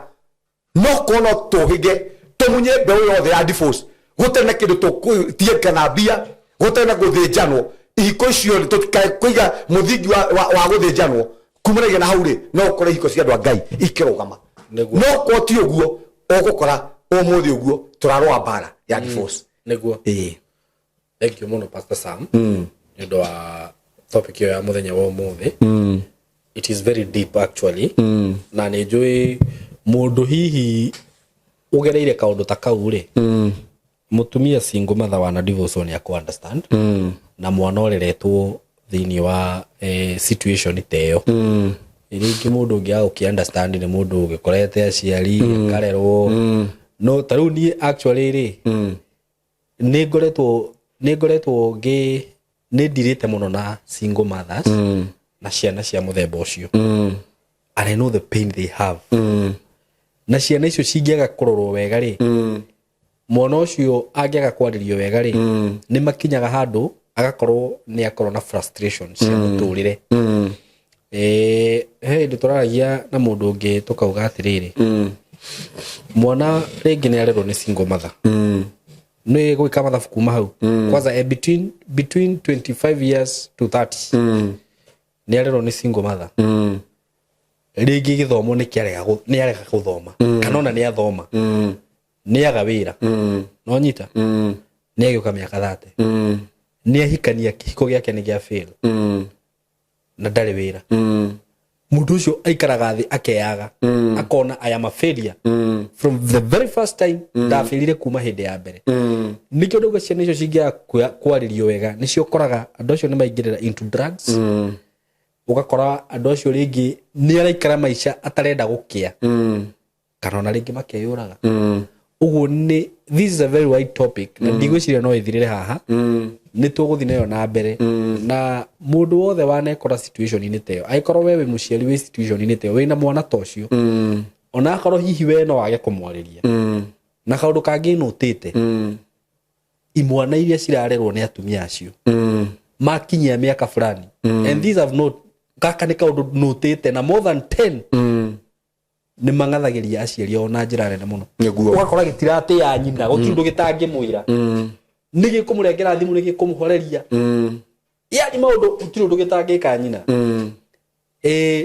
No korwo no tũhĩge tũmunye mbeũ yothe ya divorce, gũtarĩ na kĩndũ tũgũtiĩka na mbia, gũtarĩ na gũthĩnjanwo ihiko icio, tũtikae kũiga mũthingi wa gũthĩnjanwo. Kumanagia na hau rĩ, no ũkore ihiko cia andũ a Ngai ikĩrũgama. No korwo ti ũguo, ũgũkora ũmũthĩ ũguo tũrarũa mbara ya divorce. Ĩĩ. Thank you mũno, Pastor Sam, nĩ ũndũ wa topic ĩyo ya mũthenya wa ũmũthĩ. It is very deep actually, na nĩ njũĩ mũndũ hihi ũgereire kaũndũ ta kau rĩ, mũtumia single mother wana divorce nĩ akũ understand, na mwana ũreretwo thĩinĩ wa situation ta ĩyo. Rĩngĩ mũndũ ũngĩ agũkĩ understand nĩ mũndũ ũgĩkorete aciari akarerwo. No ta rĩu niĩ actually rĩ, nĩ ngoretwo ngĩ nĩ ndirĩte mũno na single mothers na ciana cia mũthemba ũcio, and I know the pain they have. Na ciana icio cingĩaga kũrorwo wega rĩ, mwana ũcio angĩaga kwarĩrio wega rĩ, nĩ makinyaga handũ agakorwo nĩ akorwo na frustration cia mũtũrĩre. He hĩndĩ tũraragia na mũndũ ũngĩ, tũkauga atĩrĩrĩ, mwana rĩngĩ nĩ arerwo nĩ single mother, nĩ gwĩka mathabu kuma hau kwanza, between 25 years to 30 nĩ arerwo nĩ single mother. Rĩngĩ gĩthomo nĩ kĩarega, nĩ arega gũthoma, kana ona nĩ athoma, nĩ aga wĩra. No nyita nĩ agĩũka mĩaka 30, nĩ ahikania, kĩhiko gĩake nĩ gĩa fail na ndarĩ wĩra. Mũndũ ũcio aikaraga thĩ akeyaga, akona I am a failure from the very first time, ndabĩrire kuma hĩndĩ ya mbere. Nĩkĩo ndauga ciana icio cingĩaga kwarĩrio wega, nĩcio ũkoraga andũ acio nĩ maingĩrĩra into drugs. Ũgakora andũ acio rĩngĩ nĩ araikara maica atarenda gũkĩa, kana ona rĩngĩ makeyũraga. Ũguo nĩ this is a very wide topic, na ndigwĩciria no ĩthirĩre haha. Nĩ tũgũthiĩ nayo na mbere, na mũndũ wothe wanekora situation-inĩ ta ĩyo, angĩkorwo we wĩ mũciari wĩ situation-inĩ ta ĩyo, wĩna mwana ta ũcio, ona akorwo hihi we no wage kũmwarĩria. Na kaũndũ kangĩ nũtĩte, imwana iria cirarerwo nĩ atumia acio makinyia mĩaka fulani, and these have not, gaka nĩ kaũndũ nũtĩte na more than 10, nĩ mang'athagĩria aciari ao na njĩra nene mũno. Ũgakora gĩtiratĩa nyina, gũtirĩ ũndũ gĩtangĩmwĩra, nĩ gĩkũmũrengera thimũ, nĩ gĩkũmũhoreria, yani maũndũ gũtirĩ ũndũ gĩtangĩka nyina.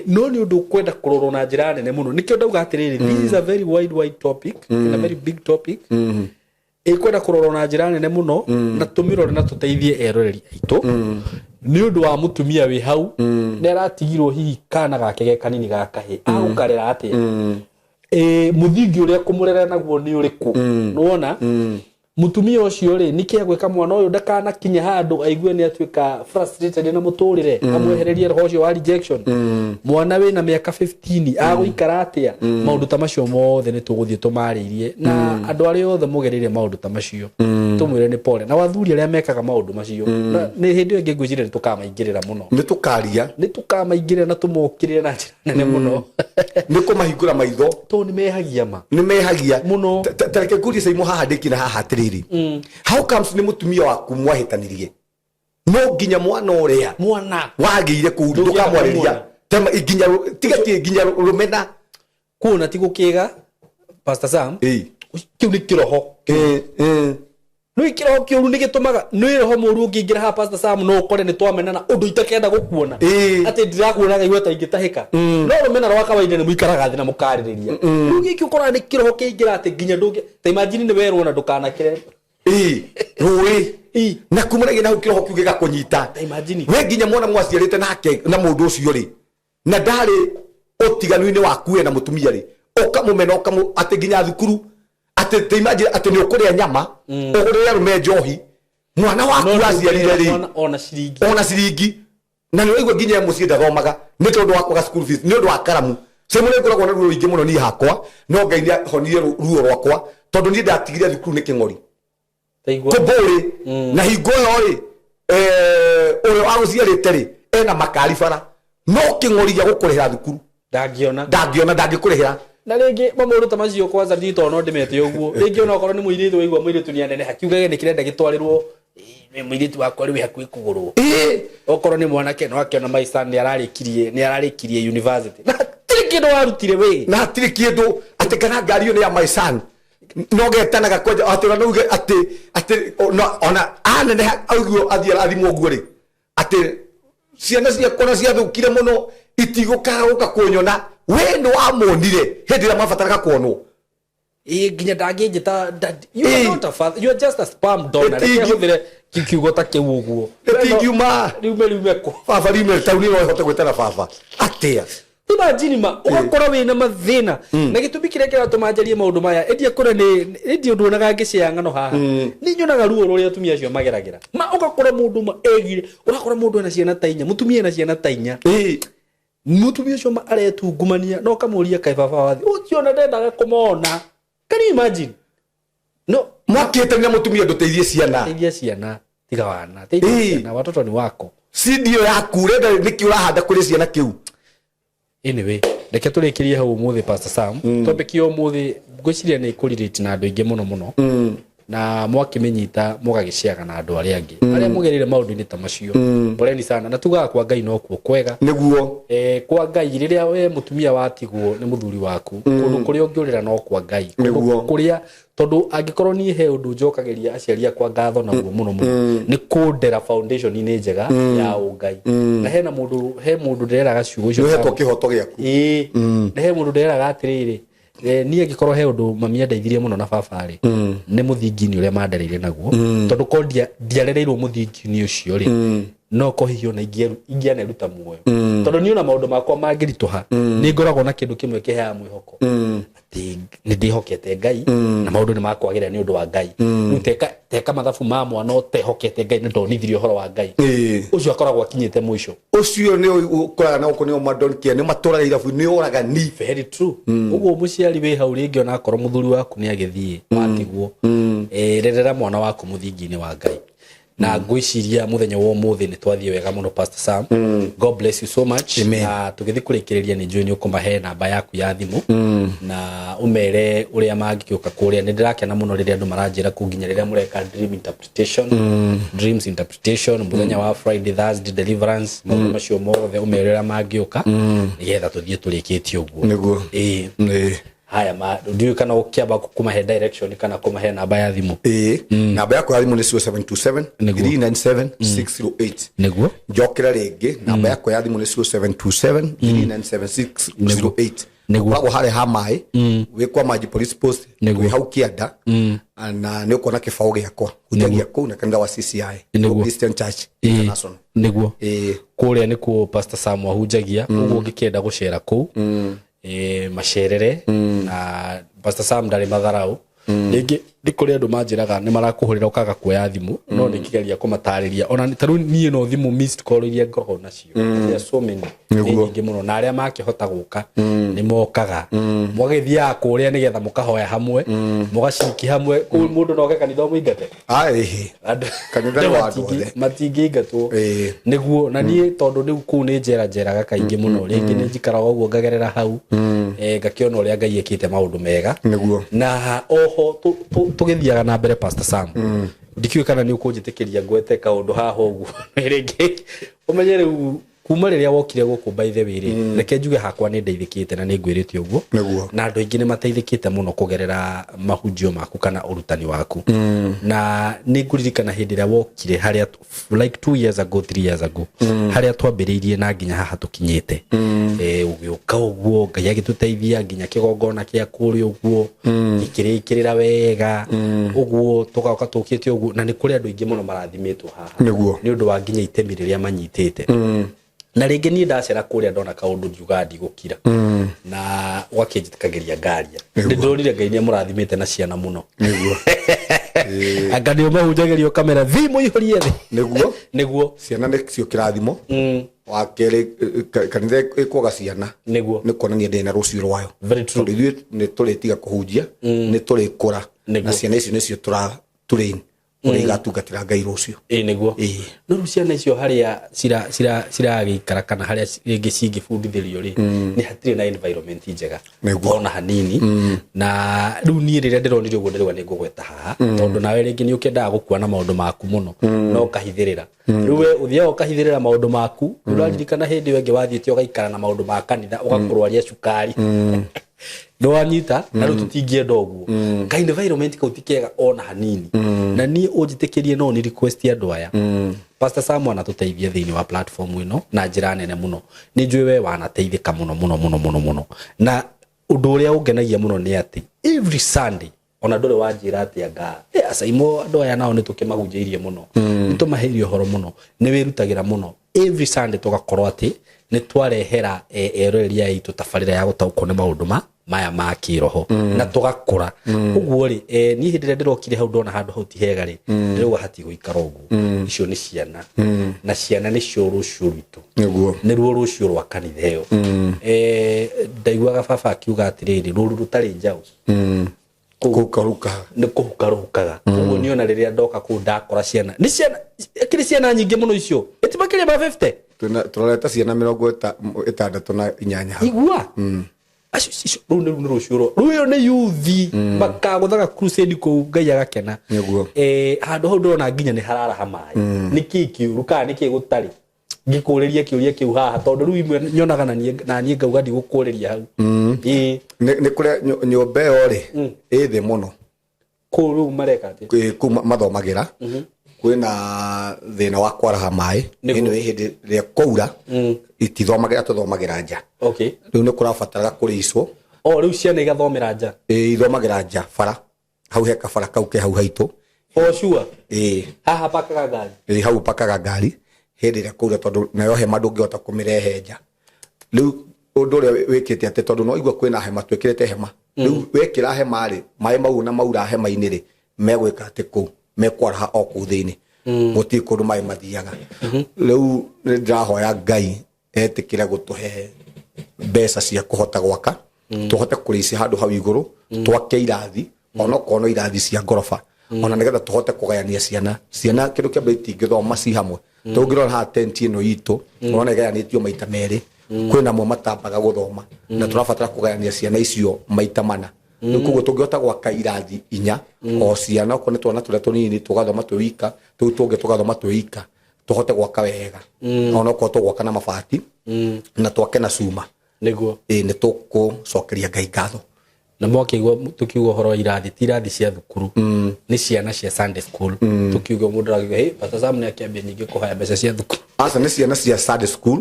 No nĩ ũndũ ũkwenda kũrorwo na njĩra nene mũno. Nĩkĩo ndauga atĩrĩrĩ, this is a very wide topic and a very big topic, ĩkwenda kũrorwo na njĩra nene mũno, na tũmĩrore na tũteithie eroreri aitũ, nĩ ũndũ wa mũtumia wĩ hau nĩ aratigirwo hihi kana gake ge kanini ga kahĩ, agũkarera atĩa? Mũthingi ũrĩa kũmũrera naguo nĩ ũrĩkũ? Nĩwona mũtumia ũcio rĩ, nĩkĩ agwĩka mwana ũyũ ndakanakinye handũ aigue nĩ atuĩka frustrated na mũtũrĩre, amwehererie roho ũcio wa rejection? Mwana wĩna mĩaka 15 agũikara atĩa? Maũndũ ta macio mothe nĩ tũgũthiĩ tũmarĩirie na andũ arĩa othe mũgereire maũndũ ta macio, tũmwĩre nĩ pole, na athuri arĩa mekaga maũndũ macio. Na nĩ hĩndĩ ĩyo ĩngĩ ngwĩciria nĩ tũkamaingĩrĩra mũno. Nĩ tũkaria. Nĩ tũkamaingĩrĩra na tũmokĩrĩre na njĩra nene mũno. Nĩ kũmahingũra maitho. Tondũ nĩ mehagia ma. Nĩ mehagia. Mũno. Ta reke ngũrie Caimo haha ndĩkina haha atĩrĩrĩ, how comes nĩ mũtumia waku mwahĩtanirie, no nginya mwana ũrĩa mwana wagĩire kũu Ndũngĩenda ndũkamwarĩria? kũmuona. Tema nginya tiga ti nginya rũmena. Kuona ti gũkĩga, Pastor Sam. Ĩĩ. Kĩu nĩ kĩroho. Ĩĩ. Nĩ kĩroho kĩũru, nĩ gĩtũmaga nĩ roho mũru ũngĩingĩra haha, Pastor Sam, no ũkore nĩ twamenana ũndũ itakenda gũkuona, atĩ ndirakuona ngaigua ta ingĩtahĩka. No rũmena rwa kawaida nĩ mũikaraga thĩ na mũkarĩrĩria. Rĩu gĩkĩ ũkoraga nĩ kĩroho kĩingĩra atĩ nginya ndũngĩ ta imagine nĩ werwo na ndũkanakĩre. Ĩĩ, rũĩ. Na kumanagia na hau kĩroho kĩu gĩgakũnyita. Ta imagine. We nginya mwana mwaciarĩte nake na mũndũ ũcio rĩ, na ndarĩ ũtiganu-inĩ waku we na mũtumia rĩ, ũkamũmena, ũkamũ atĩ nginya thukuru, atĩ ta imagine atĩ nĩ ũkũrĩa nyama, ũgũrĩre arũme njohi, mwana waku No waciarire rĩ, mwana ona ciringi. Ona ciringi. Na nĩ ũraigua nginya mũciĩ ndathomaga nĩ tondũ wa kwaga school fees, nĩ ũndũ wa karamu. Sĩmũ nĩ ngoragwo na ruo rũingĩ mũno niĩ hakwa, no Ngai nĩ ahonirie ruo rwakwa, tondũ niĩ ndatigire thukuru nĩ kĩng'ori. Taigua. Kũmbũrĩ na hingo ĩyo rĩ, ũrĩa wagũciarĩte rĩ ena makari bara, no kĩng'ori gĩa gũkũrĩhĩra thukuru Ndangĩona. Ndangĩona, ndangĩkũrĩhĩra. Na rĩngĩ maũndũ ta macio, kwanza ndiĩ tondũ no ndĩmete ũguo, rĩngĩ ona okorwo nĩ mũirĩtu, waigua mũirĩtu nĩ aneneha, kiugage nĩ kĩrenda gĩtwarĩrwo, mũirĩtu wakwa rĩu wĩ hakuhĩ kũgũrwo. Okorwo nĩ mwanake, no akĩona my son nĩ ararĩkirie university na hatirĩ kĩndũ warutire we. Na hatirĩ kĩndũ, atĩ kana ngari ĩyo nĩ ya my son, no getanaga kwanja atĩ ona no uge atĩ ona aneneha ũguo athiĩ arathimwo ũguo rĩ, atĩ ciana ciakwa na ciathũkire mũno, itigũkaga gũka kũnyona. We nĩ wamonire hĩndĩ ĩrĩa mabataraga kuonwo? Ĩĩ, nginya ndangĩnjĩta daddy. You are not a father, you are just a sperm donor. Reke hũthĩre kiugo ta kĩu ũguo. Ĩtingiuma. Riume kũ? Baba riume tauni, no ĩhote gwĩtana baba atĩa? Imagine ma ũgakora wĩna mathĩna, na gĩtũmi kĩrĩa kĩratũma njarie maũndũ maya ĩndĩ akora nĩ ĩndĩ ũndũ onaga ngĩcĩa ng'ano haha, nĩ nyonaga ruo rũrĩa atumia acio mageragĩra. Ma ũgakora mũndũ ma egire, ũrakora mũndũ ena ciana ta inya, mũtumia ena ciana ta inya, mũtumia ũcio ma aretungumania, no kamũria, "Kaĩ baba wathi ũcio ona ndendaga kũmona?" Can you imagine? No. Mwakĩte na mũtumia, ndũteithie ciana. Teithia ciana, tiga wana, teithia ciana, watoto ni wako. Cindio yaku ũrenda nĩkĩ ũrahanda kũrĩ ciana kĩu? Anyway, reke tũrĩkĩrie hau ũmũthĩ, Pastor Sam. Topic ya ũmũthĩ ngwĩciria nĩ ĩkũrelate na andũ aingĩ mũno mũno, na mwakĩmĩnyita mũgagĩciaga na andũ arĩa angĩ arĩa mũgereire maũndũ-inĩ ta macio. Poleni sana, na tugaga kwa Ngai nokuo kwega. Nĩguo. Kwa Ngai, rĩrĩa we mũtumia watigwo nĩ mũthuri waku, kũndũ kũrĩa ũngĩũrĩra no kwa Ngai. Kũndũ kũrĩa, tondũ angĩkorwo niĩ he ũndũ njokagĩria aciari akwa ngatho naguo mũno mũno, nĩ kũndera foundation-inĩ njega ya ũngai. Na hena mũndũ, he mũndũ ndĩreraga ciugo icio. Nĩ ũhetwo kĩhoto gĩaku. Ĩĩ, na he mũndũ ndĩreraga atĩrĩrĩ, niĩ angĩkorwo he ũndũ mami andeithirie mũno na baba rĩ, nĩ mũthingi-inĩ ũrĩa mandereire naguo, tondũ ko ndiarereirwo mũthingi-inĩ ũcio rĩ, no ko hihi ona ingĩaneruta muoyo, tondũ niĩ ona maũndũ makwa mangĩritũha, nĩ ngoragwo na kĩndũ kĩmwe kĩheaga mwĩhoko, atĩ nĩ ndĩhokete Ngai na maũndũ nĩ makwagĩrĩra nĩ ũndũ wa Ngai. Rĩu teka mathabu ma mwana ũtehokete Ngai na ndonithirie ũhoro wa Ngai, ũcio akoragwo akinyĩte mũico. Ũcio nĩ ũkoraga na gũkũ nĩo madonkia, nĩ matũraga irabu, nĩ oragani. Very true. Ũguo mũciari wĩ hau, rĩngĩ ona akorwo mũthuri waku nĩ agĩthiĩ, watigwo, rerera mwana waku mũthingi-inĩ wa Ngai. Na ngwĩciria mũthenya wa ũmũthĩ nĩ twathiĩ wega mũno. Pastor Sam, God bless you so much. Amen. Na tũgĩthiĩ kũrĩkĩrĩria, nĩ njũĩ nĩ ũkũmahe namba yaku ya thimũ na ũmere ũrĩa mangĩũka kũrĩa. Nĩ ndĩrakena mũno rĩrĩa andũ maranjĩra kũu, nginya rĩrĩa mũreka dream interpretation, dreams interpretation, mũthenya wa Friday, Thursday deliverance, maũndũ macio mothe, ũmere ũrĩa mangĩũka nĩgetha tũthiĩ tũrĩkĩtie ũguo. Nĩguo. Ĩĩ. Haya, ma ndiũĩ kana ũkĩamba kũmahe direction kana kũmahe namba ya thimũ. Ĩĩ, namba yakwa ya thimũ nĩ 0727 397 608. Njokera rĩngĩ, namba yakwa ya thimũ nĩ 0727 397 608. Ũkoragwo harĩa ha maĩ, wĩ kwa Maji Police Post. Wĩ hau kĩanda na nĩ ũkuona kĩbaũ gĩakwa. Hunjagia kũu na kanitha wa CCI, Christian Church International. Kũrĩa nĩkuo Pastor Sam ahunjagia. Ũguo ũngĩkĩenda gũcera kũu, macerere na Pastor Sam ndarĩ matharau. Rĩngĩ nĩ kũrĩ andũ manjĩraga nĩ marakũhũrĩra ũkaga kuoya thimũ, no nĩ kĩgeria kũmatarĩria ona ta rĩu niĩ no thimũ missed call iria ngoragwo nacio. There are so many, nĩ nyingĩ mũno, na arĩa makĩhota gũka nĩ mokaga, mũgagĩthiaga kũrĩa nĩgetha mũkahoya hamwe, mũgaciriki hamwe kũu. Mũndũ no oke kanitha ũmũingate? Ĩhĩ. Kanitha nĩ wa andũ othe. Matingĩingatwo. Nĩguo, na niĩ tondũ rĩu kũu nĩ njera njeraga kaingĩ mũno, rĩngĩ nĩ njikaraga ũguo ngagerera hau, ngakĩona ũrĩa Ngai ekĩte maũndũ mega. Na oho tũgĩthiaga na mbere, Pastor Sam, ndikĩũĩ kana nĩ ũkũnjĩtĩkĩria ngwete kaũndũ haha ũguo. Rĩngĩ ũmenye rĩu kuma rĩrĩa wokire gũkũ, by the way rĩ, reke njuge hakwa nĩ ndeithĩkĩte na nĩ ngwĩrĩte ũguo. Na andũ aingĩ nĩ mateithĩkĩte mũno kũgerera mahunjio maku kana ũrutani waku. Na nĩ ngũririkana hĩndĩ ĩrĩa wokire harĩa, like 2 years ago, 3 years ago, harĩa twambĩrĩirie na nginya haha tũkinyĩte. Ũgĩũka ũguo, Ngai agĩtũteithia nginya kĩgongona kĩa kũrĩa ũguo gĩkĩrĩkĩrĩra wega ũguo, tũgoka tũkĩte ũguo, na nĩ kũrĩ andũ aingĩ mũno marathimĩtwo haha nĩ ũndũ wa nginya itemi rĩrĩa manyitĩte. Na rĩngĩ niĩ ndacera kũrĩa ndona kaũndũ ngiuga ndigũkira, na ũgakĩnjĩtĩkagĩria ngaria. Nĩ ndĩronire Ngai nĩ amũrathimĩte na ciana mũno. Anga nĩ ũmahunjagĩrio kamera thi mũihũrie thĩ. Nĩguo. Ciana nĩ cio kĩrathimo. Wa kerĩ, kanitha ĩkwaga ciana nĩ kuonania ndĩrĩ na rũciũ rwayo. Very true. Tondũ ithuĩ nĩ tũrĩtiga kũhunjia, nĩ tũrĩkũra, na ciana icio nĩcio tũra train ũrĩa igatungatĩra Ngai rũciũ. Ĩ nĩguo. No rĩu ciana icio harĩa ciragĩikara kana harĩa rĩngĩ cingĩbundithĩrio rĩ, nĩ hatirĩ na environment njega ona hanini. Na rĩu niĩ rĩrĩa ndĩronire ũguo ndĩrauga nĩ ngũgweta haha, tondũ nawe rĩngĩ nĩ ũkĩendaga gũkua na maũndũ maku mũno no ũkahithĩrĩra. Rĩu we ũthiaga ũkahithĩrĩra maũndũ maku. Ũraririkana hĩndĩ ĩyo ĩngĩ wathiĩte ũgaikara na maũndũ ma kanitha, ũgakũrwaria cukari, nĩwanyita? Na rĩu tũtingĩenda ũguo. Ka environment kau ti kega ona hanini. Na niĩ ũnjĩtĩkĩrie no ni request andũ aya, Pastor Sam anatũteithia thĩinĩ wa platform ĩno na njĩra nene mũno. Nĩ njũĩ we wanateithĩka mũno mũno mũno mũno mũno, na ũndũ ũrĩa ũngenagia mũno nĩ atĩ every Sunday ona ndũrĩ wanjĩra atĩ anga acaimo andũ aya nao nĩ tũkĩmahunjĩirie mũno, nĩ tũmaheirie ũhoro mũno, nĩ wĩrutagĩra mũno. Every Sunday tũgakorwo atĩ nĩ twarehera eroreri aya itũ tabarĩra ya gũtaũkwo nĩ maũndũ ma maya ma kĩroho na tũgakũra ũguo rĩ. Niĩ hĩndĩ ĩrĩa ndĩrokire hau ndona handũ hau ti hega rĩ, ndĩrauga hatigũikara ũguo. Icio nĩ ciana, na ciana nĩcio rũciũ rwitũ. Nĩruo rũciũ rwa kanitha ĩyo. Ndaiguaga baba akiuga atĩrĩrĩ, rũru rũtarĩ njaũ Kũhuka. Nĩ kũhuka rũhukaga. Ũguo niĩ ona rĩrĩa ndoka kũu ndakora ciana nĩ ciana, kĩrĩ ciana nyingĩ mũno icio, ĩtimakĩria ma 50. Tũrorete ciana 68 hau. Igua acio icio rũu nĩ rũciũ rwa rũu, ĩyo nĩ yuthi makagũthaga crusade kũu, Ngai agakena. Handũ hau ndĩrona nginya nĩ hararaha maĩ. Nĩ kĩĩ kĩũru kana nĩ kĩĩ gũtarĩ? Ngĩkũrĩria kĩũria kĩu haha tondũ rĩu imwe nyonaga na niĩ ngauga ndigũkũrĩria hau. Ĩĩ. Nĩ kũrĩa nyũmba ĩyo rĩ ĩ thĩ mũno. Kũu rĩu mareka atĩa? Kũu mathomagĩra kwĩna thĩna wa kwaraha maĩ. Ĩno hĩndĩ ĩrĩa kwaura itithomagĩra, tũthomagĩra nja. Rĩu nĩ kũrabataraga kũrĩicwo. O rĩu ciana igathomera nja? Ĩ, ithomagĩra nja bara hau, he kabara kau ke hau haitũ. O sure? Ĩ. Haha pakaga ngari? Ĩ, hau pakaga ngari hĩndĩ ĩrĩa kwaura, tondũ nayo hema ndũngĩhota kũmĩrehe nja. Rĩu ũndũ ũrĩa wĩkĩte atĩ tondũ no igua kwĩna hema, twĩkĩrĩte hema. Rĩu wekĩra hema rĩ, maĩ mau na maura hema-inĩ rĩ, megwĩka atĩ kũu mekwaraha o kũu thĩinĩ, gũtirĩ kũndũ maĩ mathiaga. Rĩu nĩ ndĩrahoya Ngai etĩkĩre gũtũhe mbeca cia kũhota gwaka, tũhote kũrĩicia handũ hau igũrũ, twake irathi, onokorwo no irathi cia ngoroba ona, nĩgetha tũhote kũgayania ciana. Ciana kĩndũ kĩa mbere itingĩthoma ci hamwe. Tũngĩrora haha tenti ĩno itũ, ũrona ĩgayanĩtio maita merĩ, kwĩna amwe matambaga gũthoma, na tũrabatara kũgayania ciana icio maita mana. Rĩu koguo tũngĩhota gwaka irathi inya, o ciana okorwo nĩ twana tũrĩa tũnini tũgathoma twĩ wika, tũu tũngĩ tũgathoma twĩ wika, tũhote gwaka wega, onokorwo tũgwaka na mabati na twake na cuma. Ĩ, nĩ tũkũcokeria Ngai ngatho. Na mwakĩigua tũkiuga ũhoro wa irathi, ti irathi cia thukuru, nĩ ciana cia Sunday school. Tũkiuga mũndũ arakiuga, "Hey, Pastor Sam nĩ akĩambia ningĩ kũhoya mbeca cia thukuru." Aca, nĩ ciana cia Sunday school,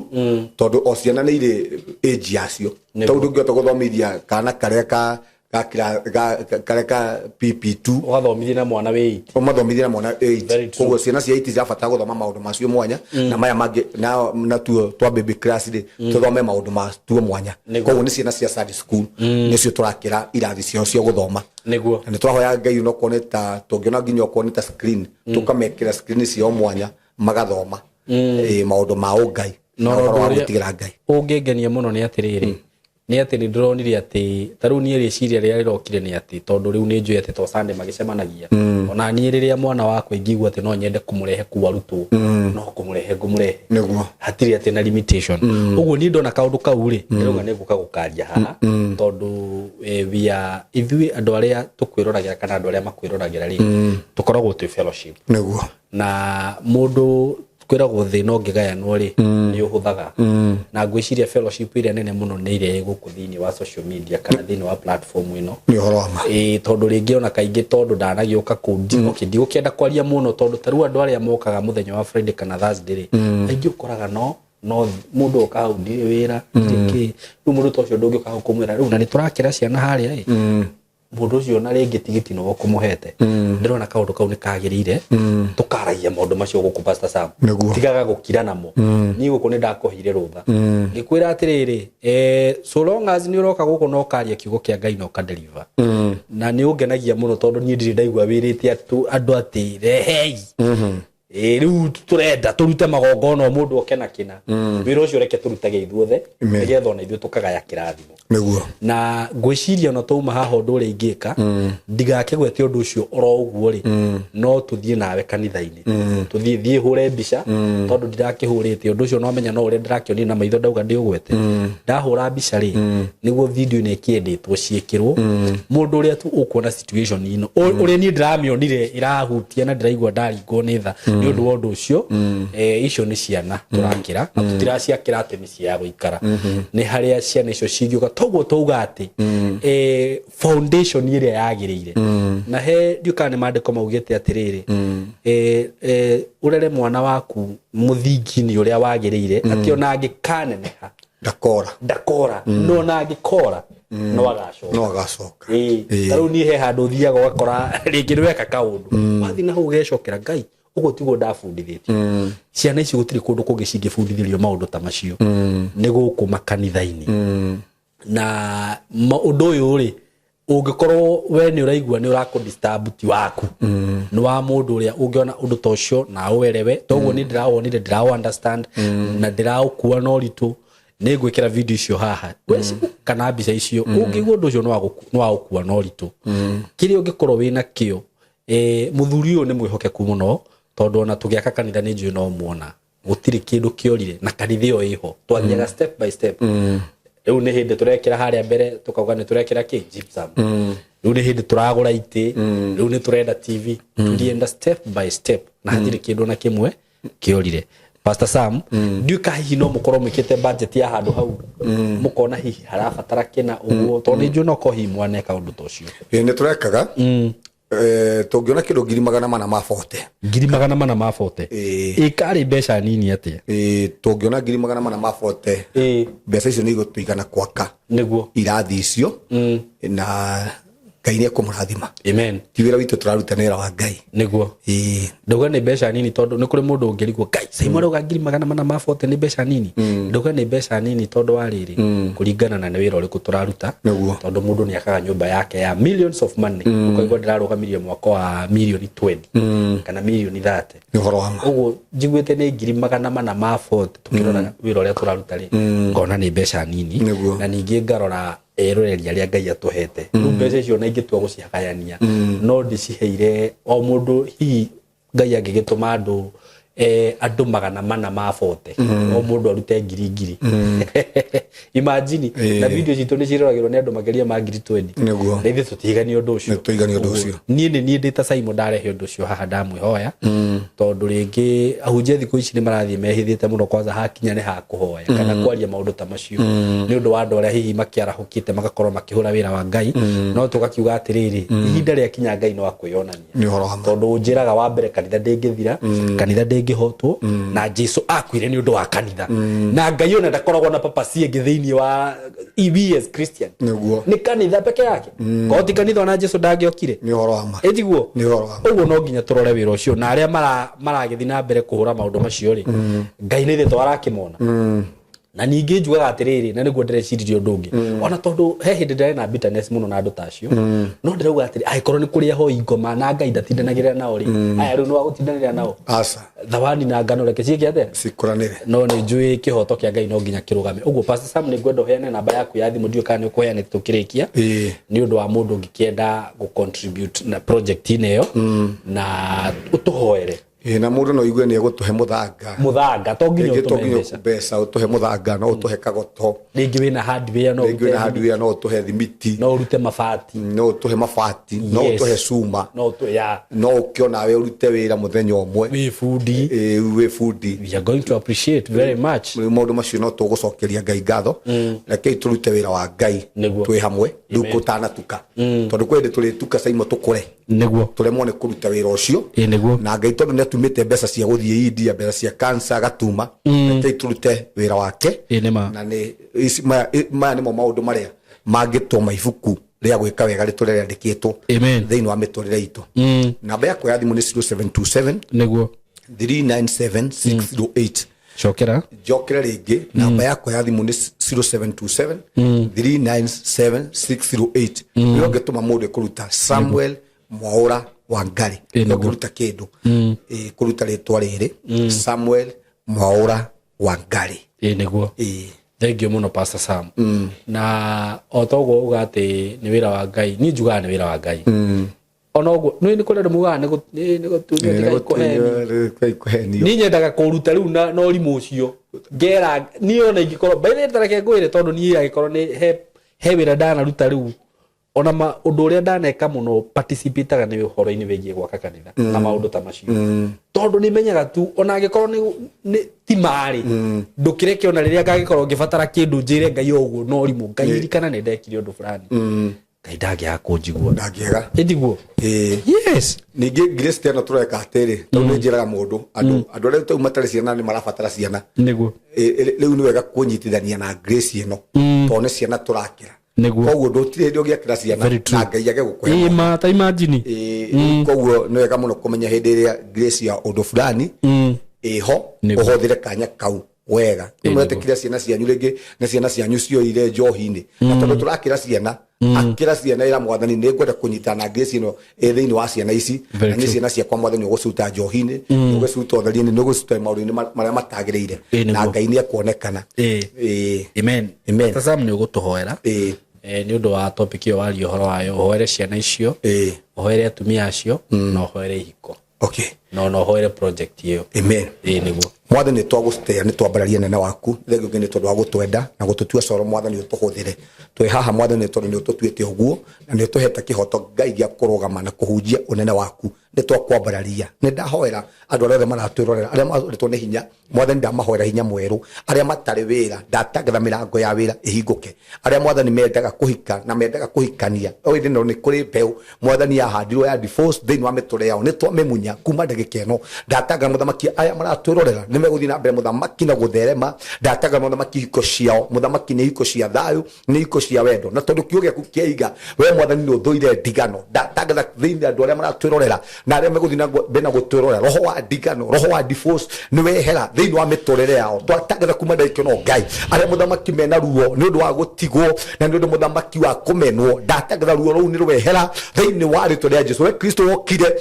tondũ o ciana nĩ irĩ age yacio. Tondũ ndũngĩhota gũthomithia kana karĩa ka ga karĩa ka PP2 ũgathomithia na mwana wĩ 8. Ũmathomithie na mwana 8. Very true. Koguo ciana cia 8 cirabatara gũthoma maũndũ macio mwanya, na maya mangĩ natuo twa baby class rĩ, tũthome maũndũ matuo mwanya. Koguo nĩ ciana cia Sunday school nĩcio tũrakĩra irathi ciao cia gũthoma. Na nĩ tũrahoya Ngai onokorwo nĩ ta tũngĩona nginya okorwo nĩ ta screen, tũkamekĩra screen ciao mwanya magathoma maũndũ ma ũngai No na ũhoro wa ũndũ ũrĩa gwĩtigĩra Ngai. Ũngĩngenia mũno nĩ atĩrĩrĩ, nĩ atĩ nĩ ndĩronire atĩ ta rĩu niĩ rĩciria rĩrĩa rĩrokire nĩ atĩ tondũ rĩu nĩ njũĩ atĩ to Sunday magĩcemanagia, ona niĩ rĩrĩa mwana wakwa ingĩigua atĩ no nyende kũmũrehe kũu arutwo, no kũmũrehe ngũmũrehe. Hatirĩ atĩ na limitation. Ũguo niĩ ndona kaũndũ kau rĩ, ndĩrauga nĩ ngũka gũkaria haha, tondũ we are ithuĩ andũ arĩa tũkwĩroragĩra kana andũ arĩa makwĩroragĩra rĩ, tũkoragwo twĩ fellowship. Na mũndũ kwĩragwo thĩna ũngĩgayanwo rĩ, nĩ ũhũthaga. Na ngwĩciria fellowship ĩrĩa nene mũno nĩ ĩrĩa ĩ gũkũ thĩinĩ wa social media kana thĩinĩ wa platform ĩno. Nĩ ũhoro wa ma. Ĩĩ, tondũ rĩngĩ ona kaingĩ tondũ ndanagĩũka kũu okay, ndigũkĩenda kwaria mũno, tondũ ta rĩu andũ arĩa mokaga mũthenya wa Friday kana Thursday rĩ, aingĩ ũkoraga no mũndũ oka hau, ndirĩ wĩra, ndirĩ kĩ. Rĩu mũndũ ta ũcio ndũngĩũka hau kũmwĩra rĩu na nĩ tũrakĩra ciana harĩa ĩ, mũndũ ũcio na rĩngĩ tigiti nĩwe ũkũmũhete. Ndĩrona kaũndũ kau nĩ kagĩrĩire tũkaragia maũndũ macio gũkũ, Pastor Sam. Tigaga gũkira namo. Niĩ gũkũ nĩ ndakũheire rũtha ngĩkwĩra atĩrĩrĩ, so long as nĩ ũroka gũkũ na ũkaria kiugo kĩa Ngai na ũkadeliver, na nĩ ũngenagia mũno tondũ niĩ ndirĩ ndaigua wĩrĩte andũ atĩ rehei. Ĩ, rĩu tũrenda tũrute magongona o mũndũ oke na kĩna. Wĩra ũcio reke tũrutage ithuothe, Amen. nĩgetha ona ithuĩ tũkagaya kĩrathimo. Nĩguo. Na ngwĩciria ona twauma haha, ũndũ ũrĩa ingĩka, ndigakĩgwete ũndũ ũcio oro ũguo rĩ, no tũthiĩ nawe kanitha-inĩ, tũthiĩ thiĩ hũre mbica, tondũ ndirakĩhũrĩte ũndũ ũcio. No menya no ũrĩa ndĩrakĩonire na maitho ndauga ndĩũgwete. Ndahũra mbica rĩ, nĩguo video ĩno ĩkĩendetwo ciĩkĩrwo mũndũ ũrĩa tu ũkuona situation ĩno ũrĩa niĩ ndĩramĩonire ĩrahutia na ndĩraigua ndaringwo nĩ tha nĩ ũndũ wa ũndũ ũcio. Icio nĩ ciana tũrakĩra, na tũtiraciakĩra atĩ mĩciĩ ya gũikara, nĩ harĩa ciana icio cingĩũka. Toguo twauga atĩ foundation ĩrĩa yagĩrĩire, na he ndiũ kana nĩ maandĩko maugĩte atĩrĩrĩ, ũrere mwana waku mũthingi-inĩ ũrĩa wagĩrĩire, atĩ ona angĩkaneneha ndakora. Ndakora, no ona angĩkora no agacoka. No agacoka. Ĩĩ. Ta rĩu niĩ he handũ ũthiaga ũgakora rĩngĩ nĩ weka kaũndũ, wathiĩ na hau ũgecokera, Ngai, ũguo tiguo ndabundithĩtio. Ciana ici gũtirĩ kũndũ kũngĩ cingĩbundithĩrio maũndũ ta macio, nĩ gũkũ makanitha-inĩ. Na ũndũ ũyũ rĩ, ũngĩkorwo we nĩ ũraigua nĩ ũrakũ disturb, ti waku, nĩ wa mũndũ ũrĩa ũngĩona ũndũ ta ũcio na ũerewe. Toguo nĩ ndĩrawonire, ndĩraũ understand na ndĩraũkua na ũritũ. Nĩ ngwĩkĩra video icio haha kana mbica icio. Ũngĩigua ũndũ ũcio nĩ wa gũkua na ũritũ, kĩrĩa ũngĩkorwo wĩna kĩo, mũthuri ũyũ nĩ mwĩhokeku mũno, tondũ ona tũgĩaka kanitha nĩ njũĩ no muona gũtirĩ kĩndũ kĩorire, na kanitha ĩyo ĩho twathiaga step by step. Rĩu nĩ hĩndĩ tũrekĩra harĩa mbere, tũkauga nĩ tũrekĩra kĩ gypsum, rĩu nĩ hĩndĩ tũragũra itĩ, rĩu nĩ tũrenda TV. Tulienda step by step na hatirĩ kĩndũ na kĩmwe kĩorire. Pastor Sam, ndiũĩ ka hihi no mũkorwo mwĩkĩte budget ya handũ hau, mũkona hihi harabatara kĩna ũguo, tondũ nĩ njũĩ no korwo hihi mwaneka ũndũ ta ũcio. Ĩĩ, nĩ tũrekaga. Tũngĩona kĩndũ 440,000 ma 40. 440,000 ma 40? Ĩĩ. Ĩkarĩ mbeca nini atĩa? Ĩĩ, tũngĩona 440,000 ma 40, mbeca icio nĩ igũtũigana gwaka irathi icio, na Ngai nĩ ekũmũrathima. Amen. Ti wĩra witũ tũraruta, nĩ wĩra wa Ngai. Ĩĩ. Ndauga nĩ mbeca nini tondũ nĩ kũrĩ mũndũ ũngĩrigwo, Ngai, Simon arauga 440,000 ma 40 nĩ mbeca nini. Ndauga nĩ mbeca nini tondũ wa rĩrĩ, kũringana na nĩ wĩra ũrĩkũ tũraruta. Tondũ mũndũ nĩ akaga nyũmba yake ya millions of money, ũkaigua ndĩrarũgamirie mwako wa mirioni 20 kana mirioni 30. Nĩ ũhoro wa ma. Ũguo njiguĩte nĩ 440,000 ma 40, tũkĩrora wĩra ũrĩa tũraruta rĩ, ngona nĩ mbeca nini. Na ningĩ ngarora eroreri arĩa Ngai atũhete. Rĩu mbeca icio na ingĩtua gũcigayania, no ndĩciheire o mũndũ. Hihi Ngai angĩgĩtũma andũ andũ 400 ma 40, o mũndũ arute ngiri ngiri, imagine. Na video citũ nĩ ciroragĩrwo nĩ andũ makĩria ma 20,000. Na ithuĩ tũtigani ũndũ ũcio. Nĩtũigani ũndũ ũcio. Niĩ nĩ niĩ ndĩ ta Simon ndarehe ũndũ ũcio haha, ndamwĩhoya, tondũ rĩngĩ ahunjia thikũ ici nĩ marathiĩ mehithĩte mũno, kwanza hakinya nĩ hakũhoya kana kwaria maũndũ ta macio, nĩ ũndũ wa andũ arĩa hihi makĩarahũkĩte magakorwo makĩhũra wĩra wa Ngai. No tũgakiuga atĩrĩrĩ, ihinda rĩakinya Ngai no akwĩyonania. Nĩ ũhoro wa ma. Tondũ njĩraga wa mbere, kanitha ndĩngĩthira, kanitha ndĩngĩhotwo, na Jesu akuire nĩ ũndũ wa kanitha, na Ngai ona ndakoragwo na papasi ĩngĩ thĩinĩ wa we as Christian. Nĩ kanitha peke yake. Korwo ti kanitha, ona Jesu ndangĩokire. Nĩ ũhoro wa ma. Ĩtiguo? Nĩ ũhoro wa ma. Ũguo no nginya tũrore wĩra ũcio, na arĩa maragĩthiĩ na mbere kũhũra maũndũ macio rĩ, Ngai nĩ thĩ arakĩmona. Na ningĩ njugaga atĩrĩrĩ, na nĩguo ndĩreciririe ũndũ ũngĩ, ona tondũ he hĩndĩ ndĩrarĩ na bitterness mũno na andũ ta acio, no ndĩrauga atĩrĩ, angĩkorwo nĩ kũrĩ ahoi ngoma na Ngai ndatindanagĩrĩra nao rĩ, aya rĩu nĩ wa gũtindanĩrĩra nao? Aca. Thawani na ngano reke ciĩke atĩa? Cikũranĩre. No nĩ njũĩ kĩhoto kĩa Ngai no nginya kĩrũgame. Ũguo Pastor Sam, nĩ ngwenda ũheane namba yaku ya thimũ, ndiũĩ kana nĩ ũkũheanĩte tũkĩrĩkia, nĩ ũndũ wa mũndũ ũngĩkĩenda gũ contribute na project-inĩ ĩyo na ũtũhoere. Ĩĩ, na mũndũ no igue nĩ egũtũhe mũthanga. Mũthanga, to nginya Rĩngĩ to ũtũme nginya mbeca. Mbeca, ũtũhe mũthanga, no ũtũhe kagoto. Rĩngĩ wĩna hardware, no rĩngĩ ũrute wĩna hardware, no ũtũhe thimiti. No ũrute mabati. No ũtũhe mabati, no ũtũhe cuma. No ũtũ ya No ũke onawe ũrute wĩra mũthenya ũmwe. Wĩ bundi. Ĩĩ, wĩ bundi. We are going to appreciate very much. Rĩu maũndũ macio no tũgũcokeria Ngai ngatho. Rekei tũrute wĩra wa Ngai twĩ hamwe rĩu gũtanatuka, tondũ kwĩ hĩndĩ tũrĩtuka caimo tũkũre, tũremwo nĩ kũruta wĩra ũcio. Ĩ nĩguo. Na Ngai tondũ nĩ atumĩte mbeca cia gũthiĩ India, mbeca cia cancer agatuma, rekei tũrute wĩra wake. Ĩ nĩ ma. Na nĩ maya nĩmo maũndũ marĩa mangĩtũma ibuku rĩa gwĩka wega rĩtũre rĩandĩkĩtwo thĩinĩ wa mĩtũrĩre itũ. Namba yakwa ya thimũ nĩ 0727 397 608. Cokera. Njokere rĩngĩ, namba yakwa ya thimũ nĩ 0727 397 608. Nĩyo ngĩtũma mũndũ ĩkũruta Samuel. Mwaura Wangari. Ĩ, nĩguo. Ũkĩruta kĩndũ, Ĩ, kũruta rĩtwa rĩrĩ Samuel Mwaura Wangari. Ĩ, nĩguo. Ĩ. Thank you mũno, Pastor Sam. Na o toguo uga atĩ nĩ wĩra wa Ngai, niĩ njugaga nĩ wĩra wa Ngai. Ona ũguo nĩ kũrĩ andũ mugaga nĩ gũtunywo tigai kũhenio. Kũhenio. Niĩ nyendaga kũruta rĩu na ũrimũ ũcio ngera niĩ ona ingĩkorwo by the way, tareke ngwĩre, tondũ niĩ angĩkorwo nĩ he wĩra ndanaruta rĩu, ona ma ũndũ ũrĩa ndaneka mũno participataga nĩ ũhoro-inĩ wĩgiĩ gwaka kanitha na maũndũ ta macio, tondũ nĩ menyaga tu ona angĩkorwo nĩ ti marĩ ndũkĩreke, ona rĩrĩa ngagĩkorwo ngĩbatara kĩndũ njĩre Ngai o ũguo no ũrimũ, Ngai, ririkana nĩ ndekire ũndũ fulani. Ngai ndangĩaga kũnjigua. Ndangĩaga. Ĩtiguo? Ĩ. Yes. Ningĩ grace teno tũreka atĩrĩ, tondũ nĩ njĩraga mũndũ andũ arĩa rĩu matarĩ ciana nĩ marabatara ciana. Rĩu nĩ wega kũnyitithania na grace ĩno, tondũ nĩ ciana tũrakĩra. Koguo ndũtirĩ hĩndĩ ũngĩakĩra ciana Very true. na Ngai age gũkũhe. Ĩ ma, ta imagine. Ĩ, koguo nĩ wega mũno kũmenya hĩndĩ ĩrĩa grace ya ũndũ fulani ĩho, ũhũthĩre kanya kau wega. Ĩ, nĩguo. Nĩmwetĩkire ciana cianyu rĩngĩ nĩ ciana cianyu cioire njohi-inĩ, na tondũ tũrakĩra ciana, akĩra ciana, ĩra Mwathani, nĩ ngwenda kũnyitana na grace ĩno ĩ thĩinĩ wa ciana ici. Very Na nĩ true. ciana ciakwa, Mwathani, ũgũcuta njohi-inĩ, nĩ ũgũcuta ũtheri-inĩ, nĩ ũgũcuta maũndũ-inĩ marĩa matagĩrĩire. Ĩ, Na nĩguo. Ngai nĩ ekuonekana. Ĩ. Ĩ. Amen. Amen. Pastor Sam, nĩ ũgũtũhoera nĩ ũndũ wa topic ĩyo waria ũhoro wayo, ũhoere ciana icio, ũhoere atumia acio, na ũhoere ihiko, na ũhoere project ĩyo. Amen. Ĩ, nĩguo. Mwathani, nĩ twagũtĩa, nĩ twambararia nene waku. Thengio nĩ tondũ wa gũtwenda na gũtũtua coro. Mwathani, ũtũhũthĩre twĩ haha. Mwathani, nĩ tondũ nĩ ũtũtuĩte ũguo na nĩ ũtũhete kĩhoto, Ngai, gĩa kũrũgama na kũhunjia ũnene waku. Nĩ twakwambararia. Nĩ ndahoera andũ arĩa othe maratwĩrorera, arĩa marĩtwo nĩ hinya, Mwathani, ndamahoera hinya mwerũ. Arĩa matarĩ wĩra, ndatangatha mĩrango ya wĩra ĩhingũke. Arĩa, Mwathani, mendaga kũhika na mendaga kũhikania, o ĩndĩ no nĩ kũrĩ mbeũ, Mwathani, yahandirwo ya divorce thĩinĩ wa mĩtũrĩre yao, nĩ twamĩmunya kuma ndagĩka ĩno. Ndatangatha, Mũthamaki, aya maratwĩrorera nĩ megũthiĩ na mbere, Mũthamaki, na gũtherema. Ndatangatha, Mũthamaki, ihiko ciao, Mũthamaki, nĩ ihiko cia thayũ, nĩ ihiko cia wendo, na tondũ kiugo gĩaku kĩaiga we, Mwathani, nĩ ũthũire ndigano, ndatangatha thĩinĩ andũ arĩa maratwĩrorera na arĩa megũthiĩ na mbere na gũtwĩrorera, roho wa ndigano, roho wa divorce nĩ wehera thĩinĩ wa mĩtũrĩre yao. Twatangatha kuma ndagĩka ĩno, Ngai, arĩa, Mũthamaki, mena ruo nĩ ũndũ wa gũtigwo na nĩ ũndũ, Mũthamaki, wa kũmenwo, ndatangatha ruo rũu nĩ rwehera thĩinĩ wa rĩtwa rĩa Jesu. We Kristo wokire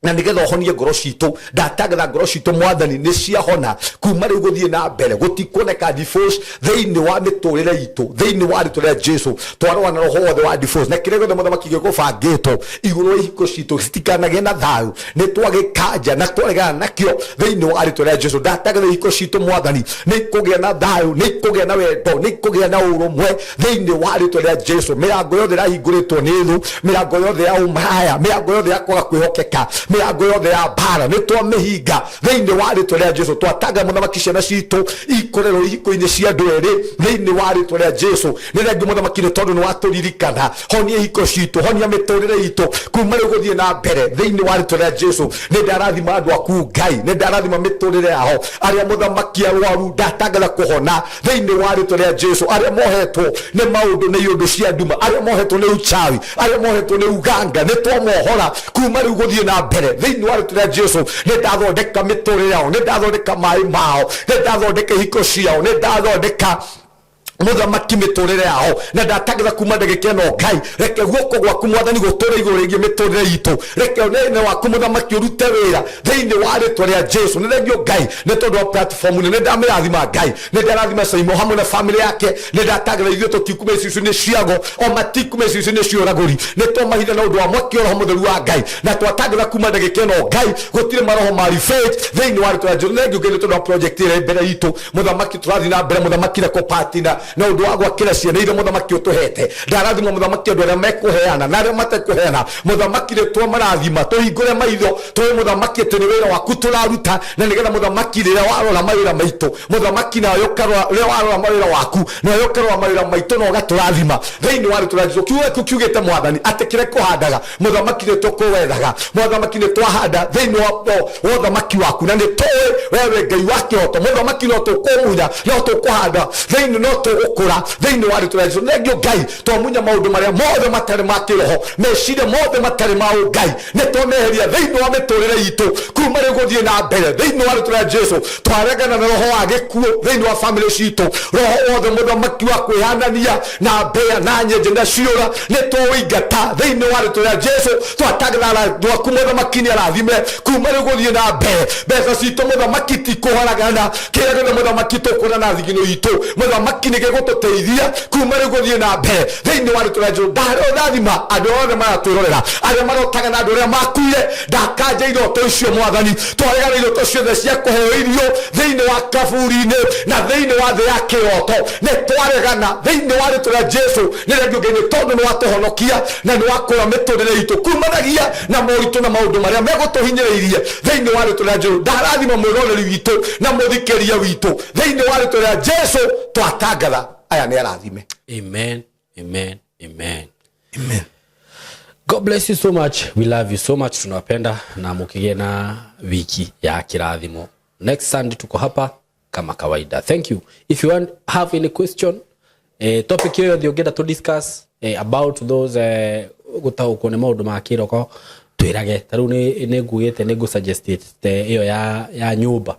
na nigetha ũhonie ngoro citũ, ndatangatha ngoro citũ, Mwathani, nĩ ciahona. Kuma rĩu gũthiĩ na mbere gũtikuoneka divorce thĩinĩ wa mĩtũrĩre itũ. Thĩinĩ wa rĩtwa rĩa Jesu, twarũa na roho wothe wa divorce na kĩrĩa gĩothe, Mũthamaki, gĩgũbangĩtwo igũrũ wa ihiko citũ citikanagĩe na thayũ, nĩ twagĩkanja na twaregana nakĩo thĩinĩ wa rĩtwa rĩa Jesu. Ndatangatha ihiko citũ, Mwathani, nĩ ikũgĩa na thayũ, nĩ ikũgĩa na wendo, nĩ ikũgĩa na ũrũmwe thĩinĩ wa rĩtwa rĩa Jesu. Mĩrango yothe ĩrahingũrĩtwo nĩ thũ, mĩrango yothe ya ũmaraya, mĩrango yothe ya kwaga kwĩhokeka, mĩrango yothe ya mbara, nĩ twamĩhinga thĩinĩ wa rĩtwa rĩa Jesu. Twatanga, Mũthamaki, ciana citũ ikorerwo ihiko-inĩ cia andũ erĩ thĩinĩ wa rĩtwa rĩa Jesu. Nĩ thengiũ, Mũthamaki, nĩ tondũ nĩ watũririkana. Honia ihiko citũ, honia mĩtũrĩre itũ kuma rĩu gũthiĩ na mbere thĩinĩ wa rĩtwa rĩa Jesu. Nĩ ndarathima andũ aku, Ngai, nĩ ndarathima mĩtũrĩre yao. Arĩa, Mũthamaki, arwaru, ndatangatha kũhona thĩinĩ wa rĩtwa rĩa Jesu. Arĩa mohetwo nĩ maũndũ, nĩ iũndũ cia nduma, arĩa mohetwo nĩ uchawi, arĩa mohetwo nĩ uganga, nĩ twamohora kuma rĩu gũthiĩ na mbere thĩinĩ wa rĩtwa rĩa Jesu. Nĩ ndathondeka mĩtũrĩre yao, nĩ ndathondeka maĩ mao, nĩ ndathondeka ihiko ciao, nĩ ndathondeka, Mũthamaki, mĩtũrĩre yao, na ndatangatha kuma ndagĩka ĩno, Ngai, reke guoko gwaku, Mwathani, gũtũre igũrũ rĩgiĩ mĩtũrĩre itũ. Reke ũnene waku, Mũthamaki, ũrute wĩra thĩinĩ wa rĩtwa rĩa Jesu. Nĩ thengio, Ngai, nĩ tondũ wa platform ĩno. Nĩ ndamĩrathima, Ngai. Nĩ ndarathima Saimo hamwe na famĩlĩ yake. Nĩ ndatangatha ithuĩ tũtikuma icicio-inĩ ciago, o matikuma icicio-inĩ cia ũragũri. Nĩ twamahitha na ũndũ wa mwaki wa Roho Mũtheru wa Ngai, na twatangatha kuma ndagĩka ĩno, Ngai, gũtirĩ maroho ma revenge thĩinĩ wa rĩtwa rĩa Jesu. Nĩ thengio, Ngai, nĩ tondũ wa project ĩrĩa ĩ mbere itũ. Mũthamaki, tũrathiĩ na mbere, Mũthamaki, na kũpatina na ũndũ wa gwakĩra ciana iria, Mũthamaki, ũtũhete. Ndarathima, Mũthamaki, andũ arĩa mekũheana na arĩa matekũheana. Mũthamaki, rĩtwa marathima, tũhingũre maitho tũĩ, Mũthamaki, atĩ nĩ wĩra waku tũraruta, na nĩgetha, Mũthamaki, rĩrĩa warora mawĩra maitũ, Mũthamaki, nawe ũkarora, rĩrĩa warora mawĩra waku, nawe ũkarora mawĩra maitũ na ũgatũrathima thĩinĩ wa rĩtwa rĩa Jesu. Kiugo gĩaku kiugĩte, Mwathani, atĩ kĩrĩa kũhandaga, Mũthamaki, nĩ tũkũwethaga. Mũthamaki, nĩ twahanda thĩinĩ wa ũthamaki waku, na nĩ tũĩ we wĩ Ngai wa kĩhoto. Mũthamaki, no tũkũmunya, no tũkũhanda thĩinĩ, no tũgwaka. Tũgũkũra thĩinĩ wa rĩtwa rĩa Jesũ. Thengio Ngai, twamunya maũndũ marĩa mothe matarĩ ma kĩroho, meciria mothe matarĩ ma ũngai nĩ twameheria thĩinĩ wa mĩtũrĩre itũ kuma rĩu gũthiĩ na mbere thĩinĩ wa rĩtwa rĩa Jesũ. Twaregana na roho wa gĩkuũ thĩinĩ wa famĩlĩ citũ, roho wothe mũthamaki wa kwĩhanania na mbĩa na nyenje na ciũra nĩ tũũingata thĩinĩ wa rĩtwa rĩa Jesũ. Twatagana rwaku mũthamaki nĩ arathime kuma rĩu gũthiĩ na mbere. Mbeca citũ mũthamaki ti kũharagana, kĩrĩa gĩothe mũthamaki tũkuona na thigino itũ mũthamaki nĩ gĩgũtũteithia kuma rĩu gũthiĩ na mbere thĩinĩ wa rĩtwa rĩa Jesũ. Ndarĩrathima andũ othe maratwĩrorera, arĩa marotaga na andũ arĩa makuire, ndakanja iroto icio mwathani. Twaregana iroto ciothe cia kũheo irio thĩinĩ wa kaburi-inĩ na thĩinĩ wa thĩ ya kĩroto, nĩ twaregana thĩinĩ wa rĩtwa rĩa Jesũ. Nĩ rĩngĩ Ngai, nĩ tondũ nĩ watũhonokia na nĩ wakũra mĩtũrĩre itũ kumanagia na moritũ na maũndũ marĩa megũtũhinyĩrĩirie thĩinĩ wa rĩtwa rĩa Jesũ. Ndarathima mwĩroreri witũ na mũthikĩria witũ thĩinĩ wa rĩtwa rĩa Jesũ. Twatangatha aya nĩ arathime. Amen, amen, amen. Amen. God bless you so much. We love you so much. Tunawapenda na mukigĩa na wiki ya kirathimo. Next Sunday tuko hapa kama kawaida. Thank you. If you want have any question, topic yoyothe ũngĩenda to discuss about those gũtaũkwo nĩ maũndũ ma kĩroko, twĩrage. Ta rĩu nĩ ngugĩte nĩ ngũsuggestĩte ĩyo ya nyũmba.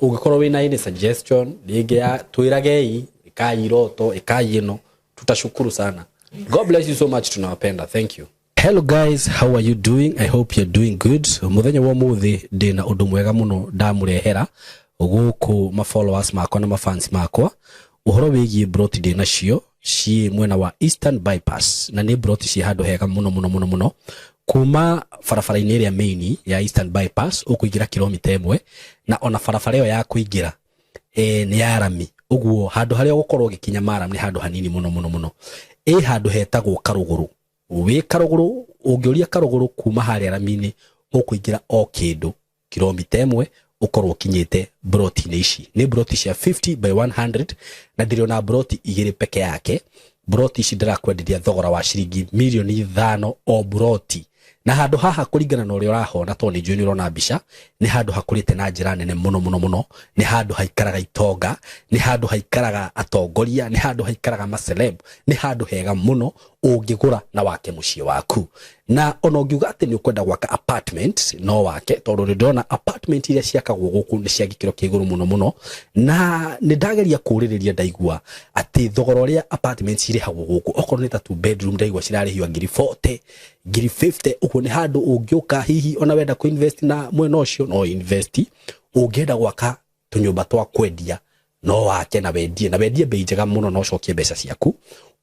Ũngĩkorwo wĩna any suggestion rĩngĩ ya twĩragei, ĩkai iroto, ĩkai ĩno, tutashukuru sana. God bless you so much. Tunawapenda. Thank you. Hello guys, how are you doing? I hope you're doing good. Muthenya wa muthi ndina undu mwega muno ndamurehera guku ma followers makwa na ma fans makwa uhoro wigie broti ndina cio ci mwena wa Eastern Bypass, na ni broti ci handu hega muno muno muno muno kuma barabara-inĩ ĩrĩa main ya Eastern Bypass ũkũingĩra kilomita 1, na ona barabara ĩyo ya kũingĩra nĩ ya rami, ũguo handũ harĩa ũgũkorwo ũgĩkinya maram nĩ handũ hanini muno muno muno. Ĩ handũ hetagwo Karũgũrũ, wĩ Karũgũrũ, ũngĩũria Karũgũrũ kuma harĩa rami-inĩ ũkũingĩra o kĩndũ kilomita 1 ũkorwo ũkinyĩte broti-inĩ ici. Nĩ broti cia 50 by 100 na ndĩrĩ broti 2 peke yake. Broti ici ndĩrakwenderia thogora wa ciringi milioni 5 o broti, na handũ haha kũringana na ũrĩa ũrahona, tondũ nĩ njũĩ nĩ ũrona mbica, nĩ handũ hakũrĩte na njĩra nene mũno mũno mũno. Nĩ handũ haikaraga itonga, nĩ handũ haikaraga atongoria, nĩ handũ haikaraga maceleb, nĩ handũ hega mũno ũngĩgũra na wake mũciĩ waku. Na ona ũngiuga atĩ nĩ ũkwenda gwaka apartment no wake, tondũ nĩ ndĩrona apartment iria ciakagwo gũkũ nĩ cia gĩkĩro kĩa igũrũ mũno mũno, na nĩ ndageria kũũrĩrĩria ndaigua atĩ thogora ũrĩa apartment cirĩhagwo gũkũ, okorwo nĩ ta 2 bedroom ndaigua cirarĩhio ngiri 40, ngiri 50. Ũguo nĩ handũ ũngĩũka hihi ona wenda kũ invest na mwena ũcio no invest, ũngĩenda gwaka tũnyũmba twa kwendia no wake na wendie, na wendie bei njega mũno na ũcokie mbeca ciaku.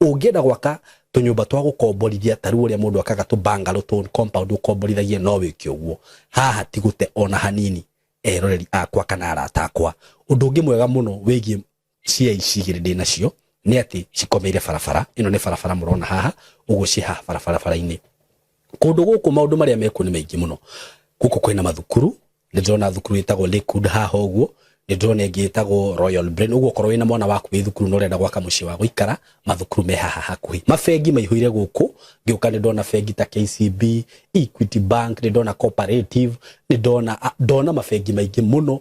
Ũngĩenda gwaka tũnyũmba twa gũkomborithia ta rĩu ũrĩa mũndũ akaga tũ bungalow tũ compound ũkomborithagia no wĩke ũguo. Haha ti gũte ona hanini eroreri akwa kana arata akwa. Ũndũ ũngĩ mwega mũno wĩgiĩ cia ici igĩrĩ ndĩ nacio nĩ atĩ cikomeire barabara. Ĩno nĩ barabara mũrona haha, ũguo ciĩ haha barabara-inĩ. Kũndũ gũkũ maũndũ marĩa mekuo nĩ maingĩ mũno. Gũkũ kwĩna mathukuru, nĩ ndĩrona thukuru ĩtagwo Lakewood haha ũguo, nĩ ndĩrona ĩngĩ ĩtagwo Royal Brain. Ũguo okorwo wĩna mwana waku wĩ thukuru na ũrenda gwaka mũciĩ wa gũikara, mathukuru me haha hakuhĩ. Mabengi maihũire gũkũ, ngĩũka nĩ ndona bengi ta KCB, Equity Bank, nĩ ndona Cooperative, nĩ ndona mabengi maingĩ mũno.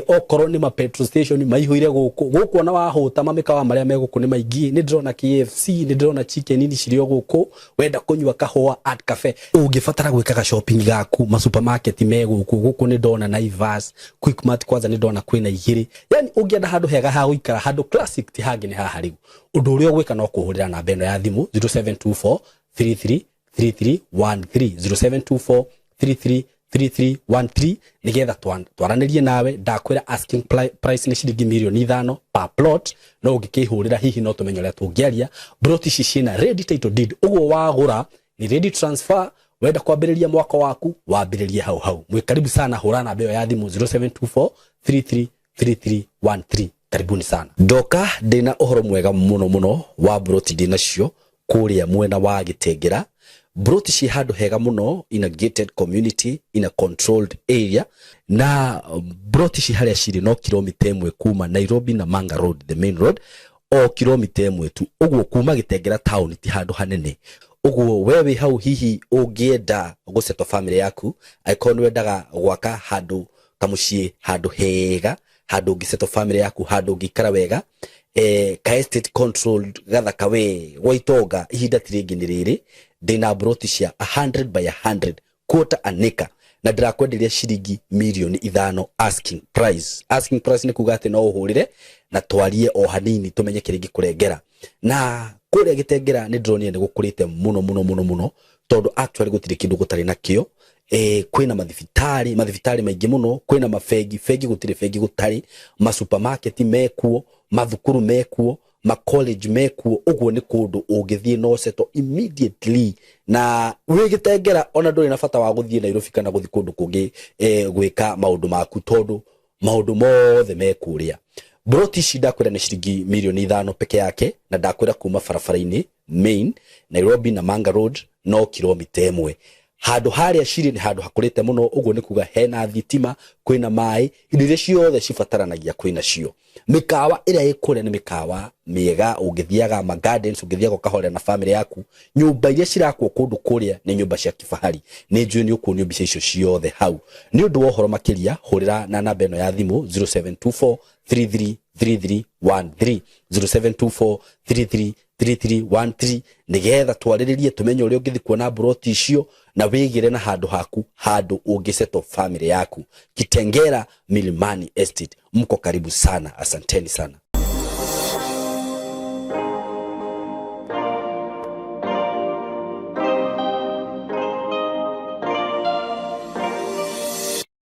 Okorwo nĩ ma petrol station maihũire gũkũ. Gũkũ ona wahũta mamĩkawa marĩa me gũkũ nĩ maingĩ. Nĩ ndĩrona KFC, nĩ ndĩrona chicken ini cirĩ o gũkũ. Wenda kũnyua kahũa Art Cafe, ũngĩbatara gwĩkaga shopping gaku, ma supermarket me gũkũ. Gũkũ nĩ ndona Naivas, Quickmart kwanza nĩ ndona kwĩna 2. Yani ũngĩenda handũ hega ha gũikara, handũ classic, ti hangĩ nĩ haha rĩu. Ũndũ ũrĩa ũgwĩka no kũhũrĩra namba ĩno ya thimũ 0724 33 3313, 0724 33 3313, nigetha twaranĩrie nawe. Ndakwĩra asking price nĩ ciringi milioni 5 per plot, no ũngĩkĩhũrĩra hihi no tũmenye ũrĩa tũngĩaria. Plot ici ciĩna ready title deed, ũguo wagũra ni ready transfer. Wenda kwambĩrĩria mwaka waku wambĩrĩrie hau hau. Mwĩ karibu sana, hũra namba ĩyo ya thimũ 0724 33 3313. Karibuni sana. Ndoka ndĩna ũhoro mwega mũno mũno wa broti ndĩ nacio kũrĩa mwena wa Gĩtengera. Broti ci handũ hega mũno, in a gated community, in a controlled area, na broti ci harĩa cirĩ no kilomita 1 kuma Nairobi na Manga Road, the main road, o kilomita 1 tu. Ũguo kuma Gĩtengera town ti handũ hanene. Ũguo we wĩ hau hihi ũngĩenda gũsettle family yaku, angĩkorwo nĩ wendaga gwaka handũ kamũciĩ, handũ hega, handũ ũngĩsettle family yaku, handũ ũngĩikara wega, Ka estate controlled gathaka we gwa itonga. Ihinda ti rĩngĩ nĩ rĩrĩ, ndĩna mburoti cia 100 by 100 quarter an acre na ndĩrakwenderia ciringi mirioni 5 asking price. Asking price nĩ kuga atĩ no ũhũrĩre na twarie o hanini tũmenye kĩrĩa ingĩkũrengera. Na kũrĩa Gĩtengera nĩ ndĩronire nĩ gũkũrĩte mũno mũno mũno mũno, tondũ actually gũtirĩ kĩndũ gũtarĩ nakĩo. Kwĩna mathibitarĩ, mathibitarĩ maingĩ mũno, kwĩna mabengi, bengi gũtirĩ bengi gũtarĩ, masupermarket mekuo, mathukuru mekuo, macollege mekuo. Ũguo nĩ kũndũ ũngĩthiĩ no settle immediately na wĩ Gĩtengera, ona ndũrĩ na bata wa gũthiĩ Nairobi kana gũthiĩ kũndũ kũngĩ gwĩka maũndũ maku, tondũ maũndũ mothe me kũrĩa. Broti ici ndakwĩra nĩ ciringi mirioni 5 peke yake, na ndakwĩra kuma barabara-inĩ main Nairobi na Manga Road no kilomita 1. Handũ harĩa cirĩ nĩ handũ hakũrĩte mũno. Ũguo nĩ kuga hena thitima, kwĩna maĩ, indo iria ciothe cibataranagia kwĩna cio. Mĩkawa ĩrĩa ĩ kũrĩa nĩ mĩkawa mĩega, ũngĩthiaga ma gardens, ũngĩthiaga ũkahorera na family yaku. Nyũmba iria cirakwo kũndũ kũrĩa nĩ nyũmba cia kifahari. Nĩ njũĩ nĩ ũkuonio mbica icio ciothe hau. Nĩ ũndũ wa ũhoro makĩria, hũrĩra na namba ĩno ya thimũ 0724 333313, 0724 333313, nĩgetha twarĩrĩrie tũmenye ũrĩa ũngĩthiĩ kuona mburoti icio na wĩgĩre na handũ haku, handũ ũngĩsettle family yaku. Kitengera Milimani Estate, mko karibu sana. Asanteni sana.